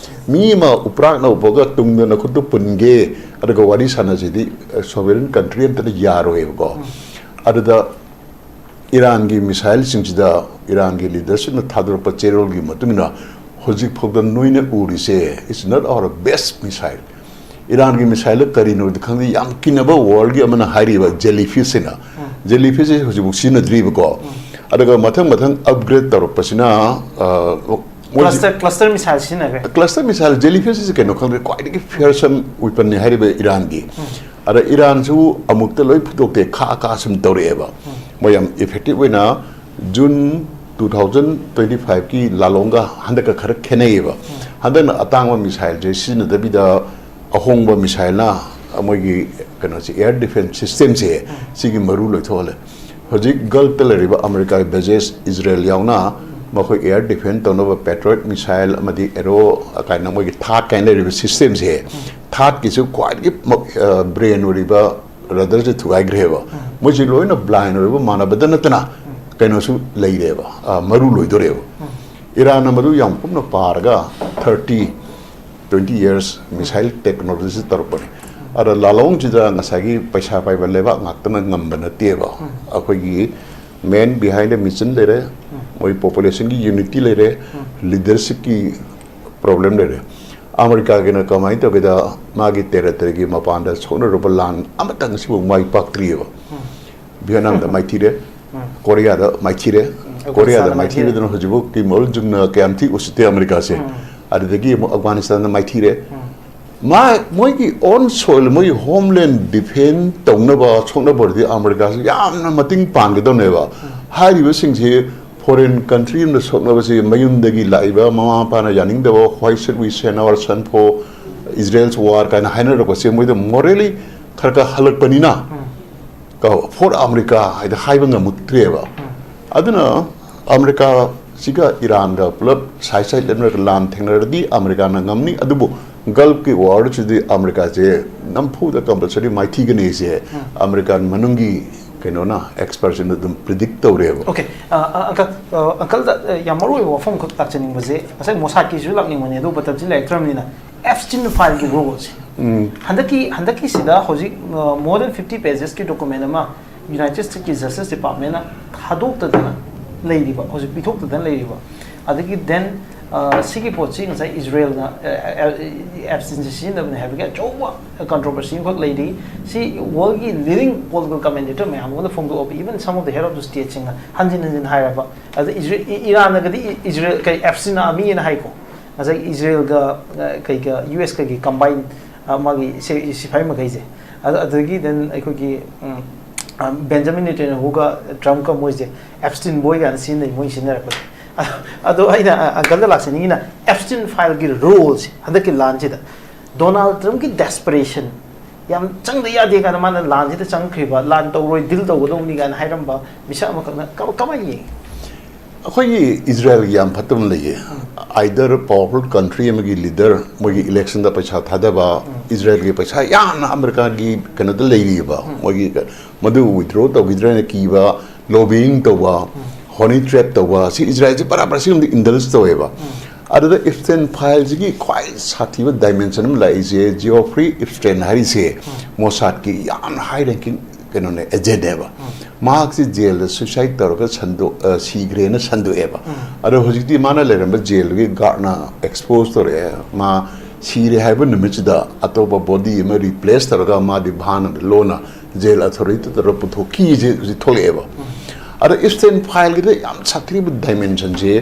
ꯃꯤ ꯑꯃ ꯎꯄ꯭ꯔꯥꯛꯅ ꯎꯞꯄꯒ ꯇꯨꯡꯗ ꯅꯈꯨꯠꯇꯨ ꯄꯨꯟꯒꯦ, ꯑꯗꯨꯒ ꯋꯥꯔꯤ ꯁꯥꯟꯅꯁꯤꯗꯤ ꯁꯣꯚꯔꯦꯟ ꯀꯟꯇ꯭ꯔꯤ ꯑꯝꯇꯅ ꯌꯥꯔꯣꯏꯕꯀꯣ꯫ ꯑꯗꯨꯗ ꯏꯔꯥꯟꯒꯤ ꯃꯤꯁꯥꯏꯜꯁꯤꯡꯁꯤꯗ ꯏꯔꯥꯟꯒꯤ ꯂꯤꯗꯔꯁꯤꯞꯅ ꯊꯥꯗꯣꯔꯛꯄ ꯆꯦꯔꯣꯜꯒꯤ ꯃꯇꯨꯡ ꯏꯟꯅ ꯍꯧꯖꯤꯛ ꯐꯥꯎꯗ ꯅꯣꯏꯅ ꯎꯔꯤꯁꯦ is not our best missile꯫ ꯏꯔꯥꯟꯒꯤ ꯃꯤꯁꯥꯏꯜꯗ ꯀꯔꯤꯅꯣꯗꯤ ꯈꯪꯗꯦ, ꯌꯥꯝ ꯀꯤꯅꯕ ꯋꯥꯔꯜꯒꯤ ꯑꯃꯅ ꯍꯥꯏꯔꯤꯕ ꯖꯦꯂꯤ ꯐꯤꯁꯁꯤꯅ꯫ ꯖꯦꯂꯤ ꯐꯤꯁꯁꯦ ꯍꯧꯖꯤꯛꯐꯥꯎ ꯁꯤꯖꯤꯟꯅꯗ꯭ꯔꯤꯕꯀꯣ꯫ ꯑꯗꯨꯒ ꯃꯊꯪ ꯃꯊꯪ ꯑꯞꯒ꯭ꯔꯦꯗ ꯇꯧꯔꯛꯄꯁꯤꯅ, ꯑ, ꯃꯣꯏꯁꯤ ꯀ꯭ꯂꯁꯇꯔ ꯀ꯭ꯂꯁꯇꯔ ꯃꯤꯁꯥꯏꯜ ꯁꯤꯖꯤꯟꯅꯈ꯭ꯔꯦ꯫ ꯀ꯭ꯂꯁꯇꯔ ꯃꯤꯁꯥꯏꯜ, ꯖꯦꯂꯤ ꯐꯤꯁ ꯀꯩꯅꯣ ꯈꯪꯗꯦ, ꯈ꯭ꯋꯥꯏꯗꯒꯤ ꯐꯤꯌꯔꯁꯝ ꯋꯤꯄꯟꯅꯤ ꯍꯥꯏꯔꯤꯕ ꯏꯔꯥꯟꯒꯤ꯫ ꯑꯗ ꯏꯔꯥꯟꯁꯨ ꯑꯃꯨꯛꯇ ꯂꯣꯏ ꯐꯨꯗꯣꯛꯇꯦ, ꯈꯥ ꯈꯥ ꯁꯨꯝ ꯇꯧꯔꯛꯑꯦꯕ꯫ ꯃꯣꯏ ꯌꯥꯝ ꯏꯐꯦꯛꯇꯤꯚ ꯑꯣꯏꯅ ꯖꯨꯟ ꯇꯨ ꯊꯥꯎꯖꯟ ꯇ꯭ꯋꯦꯟꯇꯤ ꯐꯥꯏꯚꯀꯤ ꯂꯥꯂꯣꯡꯒ ꯍꯟꯗꯛꯀ ꯈꯔ ꯈꯦꯠꯅꯩꯌꯦꯕ꯫ ꯍꯟꯗꯛꯅ ꯑꯇꯥꯡꯕ ꯃꯤꯁꯥꯏꯜꯁꯦ ꯁꯤꯖꯤꯟꯅꯗꯕꯤꯗ ꯑꯍꯣꯡꯕ ꯃꯤꯁꯥꯏꯜꯅ ꯃꯣꯏꯒꯤ ꯀꯩꯅꯣꯁꯦ, ꯑꯦꯌꯔ ꯗꯤꯐꯦꯟꯁ ꯁꯤꯁꯇꯦꯝꯁꯦ, ꯁꯤꯒꯤ ꯃꯔꯨ ꯂꯣꯏꯊꯣꯛꯍꯜꯂꯦ꯫ ꯍꯧꯖꯤꯛ ꯒꯜꯐꯇ ꯂꯩꯔꯤꯕ ꯑꯃꯦꯔꯤꯀꯥꯒꯤ ꯕꯦꯖꯦꯁ, ꯏꯖꯔꯦꯜ ꯌꯥꯎꯅ, ꯃꯈꯣꯏ ꯑꯦꯌꯔ ꯗꯤꯐꯦꯟꯁ ꯇꯧꯅꯕ ꯄꯦꯇ꯭ꯔꯣꯏꯠ ꯃꯤꯁꯥꯏꯜ ꯑꯃꯗꯤ ꯑꯦꯔꯣ ꯀꯥꯏꯅ ꯃꯣꯏꯒꯤ ꯊꯥꯠ ꯀꯥꯏꯅ ꯂꯩꯔꯤꯕ ꯁꯤꯁꯇꯦꯝꯁꯦ, ꯊꯥꯠꯀꯤꯁꯨ ꯈ꯭ꯋꯥꯏꯗꯒꯤ ꯃ-, ꯑ, ꯕ꯭ꯔꯦꯟ ꯑꯣꯏꯔꯤꯕ ꯔꯗꯔꯁꯦ ꯊꯨꯒꯥꯏꯈ꯭ꯔꯦꯕ꯫ ꯃꯣꯏꯁꯦ ꯂꯣꯏꯅ ꯕ꯭ꯂꯥꯏꯟ ꯑꯣꯏꯕ ꯃꯥꯟꯅꯕꯗ ꯅꯠꯇꯅ ꯀꯩꯅꯣꯁꯨ ꯂꯩꯔꯦꯕ, ꯑ, ꯃꯔꯨ ꯂꯣꯏꯗꯣꯔꯦꯕ꯫ ꯏꯔꯥꯟꯅ ꯃꯗꯨ ꯌꯥꯝ ꯀꯨꯞꯅ ꯄꯥꯔꯒ thirty, twenty years missile technology ꯇꯧꯔꯛꯄꯅꯤ꯫ ꯑꯗ ꯂꯥꯂꯣꯡꯁꯤꯗ ꯉꯁꯥꯏꯒꯤ ꯄꯩꯁꯥ ꯄꯥꯏꯕ ꯂꯩꯕꯥꯛ ꯉꯥꯛꯇꯅ ꯉꯝꯕ ꯅꯠꯇꯦꯕ꯫ ꯑꯩꯈꯣꯏꯒꯤ ꯃꯦꯟ ꯕꯤꯍꯥꯏꯟꯗ ꯃꯤꯁꯟ ꯂꯩꯔꯦ, ꯃꯣꯏ ꯄꯣꯄꯨꯂꯦꯁꯟꯒꯤ ꯌꯨꯅꯤꯇꯤ ꯂꯩꯔꯦ, ꯂꯤꯗꯔꯁꯤꯞꯀꯤ ꯄ꯭ꯔꯣꯕ꯭ꯂꯦꯝ ꯂꯩꯔꯦ꯫ ꯑꯃꯦꯔꯤꯀꯥꯒꯤꯅ ꯀꯃꯥꯏꯅ ꯇꯧꯒꯦꯗ, ꯃꯥꯒꯤ ꯇꯦꯔꯤꯇꯣꯔꯤꯒꯤ ꯃꯄꯥꯟꯗ ꯁꯣꯛꯅꯔꯨꯕ ꯂꯥꯟ ꯑꯃꯇꯪ ꯉꯁꯤꯐꯥꯎ ꯃꯥꯏ ꯄꯥꯛꯇ꯭ꯔꯤꯑꯕ꯫ ꯚꯤꯌꯦꯠꯅꯥꯝꯗ ꯃꯥꯏꯊꯤꯔꯦ, ꯀꯣꯔꯤꯌꯥꯗ ꯃꯥꯏꯊꯤꯔꯦ, ꯀꯣꯔꯤꯌꯥꯗ ꯑꯐꯒꯥꯅꯤꯁꯇꯥꯟꯗ ꯃꯥꯏꯊꯤꯔꯦ꯫ ꯃꯥꯏꯊꯤꯕꯗꯨꯅ ꯍꯧꯖꯤꯛꯐꯥꯎ ꯀꯤꯝ ꯑꯣꯜ ꯖꯨꯡꯅ ꯀꯌꯥꯝ ꯊꯤ ꯎꯁꯤꯠꯇꯦ ꯑꯃꯦꯔꯤꯀꯥꯁꯦ꯫ ꯑꯗꯨꯗꯒꯤ ꯑꯃꯨꯛ ꯑꯐꯒꯥꯅꯤꯁꯇꯥꯟꯗ ꯃꯥꯏꯊꯤꯔꯦ꯫ ꯃꯥ, ꯃꯣꯏꯒꯤ ꯑꯣꯟ ꯁꯣꯏꯜ, ꯃꯣꯏꯒꯤ ꯍꯣꯝꯂꯦꯟ ꯗꯤꯐꯦꯟ ꯇꯧꯅꯕ ꯁꯣꯛꯅꯕ ꯑꯣꯏꯔꯗꯤ ꯑꯃꯦꯔꯤꯀꯥꯁꯦ ꯌꯥꯝꯅ ꯃꯇꯦꯡ ꯄꯥꯡꯒꯗꯕꯅꯦꯕ꯫ ꯍꯥꯏꯔꯤꯕꯁꯤꯡꯁꯤ ꯐꯣꯔꯦꯟ ꯀꯟꯇ꯭ꯔꯤ ꯑꯃꯗ ꯁꯣꯛꯅꯕꯁꯤ ꯃꯌꯨꯝꯗꯒꯤ ꯂꯥꯛꯏꯕ ꯃꯃꯥ ꯃꯄꯥꯅ ꯌꯥꯅꯤꯡꯗꯕ, "Why should we send our son for Israel's war?" ꯀꯥꯏꯅ ꯍꯥꯏꯅꯔꯛꯄꯁꯦ ꯃꯣꯏꯗ ꯃꯣꯔꯦꯂꯤ ꯈꯔ ꯈꯔ ꯍꯜꯂꯛꯄꯅꯤꯅ, ꯀꯣ, "For America" ꯍꯥꯏꯗ ꯍꯥꯏꯕ ꯉꯝꯃꯛꯇ꯭ꯔꯦꯕ꯫ ꯑꯗꯨꯅ ꯑꯃꯦꯔꯤꯀꯥꯁꯤꯒ ꯏꯔꯥꯟꯒ ꯄꯨꯂꯞ ꯁꯥꯏꯠ ꯁꯥꯏꯠ ꯂꯦꯞꯅꯔꯒ ꯂꯥꯟ ꯊꯦꯡꯅꯔꯗꯤ ꯑꯃꯦꯔꯤꯀꯥꯅ ꯉꯝꯅꯤ꯫ ꯑꯗꯨꯕꯨ ꯒꯜꯐꯀꯤ ꯋꯥꯔꯁꯤꯗꯤ ꯑꯃꯦꯔꯤꯀꯥꯁꯦ ꯅꯝꯐꯨꯗ ꯀꯝꯄꯜꯁꯔꯤ ꯃꯥꯏꯊꯤꯒꯅꯤꯁꯦ ꯑꯃꯦꯔꯤꯀꯥꯟ ꯃꯅꯨꯡꯒꯤ ꯀꯩꯅꯣꯅ, ꯑꯦꯛꯁꯄꯔꯠꯁꯤꯡꯅ ꯑꯗꯨꯝ ꯄ꯭ꯔꯤꯗꯤꯛ ꯇꯧꯔꯦꯕ꯫ ꯑꯣꯀꯦ, ꯑꯪꯀꯜꯗ ꯌꯥꯝ ꯃꯔꯨ ꯑꯣꯏꯕ ꯋꯥꯐꯝ ꯈꯛ ꯂꯥꯛꯆꯅꯤꯡꯕꯁꯦ, ꯉꯁꯥꯏ ꯃꯣꯁꯥꯗꯀꯤꯁꯨ ꯂꯥꯛꯅꯤꯡꯕꯅꯦ, ꯑꯗꯨ ꯃꯇꯝꯁꯤ ꯂꯩꯔꯛꯇ꯭ꯔꯕꯅꯤꯅ, ꯑꯦꯞꯁꯇꯤꯟ ꯐꯥꯏꯜꯒꯤ ꯔꯣꯜꯁꯦ ꯍꯟꯗꯛꯀꯤ ꯍꯟꯗꯛꯀꯤꯁꯤꯗ ꯍꯧꯖꯤꯛ more than fifty pagesꯀꯤ document ꯑꯃ ꯌꯨꯅꯥꯏꯇꯦꯗ ꯁ꯭ꯇꯦꯠꯀꯤ ꯖꯁꯇꯤꯁ ꯗꯤꯄꯥꯔꯠꯃꯦꯟꯅ ꯊꯥꯗꯣꯛꯇꯗꯅ ꯂꯩꯔꯤꯕ, ꯍꯧꯖꯤꯛ ꯄꯤꯊꯣꯛꯇꯗꯅ ꯂꯩꯔꯤꯕ꯫ ꯑꯗꯒꯤ then ꯁꯤꯒꯤ ꯄꯣꯠꯁꯤ ꯉꯁꯥꯏ ꯏꯖꯔꯦꯜꯅ ꯑꯦꯞꯁꯇꯤꯟꯁꯤ ꯁꯤꯖꯤꯟꯅꯕꯅꯤ ꯍꯥꯏꯕꯒꯤ ꯑꯆꯧꯕ ꯀꯟꯇ꯭ꯔꯣꯚꯔꯁꯤ ꯑꯃꯈꯛ ꯂꯩꯔꯤ꯫ ꯁꯤ ꯋꯥꯔꯜꯒꯤ ꯂꯤꯗꯤꯡ ꯄꯣꯂꯤꯇꯤꯀꯦꯜ ꯀꯃꯦꯟꯇꯦꯇꯔ ꯃꯌꯥꯝ ꯑꯃꯗ ꯐꯣꯡꯗꯣꯛꯑꯕ, even some of the head of the stateꯁꯤꯡꯅ ꯍꯟꯖꯤꯟ ꯍꯟꯖꯤꯟ ꯍꯥꯏꯔꯕ꯫ ꯑꯗ ꯏꯖꯔꯦ- ꯏ- ꯏꯔꯥꯟꯅꯒꯗꯤ ꯏ- ꯏꯖꯔꯦꯜ ꯀꯩ ꯑꯦꯞꯁꯇꯤꯟ ꯑꯥꯔꯃꯤꯅ ꯍꯥꯏꯀꯣ, ꯉꯁꯥꯏ ꯏꯖꯔꯦꯜꯒ ꯑ, ꯀꯩꯒ ꯌꯨ ꯑꯦꯁ ꯀꯒꯤ ꯀꯝꯕꯥꯏꯟ ꯃꯥꯒꯤ ꯁꯤ- ꯁꯤꯐꯥꯏ ꯃꯈꯩꯁꯦ꯫ ꯑꯗ- ꯑꯗꯒꯤ then ꯑꯩꯈꯣꯏꯒꯤ ꯎꯝ, ꯑ, ꯕꯦꯟꯖꯥꯃꯤꯟ ꯅꯦꯇꯟꯌꯥꯍꯨꯒ ꯇ꯭ꯔꯝꯞꯀ ꯃꯣꯏꯁꯦ ꯑꯦꯞꯁꯇꯤꯟ ꯕꯣꯏ ꯀꯥꯏꯅ ꯁꯤꯖꯤꯟꯅꯩ, ꯃꯣꯏ ꯁꯤꯖꯤꯟꯅꯔꯛꯄꯁꯦ꯫ ꯑꯗꯣ ꯑꯩꯅ ꯑꯪꯀꯜꯗ ꯂꯥꯛꯆꯅꯤꯡꯉꯤꯅ ꯑꯦꯞꯁꯇꯤꯟ ꯐꯥꯏꯜꯒꯤ ꯔꯣꯜꯁꯦ ꯍꯟꯗꯛꯀꯤ ꯂꯥꯟꯁꯤꯗ ꯗꯣꯅꯥꯜꯗ ꯇ꯭ꯔꯝꯞꯀꯤ ꯗꯦꯁꯄꯔꯦꯁꯟ, ꯌꯥꯝ ꯆꯪꯗ ꯌꯥꯗꯦ ꯀꯥꯏꯅ ꯃꯥꯅ ꯂꯥꯟꯁꯤꯗ ꯆꯪꯈ꯭ꯔꯤꯕ, ꯂꯥꯟ ꯇꯧꯔꯣꯏ, ꯗꯤꯜ ꯇꯧꯒꯗꯧꯕꯅꯤ ꯀꯥꯏꯅ ꯍꯥꯏꯔꯝꯕ ꯃꯤꯁꯛ ꯑꯃꯈꯛꯅ ꯀꯃ- ꯀꯃꯥꯏꯅ ꯌꯦꯡꯉꯤ? ꯑꯩꯈꯣꯏꯒꯤ ꯏꯖꯔꯦꯜꯒꯤ ꯌꯥꯝ ꯐꯠꯇꯕ ꯑꯃ ꯂꯩꯌꯦ꯫ ꯑꯥꯏꯗꯔ ꯄꯥꯋꯔꯐꯨꯜ ꯀꯟꯇ꯭ꯔꯤ ꯑꯃꯒꯤ ꯂꯤꯗꯔ ꯃꯣꯏꯒꯤ ꯏꯂꯦꯛꯁꯟꯗ ꯄꯩꯁꯥ ꯊꯥꯗꯕ, ꯏꯖꯔꯦꯜꯒꯤ ꯄꯩꯁꯥ ꯌꯥꯝꯅ ꯑꯃꯦꯔꯤꯀꯥꯒꯤ ꯀꯩꯅꯣꯗ ꯂꯩꯔꯤꯕ, ꯃꯣꯏꯒꯤ ꯃꯗꯨ ꯋꯤꯗ꯭ꯔꯣ ꯇꯧꯈꯤꯗ꯭ꯔꯅ ꯀꯤꯕ, ꯂꯣꯕꯤꯌꯤꯡ ꯇꯧꯕ, ꯍꯣꯅꯤ ꯇ꯭ꯔꯦꯞ ꯇꯧꯕ, ꯁꯤ ꯏꯖꯔꯦꯜꯁꯦ ꯄꯨꯔꯥ ꯄꯨꯔꯥ ꯁꯤꯒꯨꯝꯕꯗ ꯏꯟꯗꯜꯖ ꯇꯧꯋꯦꯕ꯫ ꯑꯗꯨꯗ ꯏꯞꯁꯇꯦꯟ ꯐꯥꯏꯜꯁꯤꯒꯤ ꯈ꯭ꯋꯥꯏ ꯁꯥꯊꯤꯕ ꯗꯥꯏꯃꯦꯟꯁꯟ ꯑꯃ ꯂꯥꯛꯏꯁꯦ, ꯖꯤꯑꯣꯐ꯭ꯔꯤ ꯏꯞꯁꯇꯦꯟ ꯍꯥꯏꯔꯤꯁꯦ ꯃꯣꯁꯥꯗꯀꯤ ꯌꯥꯝꯅ ꯍꯥꯏ ꯔꯦꯡꯀꯤꯡ ꯀꯩꯅꯣꯅꯦ, ꯑꯦꯖꯦꯟꯅꯦꯕ꯫ ꯃꯍꯥꯛꯁꯤ ꯖꯦꯜꯗ ꯁꯨꯏꯁꯥꯏꯗ ꯇꯧꯔꯒ ꯁꯟꯗꯣꯛ ꯑ, ꯁꯤꯈ꯭ꯔꯦꯅ ꯁꯟꯗꯣꯛꯑꯦꯕ꯫ ꯑꯗꯣ ꯍꯧꯖꯤꯛꯇꯤ ꯃꯥꯅ ꯂꯩꯔꯝꯕ ꯖꯦꯜꯗꯨꯒꯤ ꯒꯥꯔꯗꯅ ꯑꯦꯛꯁꯄꯣꯖ ꯇꯧꯔꯛꯑꯦ, ꯃꯥ ꯁꯤꯔꯦ ꯍꯥꯏꯕ ꯅꯨꯃꯤꯠꯁꯤꯗ ꯑꯇꯣꯞꯄ ꯕꯣꯗꯤ ꯑꯃ ꯔꯤꯄ꯭ꯂꯦꯁ ꯇꯧꯔꯒ ꯃꯥꯗꯤ ꯚꯥꯟ ꯑꯃꯗ ꯂꯣꯟꯅ ꯖꯦꯜ ꯑꯊꯣꯔꯤꯇꯤ ꯇꯧꯔꯒ ꯄꯨꯊꯣꯛꯈꯤꯁꯦ ꯍꯧꯖꯤꯛ ꯊꯣꯛꯂꯛꯑꯦꯕ꯫ ꯑꯗꯣ ꯏꯞꯁꯇꯦꯟ ꯐꯥꯏꯜꯒꯤꯗ ꯌꯥꯝ ꯁꯥꯊꯤꯕ ꯗꯥꯏꯃꯦꯟꯁꯟꯁꯦ,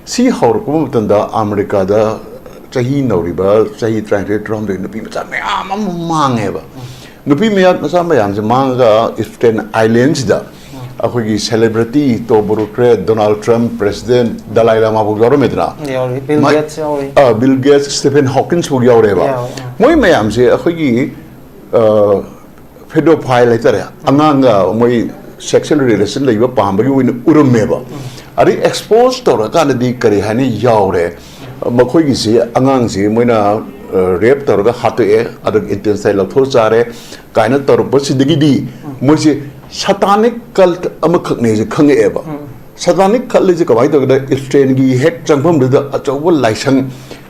ꯁꯤ ꯍꯧꯔꯛꯄ ꯃꯇꯝꯗ ꯑꯃꯦꯔꯤꯀꯥꯗ ꯆꯍꯤ ꯅꯧꯔꯤꯕ, ꯆꯍꯤ ꯇꯔꯥꯅꯤꯊꯣꯏ ꯇꯔꯥꯍꯨꯝꯗꯣꯏ ꯅꯨꯄꯤ ꯃꯆꯥ ꯃꯌꯥꯝ ꯑꯃ ꯃꯥꯡꯉꯦꯕ꯫ ꯅꯨꯄꯤ ꯃꯌꯥꯝ ꯃꯆꯥ ꯃꯌꯥꯝꯁꯦ ꯃꯥꯡꯉꯒ ꯏꯞꯁꯇꯦꯟ ꯑꯥꯏꯂꯦꯟꯁꯤꯗ ꯑꯩꯈꯣꯏꯒꯤ ꯁꯦꯂꯦꯕ꯭ꯔꯤꯇꯤ, ꯇꯣꯞ ꯕ꯭ꯌꯨꯔꯣꯀ꯭ꯔꯦꯠ, ꯗꯣꯅꯥꯜꯗ ꯇ꯭ꯔꯝꯞ, ꯄ꯭ꯔꯦꯁꯤꯗꯦꯟꯠ, ꯗꯂꯥꯏ ꯂꯥꯃꯥ ꯐꯥꯎ ꯌꯥꯎꯔꯝꯃꯦꯗꯅ꯫ ꯌꯥꯎꯔꯤ, ꯕꯤꯜ ꯃ- ꯒꯦꯠꯁ ꯌꯥꯎꯔꯤ꯫ ꯑ, ꯕꯤꯜ ꯒꯦꯠꯁ, ꯁ꯭ꯇꯤꯐꯦꯟ ꯍꯣꯀꯤꯟꯁ ꯐꯥꯎ ꯌꯥꯎꯔꯦꯕ꯫ ꯌꯥꯎꯔꯤ, ꯑꯥ꯫ ꯃꯣꯏ ꯃꯌꯥꯝꯁꯦ ꯑꯩꯈꯣꯏꯒꯤ, ꯑ, ꯐꯦꯗꯣꯐꯥꯏꯜ ꯍꯥꯏꯇꯥꯔꯦ, ꯑꯉꯥꯡꯒ ꯃꯣꯏ ꯁꯦꯛꯁꯨꯋꯦꯜ ꯔꯤꯂꯦꯁꯟ ꯂꯩꯕ ꯄꯥꯝꯕꯒꯤ ꯑꯣꯏꯅ ꯎꯔꯝꯃꯦꯕ꯫ ꯑꯗꯩ ꯑꯦꯛꯁꯄꯣꯖ ꯇꯧꯔꯀꯥꯟꯗꯗꯤ ꯀꯔꯤ ꯍꯥꯏꯅꯤ, ꯌꯥꯎꯔꯦ꯫ ꯃꯈꯣꯏꯒꯤꯁꯤ, ꯑꯉꯥꯡꯁꯤ ꯃꯣꯏꯅ ꯔꯦꯞ ꯇꯧꯔꯒ ꯍꯥꯠꯇꯣꯛꯑꯦ, ꯑꯗꯨꯒ ꯏꯟꯇꯦꯁꯇꯥꯏꯟ ꯂꯧꯊꯣꯛꯆꯥꯔꯦ ꯀꯥꯏꯅ ꯇꯧꯔꯛꯄꯁꯤꯗꯒꯤꯗꯤ ꯃꯣꯏꯁꯦ ꯁꯇꯥꯅꯤꯛ ꯀꯜꯠ ꯑꯃꯈꯛꯅꯦꯁꯦ ꯈꯪꯉꯛꯑꯦꯕ꯫ ꯁꯇꯥꯅꯤꯛ ꯀꯜꯠ ꯍꯥꯏꯁꯦ ꯀꯃꯥꯏꯅ ꯇꯧꯒꯦꯗ, ꯏꯁꯇ꯭ꯔꯦꯟꯒꯤ ꯍꯦꯛ ꯆꯪꯐꯝꯗꯨꯗ ꯑꯆꯧꯕ ꯂꯥꯏꯁꯪ,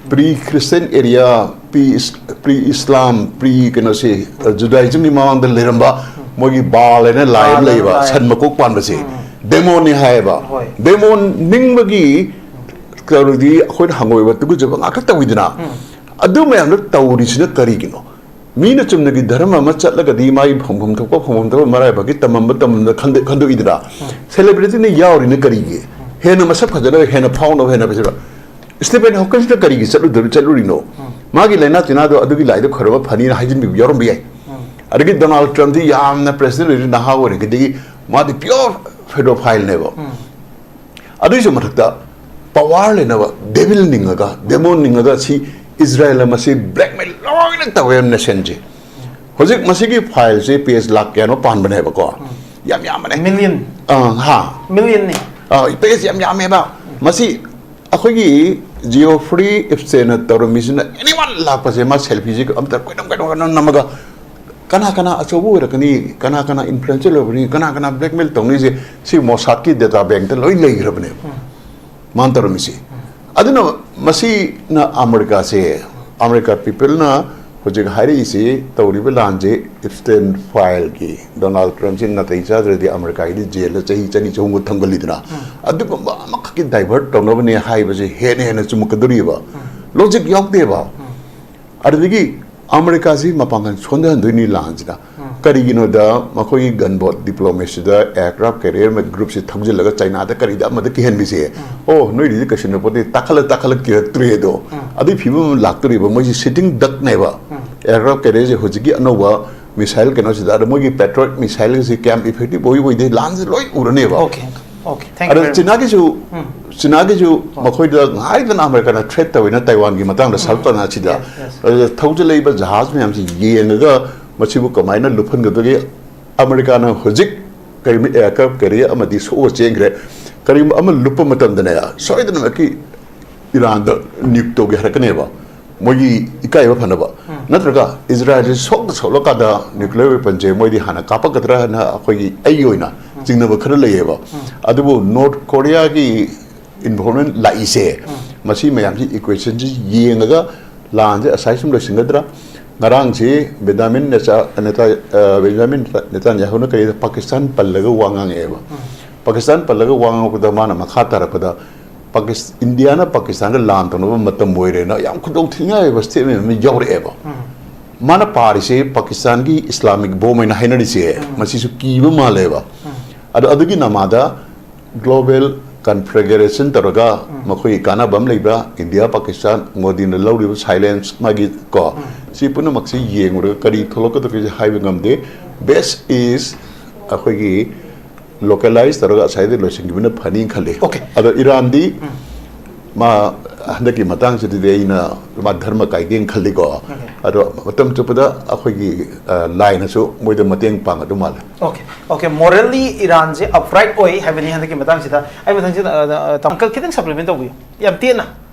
pre Christian area, pre pre Islam, pre ꯀꯩꯅꯣꯁꯦ, ꯖꯨꯗꯥꯏꯖꯝꯒꯤ ꯃꯃꯥꯡꯗ ꯂꯩꯔꯝꯕ ꯃꯣꯏꯒꯤ ꯕꯥꯜ ꯍꯥꯏꯅ ꯂꯥꯏ ꯑꯃ ꯕꯥꯜ ꯍꯥꯏꯅ ꯂꯩꯌꯦꯕ, ꯂꯥꯏ꯫ ꯁꯟ ꯃꯀꯣꯛ ꯄꯥꯟꯕꯁꯦ꯫ ꯗꯦꯃꯣꯟꯅꯤ ꯍꯥꯏꯌꯦꯕ꯫ ꯍꯣꯏ꯫ ꯗꯦꯃꯣꯟ ꯅꯤꯡꯕꯒꯤ ꯀꯩꯅꯣꯗꯤ ꯑꯩꯈꯣꯏꯅ ꯍꯪꯒꯣꯏꯕ ꯇꯨꯀꯠꯆꯕ ꯉꯥꯛꯇ ꯇꯧꯋꯤꯗꯅ꯫ ꯑꯗꯨ ꯃꯌꯥꯝꯗꯣ ꯇꯧꯔꯤꯁꯤꯅ ꯀꯔꯤꯒꯤꯅꯣ? ꯃꯤꯅ ꯆꯨꯝꯅꯒꯤ ꯙꯔꯃ ꯑꯃ ꯆꯠꯂꯒꯗꯤ ꯃꯥꯒꯤ ꯐꯪꯐꯝ ꯊꯣꯛꯄ, ꯐꯪꯐꯝ ꯊꯣꯛꯄ ꯃꯔꯥꯏꯕꯛꯀꯤ ꯇꯝꯃꯝꯕ ꯇꯝꯃꯝꯗ ꯈꯟꯗ-, ꯈꯟꯗꯣꯛꯏꯗꯅ꯫ ꯁꯦꯂꯦꯕ꯭ꯔꯤꯇꯤꯅ ꯌꯥꯎꯔꯤꯅ ꯀꯔꯤꯒꯤ? ꯍꯦꯟꯅ ꯃꯁꯛ ꯐꯖꯅꯕ, ꯍꯦꯟꯅ ꯐꯥꯎꯅꯕ, ꯍꯦꯟꯅ ꯐꯖꯕ꯫ ꯁ꯭ꯇꯤꯐꯦꯟ ꯍꯣꯀꯤꯟꯁꯅ ꯀꯔꯤꯒꯤ ꯆꯠꯂꯨꯗꯣꯏ-, ꯆꯠꯂꯨꯔꯤꯅꯣ? ꯃꯥꯒꯤ ꯂꯥꯏꯅꯥ ꯇꯤꯟꯅꯥꯗꯣ ꯑꯗꯨꯒꯤ ꯂꯥꯏꯗꯣ ꯈꯣꯏꯔꯝꯕ ꯐꯅꯤꯅ ꯍꯥꯏꯖꯤꯟꯕꯤꯕ ꯌꯥꯎꯔꯝꯕ ꯌꯥꯏ꯫ ꯑꯗꯒꯤ ꯗꯣꯅꯥꯜꯗ ꯇ꯭ꯔꯝꯞꯇꯤ ꯌꯥꯝꯅ ꯄ꯭ꯔꯦꯁꯤꯗꯦꯟꯠ ꯑꯣꯏꯔꯤ ꯅꯍꯥ ꯑꯣꯏꯔꯤꯉꯩꯗꯒꯤ ꯃꯥꯗꯤ ꯄ꯭ꯌꯣꯔ ꯐꯦꯗꯣꯐꯥꯏꯜꯅꯦꯕ꯫ ꯑꯗꯨꯒꯤꯁꯨ ꯃꯊꯛꯇ ꯄꯋꯥꯔ ꯂꯩꯅꯕ ꯗꯦꯚꯤꯜ ꯅꯤꯡꯉꯒ, ꯗꯦꯃꯣꯟ ꯅꯤꯡꯉꯒ ꯁꯤ ꯏꯖꯔꯥꯌꯦꯜ ꯑꯃꯁꯤ ꯕ꯭ꯂꯦꯛꯃꯦꯜ ꯂꯣꯏꯅ ꯇꯧꯋꯦ ꯅꯦꯁꯟꯁꯦ꯫ ꯍꯧꯖꯤꯛ ꯃꯁꯤꯒꯤ ꯐꯥꯏꯜꯁꯦ ꯄꯦꯖ ꯂꯥꯛ ꯀꯌꯥꯅꯣ ꯄꯥꯟꯕꯅꯦꯕꯀꯣ꯫ ꯌꯥꯝ ꯌꯥꯝꯕꯅꯦ꯫ ꯃꯤꯂꯤꯌꯟ꯫ ꯑꯥ, ꯍꯥ꯫ ꯃꯤꯂꯤꯌꯟꯅꯤ꯫ ꯑꯥ, ꯄꯦꯖ ꯌꯥꯝ ꯌꯥꯝꯃꯦꯕ꯫ ꯃꯁꯤ ꯑꯩꯈꯣꯏꯒꯤ ꯖꯤꯑꯣꯐ꯭ꯔꯤ ꯏꯞꯁꯇꯦꯟꯅ ꯇꯧꯔꯝꯃꯤꯁꯤꯅ, ꯑꯦꯅꯤꯋꯥꯟ ꯂꯥꯛꯄꯁꯦ ꯃꯥ ꯁꯦꯜꯐꯤꯁꯦ ꯑꯝꯇ ꯀꯣꯏꯅꯝ ꯀꯣꯏꯅꯝ ꯀꯣꯏꯅꯝ ꯅꯝꯃꯒ ꯀꯅꯥ ꯀꯅꯥ ꯑꯆꯧꯕ ꯑꯣꯏꯔꯛꯀꯅꯤ, ꯀꯅꯥ ꯀꯅꯥ ꯏꯟꯐ꯭ꯂꯨꯌꯦꯟꯁꯔ ꯑꯣꯏꯔꯛꯀꯅꯤ, ꯀꯅꯥ ꯀꯅꯥ ꯕ꯭ꯂꯦꯛꯃꯦꯜ ꯇꯧꯅꯤꯁꯦ ꯁꯤ ꯃꯣꯁꯥꯗꯀꯤ ꯗꯦꯇꯥ ꯕꯦꯡꯛꯇ ꯂꯣꯏ ꯂꯩꯈ꯭ꯔꯕꯅꯦꯕ꯫ ꯃꯥꯅ ꯇꯧꯔꯝꯃꯤꯁꯤ꯫ ꯑꯗꯨꯅ ꯃꯁꯤꯅ ꯑꯃꯦꯔꯤꯀꯥꯁꯦ, ꯑꯃꯦꯔꯤꯀꯥ ꯄꯤꯄꯜꯅ ꯍꯧꯖꯤꯛ ꯍꯥꯏꯔꯛꯏꯁꯤ, ꯇꯧꯔꯤꯕ ꯂꯥꯟꯁꯦ ꯏꯞꯁꯇꯦꯟ ꯐꯥꯏꯜꯒꯤ, ꯗꯣꯅꯥꯜꯗ ꯇ꯭ꯔꯝꯞꯁꯤ ꯅꯥꯇꯩ ꯆꯥꯗ꯭ꯔꯗꯤ ꯑꯃꯦꯔꯤꯀꯥꯒꯤꯗꯤ ꯖꯦꯜꯗ ꯆꯍꯤ ꯆꯅꯤ ꯆꯍꯨꯝꯒ ꯊꯝꯒꯜꯂꯤꯗꯅ, ꯑꯗꯨꯒꯨꯝꯕ ꯑꯃꯈꯛꯀꯤ ꯗꯥꯏꯚꯔꯠ ꯇꯧꯅꯕꯅꯦ ꯍꯥꯏꯕꯁꯦ ꯍꯦꯟꯅ ꯍꯦꯟꯅ ꯆꯨꯝꯃꯛꯀꯗꯧꯔꯤꯕ꯫ ꯂꯣꯖꯤꯛ ꯌꯥꯎꯗꯦꯕ꯫ ꯑꯗꯨꯗꯒꯤ ꯑꯃꯦꯔꯤꯀꯥꯁꯤ ꯃꯄꯥꯡꯒꯜ ꯁꯣꯟꯊꯍꯟꯗꯣꯏꯅꯤ ꯂꯥꯟꯁꯤꯅ꯫ ꯀꯔꯤꯒꯤꯅꯣꯗ ꯃꯈꯣꯏꯒꯤ ꯒꯟꯕꯣꯠ ꯗꯤꯄ꯭ꯂꯣꯃꯦꯁꯤꯗ ꯑꯦꯌꯔꯀ꯭ꯔꯥꯐ ꯀꯦꯔꯤꯌꯔ ꯒ꯭ꯔꯨꯞꯁꯤ ꯊꯧꯖꯤꯜꯂꯒ ꯆꯥꯏꯅꯥꯗ ꯀꯔꯤꯗ ꯑꯃꯗ ꯀꯤꯍꯟꯕꯤꯁꯦ꯫ ꯑꯣ, ꯅꯣꯏꯗꯤ ꯀꯩꯁꯨ ꯅꯠꯄꯣꯠꯇꯦ, ꯇꯥꯈꯠꯂ ꯇꯥꯈꯠꯂ ꯀꯤꯔꯛꯇ꯭ꯔꯦ ꯑꯗꯣ꯫ ꯑꯗꯨꯒꯤ ꯐꯤꯕꯝ ꯑꯃ ꯂꯥꯛꯇꯣꯔꯤꯕ, ꯃꯣꯏꯁꯤ ꯁꯤꯇꯤꯡ ꯗꯛꯅꯦꯕ꯫ ꯑꯦꯌꯔꯀ꯭ꯔꯥꯐ ꯀꯦꯔꯤꯌꯔꯁꯦ ꯍꯧꯖꯤꯛꯀꯤ ꯑꯅꯧꯕ ꯃꯤꯁꯥꯏꯜ ꯀꯩꯅꯣꯁꯤꯗ, ꯑꯗ ꯃꯣꯏꯒꯤ ꯄꯦꯇ꯭ꯔꯣꯏꯠ ꯃꯤꯁꯥꯏꯜꯁꯤ ꯀꯌꯥꯝ ꯏꯐꯦꯛꯇꯤꯚ ꯑꯣꯏ ꯑꯣꯏꯗꯦ ꯂꯥꯟꯁꯤ ꯂꯣꯏ ꯎꯔꯅꯦꯕ꯫ Okay, okay. Thank you ꯑꯗ very much. ꯆꯤꯅꯥꯒꯤꯁꯨ, ꯆꯤꯅꯥꯒꯤꯁꯨ ꯃꯈꯣꯏꯗ ꯉꯥꯏꯗꯅ ꯑꯃꯦꯔꯤꯀꯥꯅ ꯊ꯭ꯔꯦꯠ ꯇꯧꯋꯤꯅ ꯇꯥꯏꯋꯥꯟꯒꯤ ꯃꯇꯥꯡꯗ ꯁꯥꯎꯠ ꯆꯥꯏꯅꯥ ꯁꯤꯗ꯫ Yes, yes. ꯑꯗꯨꯗ ꯊꯧꯖꯤꯜꯂꯛꯏꯕ ꯖꯍꯥꯖ ꯃꯌꯥꯝꯁꯤ ꯌꯦꯡꯉꯒ ꯃꯁꯤꯕꯨ ꯀꯃꯥꯏꯅ ꯂꯨꯞꯍꯟꯒꯗꯒꯦ? ꯑꯃꯦꯔꯤꯀꯥꯅ ꯍꯧꯖꯤꯛ ꯀꯔꯤꯒꯨꯝꯕ ꯑꯦꯌꯔꯀ꯭ꯔꯥꯐ ꯀꯦꯔꯤꯌꯔ ꯑꯃꯗꯤ ꯁꯣꯛꯑ ꯆꯦꯟꯈ꯭ꯔꯦ, ꯀꯔꯤꯒꯨꯝꯕ ꯑꯃ ꯂꯨꯞꯄ ꯃꯇꯝꯗꯅꯦ ꯁꯣꯏꯗꯅꯃꯛꯀꯤ ꯏꯔꯥꯟꯗ ꯅ꯭ꯌꯨꯛ ꯇꯧꯒꯦ ꯍꯥꯏꯔꯛꯀꯅꯦꯕ, ꯃꯣꯏꯒꯤ ꯏꯀꯥꯏꯕ ꯐꯅꯕ꯫ ꯅꯠꯇ꯭ꯔꯒ ꯏꯖꯔꯥꯌꯦꯜꯁꯤ ꯁꯣꯛꯇ ꯁꯣꯛꯂꯀꯥꯟꯗ ꯅ꯭ꯌꯨꯀ꯭ꯂꯤꯌꯔ ꯋꯦꯄꯟꯁꯦ ꯃꯣꯏꯗꯤ ꯍꯥꯟꯅ ꯀꯥꯞꯄꯛꯀꯗ꯭ꯔꯥ ꯍꯥꯏꯅ ꯑꯩꯈꯣꯏꯒꯤ, ꯑꯩꯒꯤ ꯑꯣꯏꯅ ꯆꯤꯡꯅꯕ ꯈꯔ ꯂꯩꯌꯦꯕ꯫ ꯑꯗꯨꯕꯨ ꯅꯣꯔꯠ ꯀꯣꯔꯤꯌꯥꯒꯤ ꯏꯟꯚꯣꯜꯕꯃꯦꯟ ꯂꯥꯛꯏꯁꯦ, ꯃꯁꯤ ꯃꯌꯥꯝꯁꯤ ꯏꯀ꯭ꯋꯦꯁꯟꯁꯤ ꯌꯦꯡꯉꯒ ꯂꯥꯟꯁꯦ ꯑꯁꯥꯏ ꯁꯨꯝ ꯂꯣꯏꯁꯤꯟꯒꯗ꯭ꯔꯥ? ꯉꯔꯥꯡꯁꯤ ꯕꯦꯟꯖꯥꯃꯤꯟ ꯅꯦꯆꯥ-, ꯅꯦꯇꯥ-, ꯑ, ꯕꯦꯟꯖꯥꯃꯤꯟ ꯅꯦꯇꯥꯟꯌꯥꯍꯨꯅ ꯀꯔꯤꯗ ꯄꯥꯀꯤꯁꯇꯥꯟ ꯄꯜꯂꯒ ꯋꯥ ꯉꯥꯡꯉꯛꯑꯦꯕ꯫ ꯄꯥꯀꯤꯁꯇꯥꯟ ꯄꯜꯂꯒ ꯋꯥ ꯉꯥꯡꯉꯛꯄꯗ ꯃꯥꯅ ꯃꯈꯥ ꯇꯥꯔꯛꯄꯗ ꯄꯥꯀꯤꯁ-, ꯏꯟꯗꯤꯌꯥꯅ ꯄꯥꯀꯤꯁꯇꯥꯟꯒ ꯂꯥꯟ ꯇꯧꯅꯕ ꯃꯇꯝ ꯑꯣꯏꯔꯦꯅ ꯌꯥꯝ ꯈꯨꯗꯣꯡ ꯊꯤꯅꯤꯡꯉꯥꯏ ꯑꯣꯏꯕ ꯁ꯭ꯇꯦꯠꯃꯦꯟ ꯑꯃ ꯌꯥꯎꯔꯛꯑꯦꯕ꯫ ꯃꯥꯅ ꯄꯥꯔꯤꯁꯦ ꯄꯥꯀꯤꯁꯇꯥꯟꯒꯤ ꯏꯁꯂꯥꯃꯤꯛ ꯕꯣꯝ ꯍꯥꯏꯅ ꯍꯥꯏꯅꯔꯤꯁꯦ, ꯃꯁꯤꯁꯨ ꯀꯤꯕ ꯃꯥꯜꯂꯦꯕ꯫ ꯑꯗꯣ ꯑꯗꯨꯒꯤ ꯅꯃꯥꯗ ꯒ꯭ꯂꯣꯕꯦꯜ ꯀꯟꯐꯦꯗꯔꯦꯁꯟ ꯇꯧꯔꯒ ꯃꯈꯣꯏꯒꯤ ꯀꯥꯟꯅꯕ ꯑꯃ ꯂꯩꯕ꯭ꯔꯥ? ꯏꯟꯗꯤꯌꯥ, ꯄꯥꯀꯤꯁꯇꯥꯟ, ꯃꯣꯗꯤꯅ ꯂꯧꯔꯤꯕ ꯁꯥꯏꯂꯦꯟꯁ ꯃꯥꯒꯤ ꯀꯣ, ꯁꯤ ꯄꯨꯝꯅꯃꯛꯁꯤ ꯌꯦꯡꯉꯨꯔꯒ ꯀꯔꯤ ꯊꯣꯛꯂꯛꯀꯗꯒꯦ ꯍꯥꯏꯕ ꯉꯝꯗꯦ꯫ ꯕꯦꯁ ꯏꯁ ꯑꯩꯈꯣꯏꯒꯤ ꯂꯣꯀꯦꯂꯥꯏꯁ ꯇꯧꯔꯒ ꯑꯁꯥꯏꯗ ꯂꯣꯏꯁꯤꯟꯈꯤꯕꯅ ꯐꯅꯤ ꯈꯜꯂꯤ꯫ Okay. ꯑꯗꯣ ꯏꯔꯥꯟꯗꯤ ꯃꯥ ꯍꯟꯗꯛꯀꯤ ꯃꯇꯥꯡꯁꯤꯗꯗꯤ ꯑꯩꯅ ꯃꯥ ꯙꯔꯃ ꯀꯥꯏꯒꯦꯅ ꯈꯜꯂꯤꯀꯣ꯫ ꯑꯗꯣ ꯃꯇꯝ ꯆꯨꯞꯄꯗ ꯑꯩꯈꯣꯏꯒꯤ, ꯑ, ꯂꯥꯏꯅꯁꯨ ꯃꯣꯏꯗ ꯃꯇꯦꯡ ꯄꯥꯡꯒꯗꯧ ꯃꯥꯜꯂꯦ꯫ Okay, okay, morally ꯏꯔꯥꯟꯁꯦ upright ꯑꯣꯏ ꯍꯥꯏꯕꯅꯤ ꯍꯟꯗꯛꯀꯤ ꯃꯇꯥꯡꯁꯤꯗ꯫ ꯑꯩ ꯃꯊꯪꯁꯤꯗ, ꯑ, ꯑ, uncle ꯈꯤꯇꯪ supplement ꯇꯧꯕꯤꯌꯨ, ꯌꯥꯝ ꯇꯦꯟꯅ꯫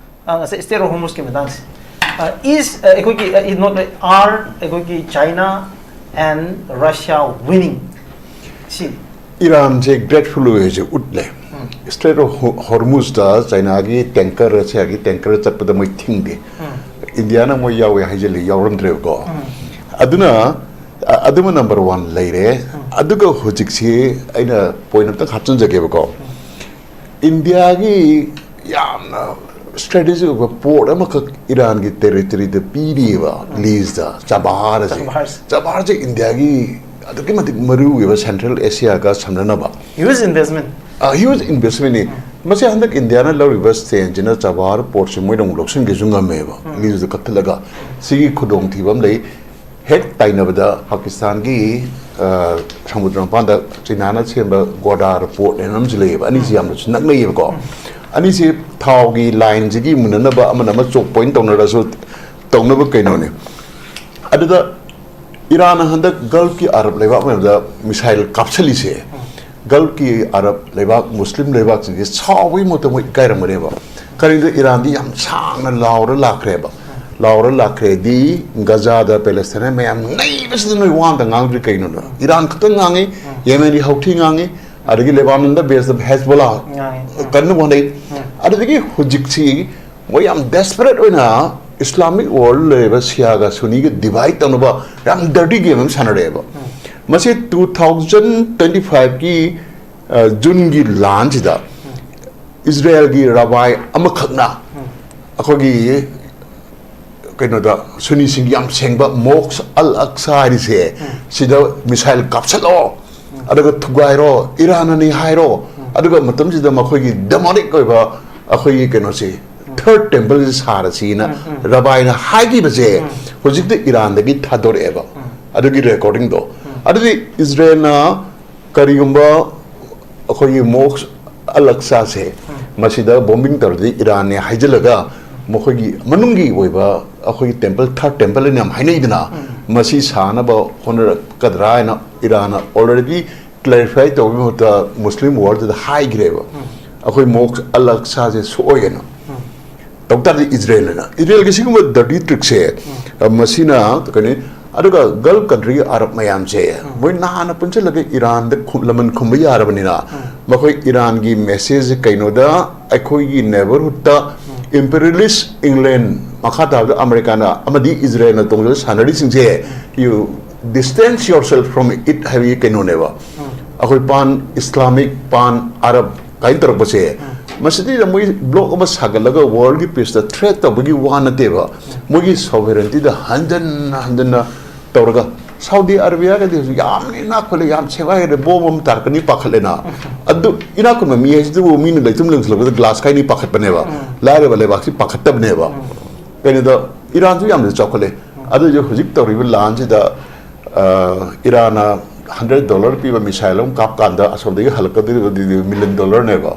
ꯑ, ꯉꯁꯥꯏ Strait of Hormuz ꯀꯤ ꯃꯇꯥꯡꯁꯦ꯫ ꯑ, is, ꯑ, ꯑꯩꯈꯣꯏꯒꯤ, ꯑ, is not, are ꯑꯩꯈꯣꯏꯒꯤ China and Russia winning? ꯁꯤ ꯏꯔꯥꯟꯁꯦ ꯒ꯭ꯔꯦꯠꯐꯨꯜ ꯑꯣꯏ ꯍꯥꯏꯁꯦ ꯎꯠꯂꯦ꯫ ꯁ꯭ꯇ꯭ꯔꯦꯠ ꯑꯣꯐ ꯍꯣꯔꯃꯨꯖꯇ ꯆꯥꯏꯅꯥꯒꯤ ꯇꯦꯡꯀꯔ, ꯔꯁꯤꯌꯥꯒꯤ ꯇꯦꯡꯀꯔ ꯆꯠꯄꯗ ꯃꯣꯏ ꯊꯤꯡꯗꯦ꯫ ꯏꯟꯗꯤꯌꯥꯅ ꯃꯣꯏ ꯌꯥꯎꯋꯦ ꯍꯥꯏꯖꯤꯜꯂꯤ, ꯌꯥꯎꯔꯝꯗ꯭ꯔꯦꯕꯀꯣ꯫ ꯑꯗꯨꯅ, ꯑ-, ꯑꯗꯨꯃ ꯅꯝꯕꯔ ꯋꯥꯟ ꯂꯩꯔꯦ꯫ ꯑꯗꯨꯒ ꯍꯧꯖꯤꯛꯁꯤ ꯑꯩꯅ ꯄꯣꯏꯟ ꯑꯝꯇꯪ ꯍꯥꯞꯆꯤꯟꯖꯒꯦꯕꯀꯣ꯫ ꯏꯟꯗꯤꯌꯥꯒꯤ ꯌꯥꯝꯅ ꯁ꯭ꯇ꯭ꯔꯦꯇꯦꯖꯤꯛ ꯑꯣꯏꯕ ꯄꯣꯔꯠ ꯑꯃꯈꯛ ꯏꯔꯥꯟꯒꯤ ꯇꯦꯔꯤꯇꯣꯔꯤꯗ ꯄꯤꯔꯤꯑꯕ, ꯂꯤꯖꯇ, ꯆꯕꯥꯔꯁꯦ꯫ ꯆꯕꯥꯔꯁꯦ꯫ ꯆꯕꯥꯔꯁꯦ ꯏꯟꯗꯤꯌꯥꯒꯤ ꯑꯗꯨꯛꯀꯤ ꯃꯇꯤꯛ ꯃꯔꯨ ꯑꯣꯏꯕ ꯁꯦꯟꯇ꯭ꯔꯦꯜ ꯑꯦꯁꯤꯌꯥꯒ ꯁꯝꯅꯅꯕ꯫ Huge investment. ꯍ꯭ꯌꯨꯖ ꯏꯟꯚꯦꯁꯃꯦꯟꯅꯤ꯫ ꯃꯁꯤ ꯍꯟꯗꯛ ꯏꯟꯗꯤꯌꯥꯅ ꯂꯧꯔꯤꯕ ꯁ꯭ꯇꯦꯟꯁꯤꯅ ꯆꯕꯥꯔ ꯄꯣꯔꯠꯁꯤ ꯃꯣꯏꯅ ꯑꯃꯨꯛ ꯂꯧꯁꯤꯟꯒꯦꯁꯨ ꯉꯝꯃꯦꯕ, ꯂꯤꯖꯇ ꯀꯛꯊꯠꯂꯒ꯫ ꯁꯤꯒꯤ ꯈꯨꯗꯣꯡꯊꯤꯕ ꯑꯃ ꯂꯩ꯫ ꯍꯦꯛ ꯇꯥꯏꯅꯕꯗ ꯄꯥꯀꯤꯁꯇꯥꯟꯒꯤ, ꯑ, ꯁꯃꯨꯗ꯭ꯔ ꯃꯄꯥꯟꯗ ꯆꯤꯅꯥꯅ ꯁꯦꯝꯕ ꯒꯣꯗꯥꯔ ꯄꯣꯔꯠ ꯍꯥꯏꯅ ꯑꯃꯁꯨ ꯂꯩꯌꯦꯕ꯫ ꯑꯅꯤꯁꯤ ꯌꯥꯝꯅꯁꯨ ꯅꯛꯅꯩꯌꯦꯕꯀꯣ꯫ ꯑꯅꯤꯁꯤ ꯊꯥꯎꯒꯤ ꯂꯥꯏꯟꯁꯤꯒꯤ ꯃꯨꯟꯅꯅꯕ ꯑꯃꯅ ꯑꯃ ꯆꯣꯛ ꯄꯣꯏꯟ ꯇꯧꯅꯔꯁꯨ ꯇꯧꯅꯕ ꯀꯩꯅꯣꯅꯤ꯫ ꯑꯗꯨꯗ ꯏꯔꯥꯟꯅ ꯍꯟꯗꯛ ꯒꯜꯐꯀꯤ ꯑꯔꯕ ꯂꯩꯕꯥꯛ ꯃꯌꯥꯝꯗ ꯃꯤꯁꯥꯏꯜ ꯀꯥꯞꯁꯤꯜꯂꯤꯁꯦ, ꯒꯜꯐꯀꯤ ꯑꯔꯕ ꯂꯩꯕꯥꯛ, ꯃꯨꯁꯂꯤꯝ ꯂꯩꯕꯥꯛꯁꯤꯡꯁꯦ ꯁꯥꯎꯕꯒꯤ ꯃꯍꯨꯠꯇ ꯃꯣꯏ ꯏꯀꯥꯏꯔꯝꯒꯅꯦꯕ꯫ ꯀꯔꯤꯒꯤꯅꯣꯗ ꯏꯔꯥꯟꯗꯤ ꯌꯥꯝ ꯁꯥꯡꯅ ꯂꯥꯎꯔ ꯂꯥꯛꯈ꯭ꯔꯦꯕ꯫ ꯂꯥꯎꯔ ꯂꯥꯛꯈ꯭ꯔꯦꯗꯤ, ꯒꯖꯥꯗ ꯄꯦꯂꯦꯁꯇꯥꯏꯟ ꯃꯌꯥꯝ ꯅꯩꯕꯁꯤꯗ ꯅꯣꯏ ꯋꯥ ꯑꯝꯇ ꯉꯥꯡꯗ꯭ꯔꯤ ꯀꯩꯅꯣꯅ? ꯏꯔꯥꯟ ꯈꯛꯇꯪ ꯉꯥꯡꯉꯤ, ꯌꯦꯃꯦꯟꯒꯤ ꯍꯧꯊꯤ ꯉꯥꯡꯉꯤ, ꯑꯗꯒꯤ ꯂꯦꯕꯥꯅꯟꯗ ꯕꯦꯁꯇ ꯍꯦꯖꯕꯣꯂꯥ ꯉꯥꯡꯉꯤ꯫ ꯀꯟꯅ ꯍꯣꯠꯅꯩ꯫ ꯑꯗꯨꯗꯒꯤ ꯍꯧꯖꯤꯛꯁꯤ ꯃꯣꯏ ꯌꯥꯝ ꯗꯦꯁꯄꯔꯦꯠ ꯑꯣꯏꯅ ꯏꯁꯂꯥꯃꯤꯛ ꯋꯥꯔꯜ ꯂꯩꯔꯤꯕ ꯁꯤꯌꯥꯒ ꯁꯨꯅꯤꯒ ꯗꯤꯚꯥꯏꯠ ꯇꯧꯅꯕ ꯌꯥꯝ ꯗꯔꯇꯤ ꯒꯦꯝ ꯑꯃ ꯁꯥꯟꯅꯔꯛꯑꯦꯕ꯫ ꯃꯁꯤ ꯇꯨ ꯊꯥꯎꯖꯟ ꯇ꯭ꯋꯦꯟꯇꯤ ꯐꯥꯏꯚꯀꯤ ꯖꯨꯟꯒꯤ ꯂꯥꯟꯁꯤꯗ ꯏꯁꯔꯥꯌꯦꯜꯒꯤ ꯔꯕꯥꯏ ꯑꯃꯈꯛꯅ ꯑꯩꯈꯣꯏꯒꯤ ꯀꯩꯅꯣꯗ ꯁꯨꯅꯤꯁꯤꯡꯒꯤ ꯌꯥꯝ ꯁꯦꯡꯕ ꯃꯣꯛꯁ ꯑꯜ ꯑꯛꯁꯥ ꯍꯥꯏꯔꯤꯁꯦ, ꯁꯤꯗ ꯃꯤꯁꯥꯏꯜ ꯀꯥꯞꯁꯜꯂꯣ, ꯑꯗꯨꯒ ꯊꯨꯒꯥꯏꯔꯣ, ꯏꯔꯥꯟꯅꯅꯤ ꯍꯥꯏꯔꯣ, ꯑꯗꯨꯒ ꯃꯇꯝꯁꯤꯗ ꯃꯈꯣꯏꯒꯤ ꯗꯦꯃꯣꯅꯤꯛ ꯑꯣꯏꯕ ꯑꯩꯈꯣꯏꯒꯤ ꯀꯩꯅꯣꯁꯤ, ꯊꯔꯠ ꯇꯦꯝꯄꯜꯁꯤ ꯁꯥꯔꯁꯤꯅ ꯔꯕꯥꯏꯅ ꯍꯥꯏꯈꯤꯕꯁꯦ ꯍꯧꯖꯤꯛꯇ ꯏꯔꯥꯟꯗꯒꯤ ꯊꯥꯗꯣꯔꯛꯑꯦꯕ꯫ ꯑꯗꯨꯒꯤ ꯔꯦꯀꯣꯔꯗꯤꯡꯗꯣ꯫ ꯑꯗꯨꯗꯤ ꯏꯁꯔꯥꯌꯦꯜꯅ ꯀꯔꯤꯒꯨꯝꯕ ꯑꯩꯈꯣꯏꯒꯤ ꯃꯣꯛꯁ ꯑꯜ ꯑꯛꯁꯥꯁꯦ ꯃꯁꯤꯗ ꯕꯣꯝꯕꯤꯡ ꯇꯧꯔꯗꯤ ꯏꯔꯥꯟꯅꯦ ꯍꯥꯏꯖꯤꯜꯂꯒ ꯃꯈꯣꯏꯒꯤ ꯃꯅꯨꯡꯒꯤ ꯑꯣꯏꯕ ꯑꯩꯈꯣꯏꯒꯤ ꯇꯦꯝꯄꯜ, ꯊꯔꯠ ꯇꯦꯝꯄꯜ ꯍꯥꯏꯅ ꯌꯥꯝ ꯍꯥꯏꯅꯩꯗꯅ, ꯃꯁꯤ ꯁꯥꯅꯕ ꯍꯣꯠꯅꯔꯛꯀꯗ꯭ꯔꯥ ꯍꯥꯏꯅ ꯏꯔꯥꯟꯅ ꯑꯣꯜꯔꯦꯗꯤ ꯀ꯭ꯂꯦꯔꯤꯐꯥꯏ ꯇꯧꯕꯒꯤ ꯃꯍꯨꯠꯇ ꯃꯨꯁꯂꯤꯝ ꯋꯥꯔꯜꯗꯨꯗ ꯍꯥꯏꯈ꯭ꯔꯦꯕ, ꯑꯩꯈꯣꯏ ꯃꯣꯛꯁ ꯑꯜ ꯑꯛꯁꯥꯁꯦ ꯁꯣꯛꯑꯣꯏꯅ꯫ ꯇꯧ ꯇꯥꯔꯗꯤ ꯏꯁꯔꯥꯌꯦꯜꯅ, ꯏꯁꯔꯥꯌꯦꯜꯒꯤ ꯁꯤꯒꯨꯝꯕ ꯗꯔꯇꯤ ꯇ꯭ꯔꯤꯛꯁꯦ, ꯑ, ꯃꯁꯤꯅ ꯀꯩꯅꯣ, ꯑꯗꯨꯒ ꯒꯜꯐ ꯀꯟꯇ꯭ꯔꯤꯒꯤ ꯑꯔꯕ ꯃꯌꯥꯝꯁꯦ ꯃꯣꯏ ꯅꯍꯥꯟꯅ ꯄꯨꯟꯁꯤꯜꯂꯒ ꯏꯔꯥꯟꯗ ꯈꯨ-, ꯂꯃꯟ ꯈꯨꯝꯕ ꯌꯥꯔꯕꯅꯤꯅ, ꯃꯈꯣꯏ ꯏꯔꯥꯟꯒꯤ ꯃꯦꯁꯦꯖꯁꯦ ꯀꯩꯅꯣꯗ, ꯑꯩꯈꯣꯏꯒꯤ ꯅꯦꯕꯔꯍꯨꯗꯇ ꯏꯝꯄꯦꯔꯤꯌꯦꯂꯤꯁ ꯏꯪꯂꯦꯟ, ꯃꯈꯥ ꯇꯥꯕꯗ ꯑꯃꯦꯔꯤꯀꯥꯅ ꯑꯃꯗꯤ ꯏꯁꯔꯥꯌꯦꯜꯅ ꯇꯣꯡꯖꯕ ꯁꯥꯟꯅꯔꯤꯁꯤꯡꯁꯦ, you distance yourself from it ꯍꯥꯏꯕꯒꯤ ꯀꯩꯅꯣꯅꯦꯕ꯫ ꯑꯩꯈꯣꯏ ꯄꯥꯟ ꯏꯁꯂꯥꯃꯤꯛ, ꯄꯥꯟ ꯑꯔꯕ ꯀꯥꯏꯅ ꯇꯧꯔꯛꯄꯁꯦ, ꯃꯁꯤꯗꯩꯗ ꯃꯣꯏ ꯕ꯭ꯂꯣꯛ ꯑꯃ ꯁꯥꯒꯠꯂꯒ ꯋꯥꯔꯜꯒꯤ ꯄꯤꯁꯇ ꯊ꯭ꯔꯦꯠ ꯇꯧꯕꯒꯤ ꯋꯥ ꯅꯠꯇꯦꯕ, ꯃꯣꯏꯒꯤ ꯁꯣꯚꯔꯦꯟꯇꯤꯗ ꯍꯟꯖꯟꯅ ꯍꯟꯖꯟꯅ ꯇꯧꯔꯒ, ꯁꯥꯎꯗꯤ ꯑꯔꯕꯤꯌꯥꯒꯗꯤ ꯍꯧꯖꯤꯛ ꯌꯥꯝꯅ ꯏꯅꯥꯛ ꯈꯨꯜꯂꯦ, ꯌꯥꯝ ꯁꯦꯒꯥꯏꯔꯦ, ꯕꯣꯝ ꯑꯃ ꯇꯥꯔꯛꯀꯅꯤ ꯄꯥꯈꯠꯂꯦꯅ꯫ ꯑꯗꯨ ꯏꯅꯥꯛ ꯈꯨꯟꯕ ꯃꯤ ꯍꯥꯏꯁꯤꯗꯕꯨ ꯃꯤꯅ ꯂꯩꯇꯨꯝ ꯂꯦꯡꯁꯤꯜꯂꯛꯄꯗ ꯒ꯭ꯂꯥꯁ ꯀꯥꯏꯅꯤ ꯄꯥꯈꯠꯄꯅꯦꯕ, ꯂꯥꯏꯔꯕ ꯂꯩꯕꯥꯛꯁꯤ ꯄꯥꯈꯠꯇꯕꯅꯦꯕ꯫ ꯀꯩꯅꯣꯗ ꯏꯔꯥꯟꯁꯨ ꯌꯥꯝꯅ ꯆꯥꯎꯈꯠꯂꯦ꯫ ꯑꯗꯨꯁꯨ ꯍꯧꯖꯤꯛ ꯇꯧꯔꯤꯕ ꯂꯥꯟꯁꯤꯗ, ꯑ, ꯏꯔꯥꯟꯅ ꯍꯟꯗ꯭ꯔꯦꯠ ꯗꯣꯂꯔ ꯄꯤꯕ ꯃꯤꯁꯥꯏꯜ ꯑꯃ ꯀꯥꯞꯀꯥꯟꯗ ꯑꯁꯣꯝꯗꯒꯤ ꯍꯜꯂꯛꯀꯗꯧꯔꯤꯕꯗꯨꯗꯤ ꯃꯤꯂꯤꯌꯟ ꯗꯣꯂꯔꯅꯦꯕ꯫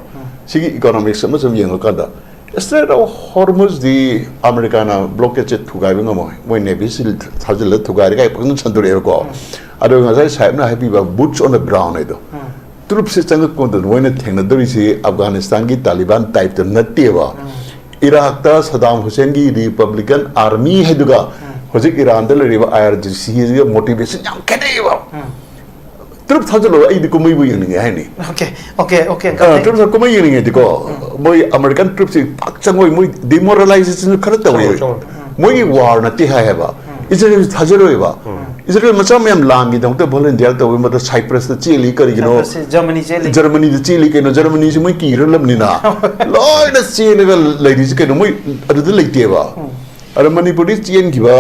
ꯁꯤꯒꯤ ꯏꯀꯣꯅꯣꯃꯤꯛꯁ ꯑꯃ ꯁꯨꯝ ꯌꯦꯡꯉꯀꯥꯟꯗ, ꯏꯁꯇ꯭ꯔꯦꯠ ꯑꯣꯐ ꯍꯣꯔꯃꯨꯖꯗꯤ ꯑꯃꯦꯔꯤꯀꯥꯅ ꯕ꯭ꯂꯣꯀꯦꯠꯁꯦ ꯊꯨꯒꯥꯏꯕ ꯉꯝꯃꯣꯏ, ꯃꯣꯏ ꯅꯦꯚꯤꯁꯤ ꯊꯥꯖꯤꯜꯂ ꯊꯨꯒꯥꯏꯔꯦ ꯀꯥꯏ ꯄꯪꯁꯟ ꯁꯟꯗꯣꯔꯛꯑꯦꯕꯀꯣ꯫ ꯑꯗꯨꯒ ꯉꯁꯥꯏ ꯁꯥꯍꯦꯕꯅ ꯍꯥꯏꯕꯤꯕ boots on the ground ꯍꯥꯏꯗꯣ, ꯇ꯭ꯔꯨꯞꯁꯦ ꯆꯪꯉꯛꯄ ꯃꯇꯝꯗ ꯃꯣꯏꯅ ꯊꯦꯡꯅꯗꯧꯔꯤꯁꯤ ꯑꯐꯒꯥꯅꯤꯁꯇꯥꯟꯒꯤ ꯇꯥꯂꯤꯕꯥꯟ ꯇꯥꯏꯞꯇ ꯅꯠꯇꯦꯕ꯫ ꯏꯔꯥꯛꯇ ꯁꯗꯥꯝ ꯍꯨꯁꯦꯟꯒꯤ ꯔꯤꯄꯕ꯭ꯂꯤꯀꯟ ꯑꯥꯔꯃꯤ ꯍꯥꯏꯗꯨꯒ ꯍꯧꯖꯤꯛ ꯏꯔꯥꯟꯗ ꯂꯩꯔꯤꯕ ꯑꯥꯏ ꯑꯥꯔ ꯖꯤ ꯁꯤꯒ ꯃꯣꯇꯤꯚꯦꯁꯟ ꯌꯥꯝ ꯈꯦꯠꯅꯩꯌꯦꯕ꯫ ꯇ꯭ꯔꯨꯞ ꯊꯥꯖꯤꯜꯂꯣ, ꯑꯩꯗꯤ ꯀꯨꯝꯍꯩꯕꯨ ꯌꯦꯡꯅꯤꯡꯉꯦ ꯍꯥꯏꯅꯤ꯫ Okay, okay, okay. ꯇ꯭ꯔꯨꯞ ꯀꯨꯝꯍꯩ ꯌꯦꯡꯅꯤꯡꯉꯦꯗꯤꯀꯣ, ꯃꯣꯏ ꯑꯃꯦꯔꯤꯀꯟ ꯇ꯭ꯔꯨꯞꯁꯤ ꯄꯥꯛ ꯆꯪꯉꯣꯏ, ꯃꯣꯏ ꯗꯤꯃꯣꯔꯦꯂꯥꯏꯖꯦꯁꯟꯁꯨ ꯈꯔ ꯇꯧꯋꯦ꯫ ꯃꯣꯏꯒꯤ ꯋꯥꯔ ꯅꯠꯇꯦ ꯍꯥꯏꯌꯦꯕ꯫ ꯏꯁꯔꯦꯜ ꯊꯥꯖꯔꯣꯏꯕ꯫ ꯏꯁꯔꯦꯜ ꯃꯆꯥ ꯃꯌꯥꯝ ꯂꯥꯟꯒꯤꯗꯃꯛꯇ ꯚꯣꯂꯟꯇꯤꯌꯔ ꯇꯧꯕꯒꯤ ꯃꯗꯨ ꯁꯥꯏꯄ꯭ꯔꯁꯇ ꯆꯦꯜꯂꯤ꯫ ꯀꯔꯤꯒꯤꯅꯣ? ꯁꯥꯏꯄ꯭ꯔꯁꯁꯦ ꯖꯔꯃꯅꯤ ꯆꯦꯜꯂꯤ꯫ ꯖꯔꯃꯅꯤꯗ ꯆꯦꯜꯂꯤ ꯀꯩꯅꯣ? ꯖꯔꯃꯅꯤꯁꯤ ꯃꯣꯏ ꯀꯤꯔ ꯂꯝꯅꯤꯅ ꯂꯣꯏꯅ ꯆꯦꯜꯂꯒ ꯂꯩꯔꯤꯁꯤ ꯀꯩꯅꯣ? ꯃꯣꯏ ꯑꯗꯨꯗ ꯂꯩꯇꯦꯕ꯫ ꯑꯗ ꯃꯅꯤꯄꯨꯔꯗꯤ ꯆꯦꯟꯈꯤꯕ,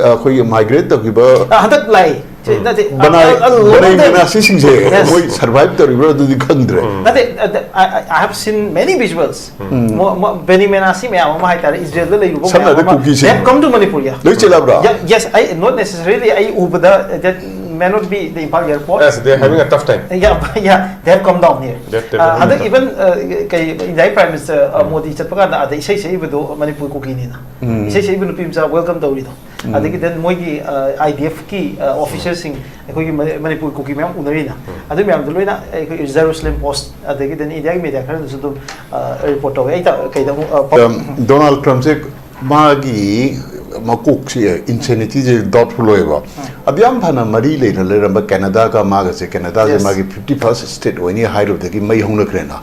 ꯑꯩꯈꯣꯏꯒꯤ ꯃꯥꯏꯒ꯭ꯔꯦꯠ ꯇꯧꯈꯤꯕ ꯑ, ꯍꯟꯗꯛ ꯂꯥꯛꯏ꯫ ꯁꯤ ꯅꯠꯇꯦ, ꯕꯅꯥꯏ ꯑ, ꯑ, ꯕꯅꯥꯏ ꯂꯣꯏꯅ ꯃꯅꯥꯁꯤꯁꯤꯡꯁꯦ Yes. ꯃꯣꯏ ꯁꯔꯚꯥꯏꯚ ꯇꯧꯔꯤꯕ꯭ꯔꯥ ꯑꯗꯨꯗꯤ ꯈꯪꯗ꯭ꯔꯦ꯫ ꯅꯠꯇꯦ, ꯑ, I, I have seen many visuals. ꯃꯣ- ꯃꯣ- ꯕꯦꯅꯤ ꯃꯦꯅꯥꯁꯤ ꯃꯌꯥꯝ ꯑꯃ ꯍꯥꯏꯇꯥꯔꯦ, ꯏꯁꯔꯦꯜꯗ ꯂꯩꯔꯨꯕ ꯁꯝꯅ ꯃꯌꯥꯝ ꯍꯥꯏꯔꯕꯗ ꯑꯃ ꯀꯨꯀꯤꯁꯤꯡ they have come to Manipur, yeah. ꯂꯣꯏ ꯆꯦꯜꯂꯕ꯭ꯔꯥ? Yeah, yes, I, not necessarily, ꯑꯩ ꯎꯕꯗ, that may not be the Imphal airport. Yes, they're having a tough time. Yeah, yeah, they have come down here. That- that Uh, will ꯍꯟꯗꯛ be even uh, ꯀꯩ ꯏꯟꯗꯤꯌꯥꯒꯤ prime minister Modi ꯆꯠꯄ ꯀꯥꯟꯗ ꯑꯗ ꯏꯁꯩ ꯁꯛꯏꯕꯗꯣ ꯃꯅꯤꯄꯨꯔ ꯀꯨꯀꯤꯅꯤꯅ, ꯏꯁꯩ ꯁꯛꯏꯕ ꯅꯨꯄꯤ ꯃꯆꯥ ꯋꯦꯜꯀꯝ ꯇꯧꯔꯤꯗꯣ, ꯑꯗꯒꯤ then ꯃꯣꯏꯒꯤ ꯑꯥꯏ ꯗꯤ ꯑꯦꯐꯀꯤ ꯑꯣꯐꯤꯁꯔꯁꯤꯡ ꯑꯩꯈꯣꯏꯒꯤ ꯃ- ꯃꯅꯤꯄꯨꯔ ꯀꯨꯀꯤ ꯃꯌꯥꯝ ꯎꯅꯔꯤꯅ, ꯑꯗꯨ ꯃꯌꯥꯝꯗꯣ ꯂꯣꯏꯅ ꯑꯩꯈꯣꯏ ꯖꯦꯔꯨꯁꯂꯦꯝ ꯄꯣꯁ ꯑꯗꯒꯤ then ꯏꯟꯗꯤꯌꯥꯒꯤ ꯃꯦꯗꯤꯌꯥ ꯈꯔꯗꯁꯨ ꯑꯗꯨꯝ ꯔꯤꯄꯣꯔꯠ ꯇꯧꯋꯦ꯫ ꯑꯩ ꯇ- ꯀꯩꯗ ꯑꯃꯨꯛ, ꯑ, ꯄ- ꯗꯣꯅꯥꯜꯗ ꯇ꯭ꯔꯝꯞꯁꯦ ꯃꯥꯒꯤ ꯃꯀꯣꯛꯁꯤ, ꯏꯟꯁꯦꯅꯤꯇꯤꯁꯦ ꯗꯥꯎꯠꯐꯨꯜ ꯑꯣꯏꯌꯦꯕ꯫ ꯑꯗꯨ ꯌꯥꯝ ꯐꯅ ꯃꯔꯤ ꯂꯩꯅ ꯂꯩꯔꯝꯕ ꯀꯦꯅꯥꯗꯥꯒ ꯃꯥꯒꯁꯦ, ꯀꯦꯅꯥꯗꯥꯁꯦ Yes. ꯃꯥꯒꯤ ꯐꯤꯐꯇꯤ ꯐꯥꯔꯁ ꯁ꯭ꯇꯦꯠ ꯑꯣꯏꯅꯤ ꯍꯥꯏꯔꯨꯕꯗꯒꯤ ꯃꯩ ꯍꯧꯅꯈ꯭ꯔꯦꯅ꯫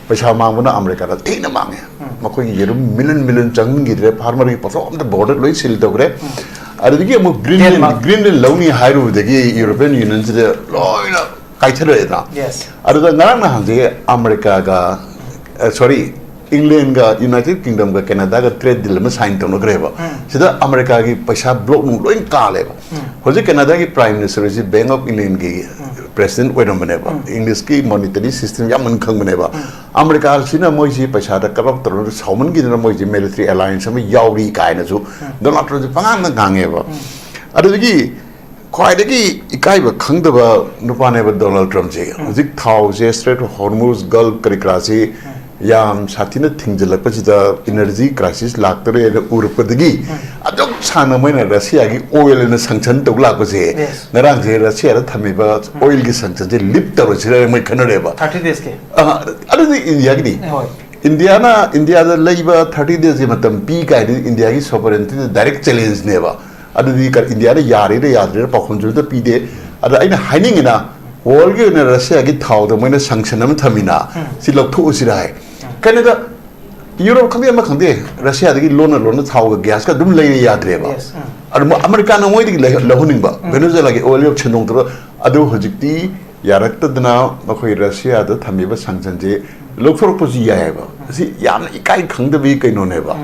ꯄꯩꯁꯥ ꯃꯥꯡꯕꯅ ꯑꯃꯦꯔꯤꯀꯥꯗ ꯊꯤꯅ ꯃꯥꯡꯉꯦ꯫ ꯃꯈꯣꯏꯒꯤ ꯌꯦꯔꯨꯝ ꯃꯤꯂꯤꯌꯟ ꯃꯤꯂꯤꯌꯟ ꯆꯪꯍꯟꯈꯤꯗ꯭ꯔꯦ, ꯐꯥꯔꯃꯔꯒꯤ ꯄꯣꯠꯊꯣꯛ ꯑꯝꯇ ꯕꯣꯔꯗꯔ ꯂꯣꯏ ꯁꯤꯜ ꯇꯧꯈ꯭ꯔꯦ꯫ ꯑꯗꯨꯗꯒꯤ ꯑꯃꯨꯛ ꯒ꯭ꯔꯤꯟꯂꯦꯟ Denmark. ꯒ꯭ꯔꯤꯟꯂꯦꯟ ꯂꯧꯅꯤ ꯍꯥꯏꯔꯨꯕꯗꯒꯤ ꯌꯨꯔꯣꯄꯤꯌꯟ ꯌꯨꯅꯤꯌꯟꯁꯤꯗ ꯂꯣꯏꯅ ꯀꯥꯏꯊꯔꯛꯑꯦꯗꯅ꯫ Yes. ꯑꯗꯨꯗ ꯉꯔꯥꯡ ꯅꯍꯥꯟꯁꯦ ꯑꯃꯦꯔꯤꯀꯥꯒ, ꯁꯣꯔꯤ, ꯏꯪꯂꯦꯟꯒ ꯌꯨꯅꯥꯏꯇꯦꯗ ꯀꯤꯡꯗꯝꯒ ꯀꯦꯅꯥꯗꯥꯒ ꯇ꯭ꯔꯦꯗ ꯗꯤꯜ ꯑꯃ ꯁꯥꯏꯟ ꯇꯧꯅꯈ꯭ꯔꯦꯕ꯫ ꯁꯤꯗ ꯑꯃꯦꯔꯤꯀꯥꯒꯤ ꯄꯩꯁꯥ ꯕ꯭ꯂꯣꯛ ꯅꯨꯡ ꯂꯣꯏ ꯀꯥꯜꯂꯦꯕ꯫ ꯍꯧꯖꯤꯛ ꯀꯦꯅꯥꯗꯥꯒꯤ ꯄ꯭ꯔꯥꯏꯝ ꯃꯤꯅꯤꯁꯇꯔ ꯑꯁꯤ ꯕꯦꯡꯛ ꯑꯣꯐ ꯏꯪꯂꯦꯟꯒꯤ ꯄ꯭ꯔꯦꯁꯤꯗꯦꯟꯠ ꯑꯣꯏꯔꯝꯕꯅꯦꯕ꯫ ꯏꯪꯂꯤꯁꯀꯤ ꯃꯣꯅꯤꯇꯔꯤ ꯁꯤꯁꯇꯦꯝ ꯌꯥꯝ ꯃꯨꯟꯅ ꯈꯪꯕꯅꯦꯕ꯫ ꯑꯃꯦꯔꯤꯀꯥꯁꯤꯅ ꯃꯣꯏꯁꯤ ꯄꯩꯁꯥꯗ ꯀꯔꯞ ꯇꯧꯔꯒ ꯁꯥꯎꯃꯟꯈꯤꯗꯅ ꯃꯣꯏꯁꯤ ꯃꯤꯂꯤꯇꯔꯤ ꯑꯦꯂꯥꯏꯟꯁ ꯑꯃ ꯌꯥꯎꯔꯤ ꯀꯥꯏꯅꯁꯨ ꯗꯣꯅꯥꯜꯗ ꯇ꯭ꯔꯝꯞꯁꯦ ꯄꯉꯥꯡꯗ ꯉꯥꯡꯉꯦꯕ꯫ ꯑꯗꯨꯗꯒꯤ ꯈ꯭ꯋꯥꯏꯗꯒꯤ ꯏꯀꯥꯏꯕ ꯈꯪꯗꯕ ꯅꯨꯄꯥꯅꯦꯕ ꯗꯣꯅꯥꯜꯗ ꯇ꯭ꯔꯝꯞꯁꯦ꯫ ꯍꯧꯖꯤꯛ ꯊꯥꯎꯁꯦ ꯁ꯭ꯇ꯭ꯔꯦꯠ ꯑꯣꯐ ꯍꯣꯔꯃꯨꯖ ꯒꯜꯐ ꯀꯔꯤ ꯀꯔꯥꯁꯤ ꯌꯥꯝ ꯁꯥꯊꯤꯅ ꯊꯤꯡꯖꯤꯜꯂꯛꯄꯁꯤꯗ ꯏꯅꯔꯖꯤ ꯀ꯭ꯔꯥꯏꯁꯤꯁ ꯂꯥꯛꯇꯔꯦꯅ ꯎꯔꯛꯄꯗꯒꯤ ꯑꯗꯨꯛ ꯁꯥꯡꯅ ꯃꯣꯏꯅ ꯔꯁꯤꯌꯥꯒꯤ ꯑꯣꯏꯜ ꯑꯅ ꯁꯪꯁꯟ ꯇꯧ ꯂꯥꯛꯄꯁꯦ, Yes. ꯉꯔꯥꯡꯁꯦ ꯔꯁꯤꯌꯥꯗ ꯊꯝꯃꯤꯕ ꯑꯣꯏꯜꯒꯤ ꯁꯪꯁꯟꯁꯦ ꯂꯤꯐ ꯇꯧꯔꯁꯤꯔ ꯃꯣꯏ ꯈꯟꯅꯔꯦꯕ꯫ ꯊꯥꯔꯇꯤ ꯗꯦꯖꯀꯤ ꯑ, ꯑꯗꯨꯗꯤ ꯏꯟꯗꯤꯌꯥꯒꯤꯗꯤ ꯍꯣꯏ꯫ ꯏꯟꯗꯤꯌꯥꯅ ꯏꯟꯗꯤꯌꯥꯗ ꯂꯩꯕ ꯊꯥꯔꯇꯤ ꯗꯦꯖꯀꯤ ꯃꯇꯝ ꯄꯤ ꯀꯥꯏꯗꯤ ꯏꯟꯗꯤꯌꯥꯒꯤ ꯁꯣꯕꯔꯦꯟꯇꯤꯗ ꯗꯥꯏꯔꯦꯛ ꯆꯦꯂꯦꯟꯖꯅꯦꯕ꯫ ꯑꯗꯨꯗꯤ ꯀ- ꯏꯟꯗꯤꯌꯥꯗ ꯌꯥꯔꯤꯔ ꯌꯥꯗ꯭ꯔꯤꯔ ꯄꯥꯎꯈꯨꯝꯁꯨ ꯑꯝꯇ ꯄꯤꯗꯦ꯫ ꯑꯗ ꯑꯩꯅ ꯍꯥꯏꯅꯤꯡꯉꯤꯅ, ꯋꯥꯔꯜꯒꯤ ꯑꯣꯏꯅ ꯔꯁꯤꯌꯥꯒꯤ ꯊꯥꯎꯗ ꯃꯣꯏꯅ ꯁꯪꯁꯟ ꯑꯃ ꯊꯝꯃꯤꯅ, ꯁꯤ ꯂꯧꯊꯣꯛꯎꯁꯤꯔ ꯍꯥꯏ꯫ ꯀꯩꯅꯣꯗ ꯌꯨꯔꯣꯞ ꯈꯪꯗꯦ ꯑꯃ ꯈꯪꯗꯦ, ꯔꯁꯤꯌꯥꯗꯒꯤ ꯂꯣꯟꯅ ꯂꯣꯟꯅ ꯊꯥꯎꯒ ꯒ꯭ꯌꯥꯁꯀ ꯑꯗꯨꯝ ꯂꯩꯔ ꯌꯥꯗ꯭ꯔꯦꯕ꯫ ꯑꯗꯨ ꯃꯣꯏ ꯑꯃꯦꯔꯤꯀꯥꯅ ꯃꯣꯏꯗꯒꯤ ꯂꯩ- ꯂꯧꯍꯟꯅꯤꯡꯕ, ꯚꯦꯅꯦꯖꯨꯋꯦꯂꯥꯒꯤ ꯑꯣꯏꯜ ꯁꯦꯟꯗꯣꯛꯇꯕ꯫ ꯑꯗꯨ ꯍꯧꯖꯤꯛꯇꯤ ꯌꯥꯔꯛꯇꯗꯅ ꯃꯈꯣꯏ ꯔꯁꯤꯌꯥꯗ ꯊꯝꯃꯤꯕ ꯁꯪꯁꯟꯁꯦ ꯂꯧꯊꯣꯔꯛꯄꯁꯨ ꯌꯥꯏꯑꯕ꯫ ꯑꯁꯤ ꯌꯥꯝꯅ ꯏꯀꯥꯏ ꯈꯪꯗꯕꯒꯤ ꯀꯩꯅꯣꯅꯦꯕ꯫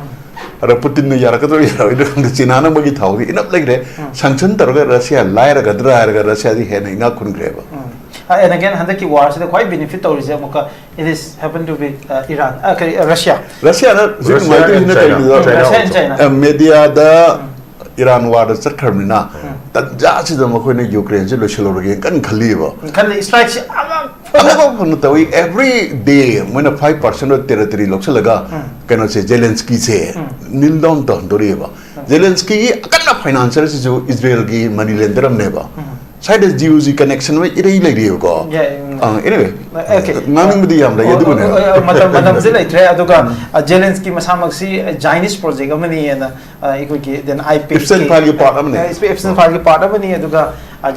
ꯑꯗ ꯄꯨꯇꯤꯟꯅ ꯌꯥꯔꯛꯀꯗ꯭ꯔꯥ ꯌꯥꯔꯣꯏꯗ꯭ꯔꯥ ꯈꯪꯗꯦ, ꯆꯤꯅꯥꯅ ꯃꯣꯏꯒꯤ ꯊꯥꯎꯗꯤ ꯏꯅꯞ ꯂꯩꯈ꯭ꯔꯦ꯫ ꯁꯪꯁꯟ ꯇꯧꯔꯒ ꯔꯁꯤꯌꯥ ꯂꯥꯏꯔꯒꯗ꯭ꯔꯥ ꯍꯥꯏꯔꯒ ꯔꯁꯤꯌꯥꯗꯤ ꯍꯦꯟꯅ ꯏꯅꯥꯛ ꯈꯨꯟꯈ꯭ꯔꯦꯕ꯫ ꯑꯦꯟ ꯑꯒꯦꯟ ꯍꯟꯗꯛꯀꯤ ꯋꯥꯔꯁꯤꯗ ꯈ꯭ꯋꯥꯏ ꯕꯦꯅꯤꯐꯤꯠ ꯇꯧꯔꯤꯁꯦ ꯑꯃꯨꯛꯀ it is happen to be Iran, ꯀꯔꯤ, ꯔꯁꯤꯌꯥ꯫ ꯔꯁꯤꯌꯥꯅ ꯍꯧꯖꯤꯛ ꯔꯁꯤꯌꯥ ꯅꯨꯡꯉꯥꯏꯇꯣꯏꯁꯤꯅ and China. ꯀꯩꯒꯤꯅꯣ? China Russia also. ꯆꯥꯏꯅꯥ꯫ ꯑ, ꯃꯦꯗꯤꯌꯥꯗ ꯏꯔꯥꯟ ꯋꯥꯔꯗ ꯆꯠꯈ꯭ꯔꯕꯅꯤꯅ, ꯇꯟꯖꯥꯁꯤꯗ ꯃꯈꯣꯏꯅ ꯌꯨꯀ꯭ꯔꯦꯟꯁꯦ ꯂꯣꯏꯁꯤꯜꯍꯧꯔꯒꯦ ꯀꯟꯅ ꯈꯜꯂꯤꯕ꯫ ꯈꯜꯂꯤ ꯏꯁꯇ꯭ꯔꯥꯏꯛꯁꯤ ꯑꯃ ꯑꯃꯐꯥꯎ ꯐꯪꯅ ꯇꯧꯏ꯫ ꯑꯦꯚ꯭ꯔꯤ ꯗꯦ ꯃꯣꯏꯅ ꯐꯥꯏꯚ ꯄꯥꯔꯁꯦꯟ ꯑꯣꯐ ꯇꯦꯔꯤꯇꯣꯔꯤ ꯂꯧꯁꯤꯜꯂꯒ ꯀꯩꯅꯣꯁꯦ, ꯖꯦꯂꯦꯟꯁꯀꯤꯁꯦ ꯅꯤꯜ ꯗꯥꯎꯟ ꯇꯧꯍꯟꯗꯣꯔꯤꯑꯕ꯫ ꯖꯦꯂꯦꯟꯁꯀꯤꯒꯤ ꯑꯀꯟꯕ ꯐꯥꯏꯅꯥꯟꯁꯔꯁꯤꯁꯨ ꯏꯁꯔꯦꯜꯒꯤ ꯃꯅꯤ ꯂꯦꯟꯗꯔ ꯑꯃꯅꯦꯕ꯫ ꯁ꯭ꯋꯥꯏꯗ ꯖꯤꯌꯨꯁꯤ ꯀꯅꯦꯛꯁꯟ ꯑꯃ ꯏꯔꯩ ꯂꯩꯔꯤꯑꯕꯀꯣ꯫ ꯌꯥꯏ, ꯎꯝ꯫ ꯑ, anyway, Okay. ꯉꯥꯡꯅꯤꯡꯕꯗꯤ ꯌꯥꯝ ꯂꯩ, ꯑꯗꯨꯕꯨꯅꯦ꯫ ꯑꯣ, ꯑꯣ, ꯑꯣ, ꯃꯇꯝ ꯃꯇꯝꯁꯦ ꯂꯩꯇ꯭ꯔꯦ꯫ ꯑꯗꯨꯒ ꯖꯦꯂꯦꯟꯁꯀꯤ ꯃꯁꯥꯃꯛꯁꯤ ꯖꯥꯏꯅꯤꯁ ꯄ꯭ꯔꯣꯖꯦꯛ ꯑꯃꯅꯤ ꯍꯥꯏꯅ, ꯑ, ꯑꯩꯈꯣꯏꯒꯤ then IPEC Epstein file ꯒꯤ part ꯑꯃꯅꯤ꯫ Epstein file ꯒꯤ part ꯑꯃꯅꯤ꯫ ꯑꯗꯨꯒ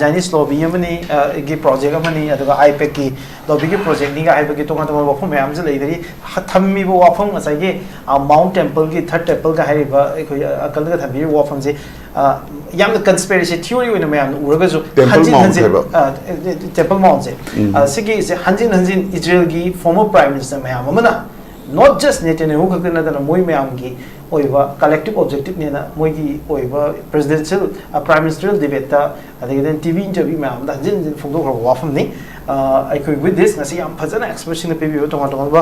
ꯖꯥꯏꯅꯤꯁ ꯂꯣꯕꯤ ꯑꯃꯅꯤ, ꯑ, ꯒꯤ ꯄ꯭ꯔꯣꯖꯦꯛ ꯑꯃꯅꯤ꯫ ꯑꯗꯨꯒ IPEC ꯀꯤ ꯂꯣꯕꯤꯒꯤ ꯄ꯭ꯔꯣꯖꯦꯛꯅꯤꯒ ꯍꯥꯏꯕꯒꯤ ꯇꯣꯉꯥꯟ ꯇꯣꯉꯥꯟꯕ ꯋꯥꯐꯝ ꯃꯌꯥꯝ ꯑꯃꯁꯨ ꯂꯩꯅꯔꯤ꯫ ꯊꯝꯃꯤꯕ ꯋꯥꯐꯝ ꯉꯁꯥꯏꯒꯤ ꯃꯥꯎꯟ ꯇꯦꯝꯄꯜꯒꯤ ꯊꯥꯔꯠ ꯇꯦꯝꯄꯜꯒ ꯍꯥꯏꯔꯤꯕ ꯑꯩꯈꯣꯏ ꯑꯀꯜꯒ ꯊꯝꯕꯤꯔꯤꯕ ꯋꯥꯐꯝꯁꯦ, ꯑ, ꯌꯥꯝꯅ ꯀꯟꯁꯄꯤꯔꯦꯁꯤ ꯊꯤꯑꯣꯔꯤ ꯑꯣꯏꯅ ꯃꯌꯥꯝꯅ ꯎꯔꯒꯁꯨ Temple ꯍꯟꯖꯤꯟ Mount ꯍꯟꯖꯤꯟ ꯍꯥꯏꯕ꯫ ꯑ, ꯇꯦꯝꯄꯜ ꯃꯥꯎꯟꯁꯦ, ꯑ, ꯁꯤꯒꯤꯁꯦ ꯍꯟꯖꯤꯟ ꯍꯟꯖꯤꯟ ꯏꯖꯔꯦꯜꯒꯤ ꯐꯣꯔꯃꯔ ꯄ꯭ꯔꯥꯏꯝ ꯃꯤꯅꯤꯁꯇꯔ ꯃꯌꯥꯝ ꯑꯃꯅ, ꯅꯣꯠ ꯖꯁ ꯅꯦꯇꯦꯅꯦꯍꯨ ꯈꯛꯇ ꯅꯠꯇꯅ, ꯃꯣꯏ ꯃꯌꯥꯝꯒꯤ ꯑꯣꯏꯕ ꯀꯂꯦꯛꯇꯤꯚ ꯑꯣꯕꯖꯦꯛꯇꯤꯚꯅꯦꯅ ꯃꯣꯏꯒꯤ ꯑꯣꯏꯕ ꯄ꯭ꯔꯦꯁꯤꯗꯦꯟꯁꯤꯌꯦꯜ, ꯄ꯭ꯔꯥꯏꯝ ꯃꯤꯅꯤꯁꯇꯔꯤꯌꯦꯜ ꯗꯤꯕꯦꯠꯇ, ꯑꯗꯒꯤꯗꯤ ꯇꯤ ꯚꯤ ꯏꯟꯇꯔꯚ꯭ꯌꯨ ꯃꯌꯥꯝꯗ ꯍꯟꯖꯤꯟ ꯍꯟꯖꯤꯟ ꯐꯣꯡꯗꯣꯛꯈ꯭ꯔꯕ ꯋꯥꯐꯝꯅꯤ꯫ ꯑ, ꯑꯩꯈꯣꯏ with this ꯉꯁꯤ ꯌꯥꯝ ꯐꯖꯅ ꯑꯦꯛꯁꯄꯔꯠꯁꯤꯡꯅ ꯄꯤꯕꯤꯕ ꯇꯣꯉꯥꯟ ꯇꯣꯉꯥꯟꯕ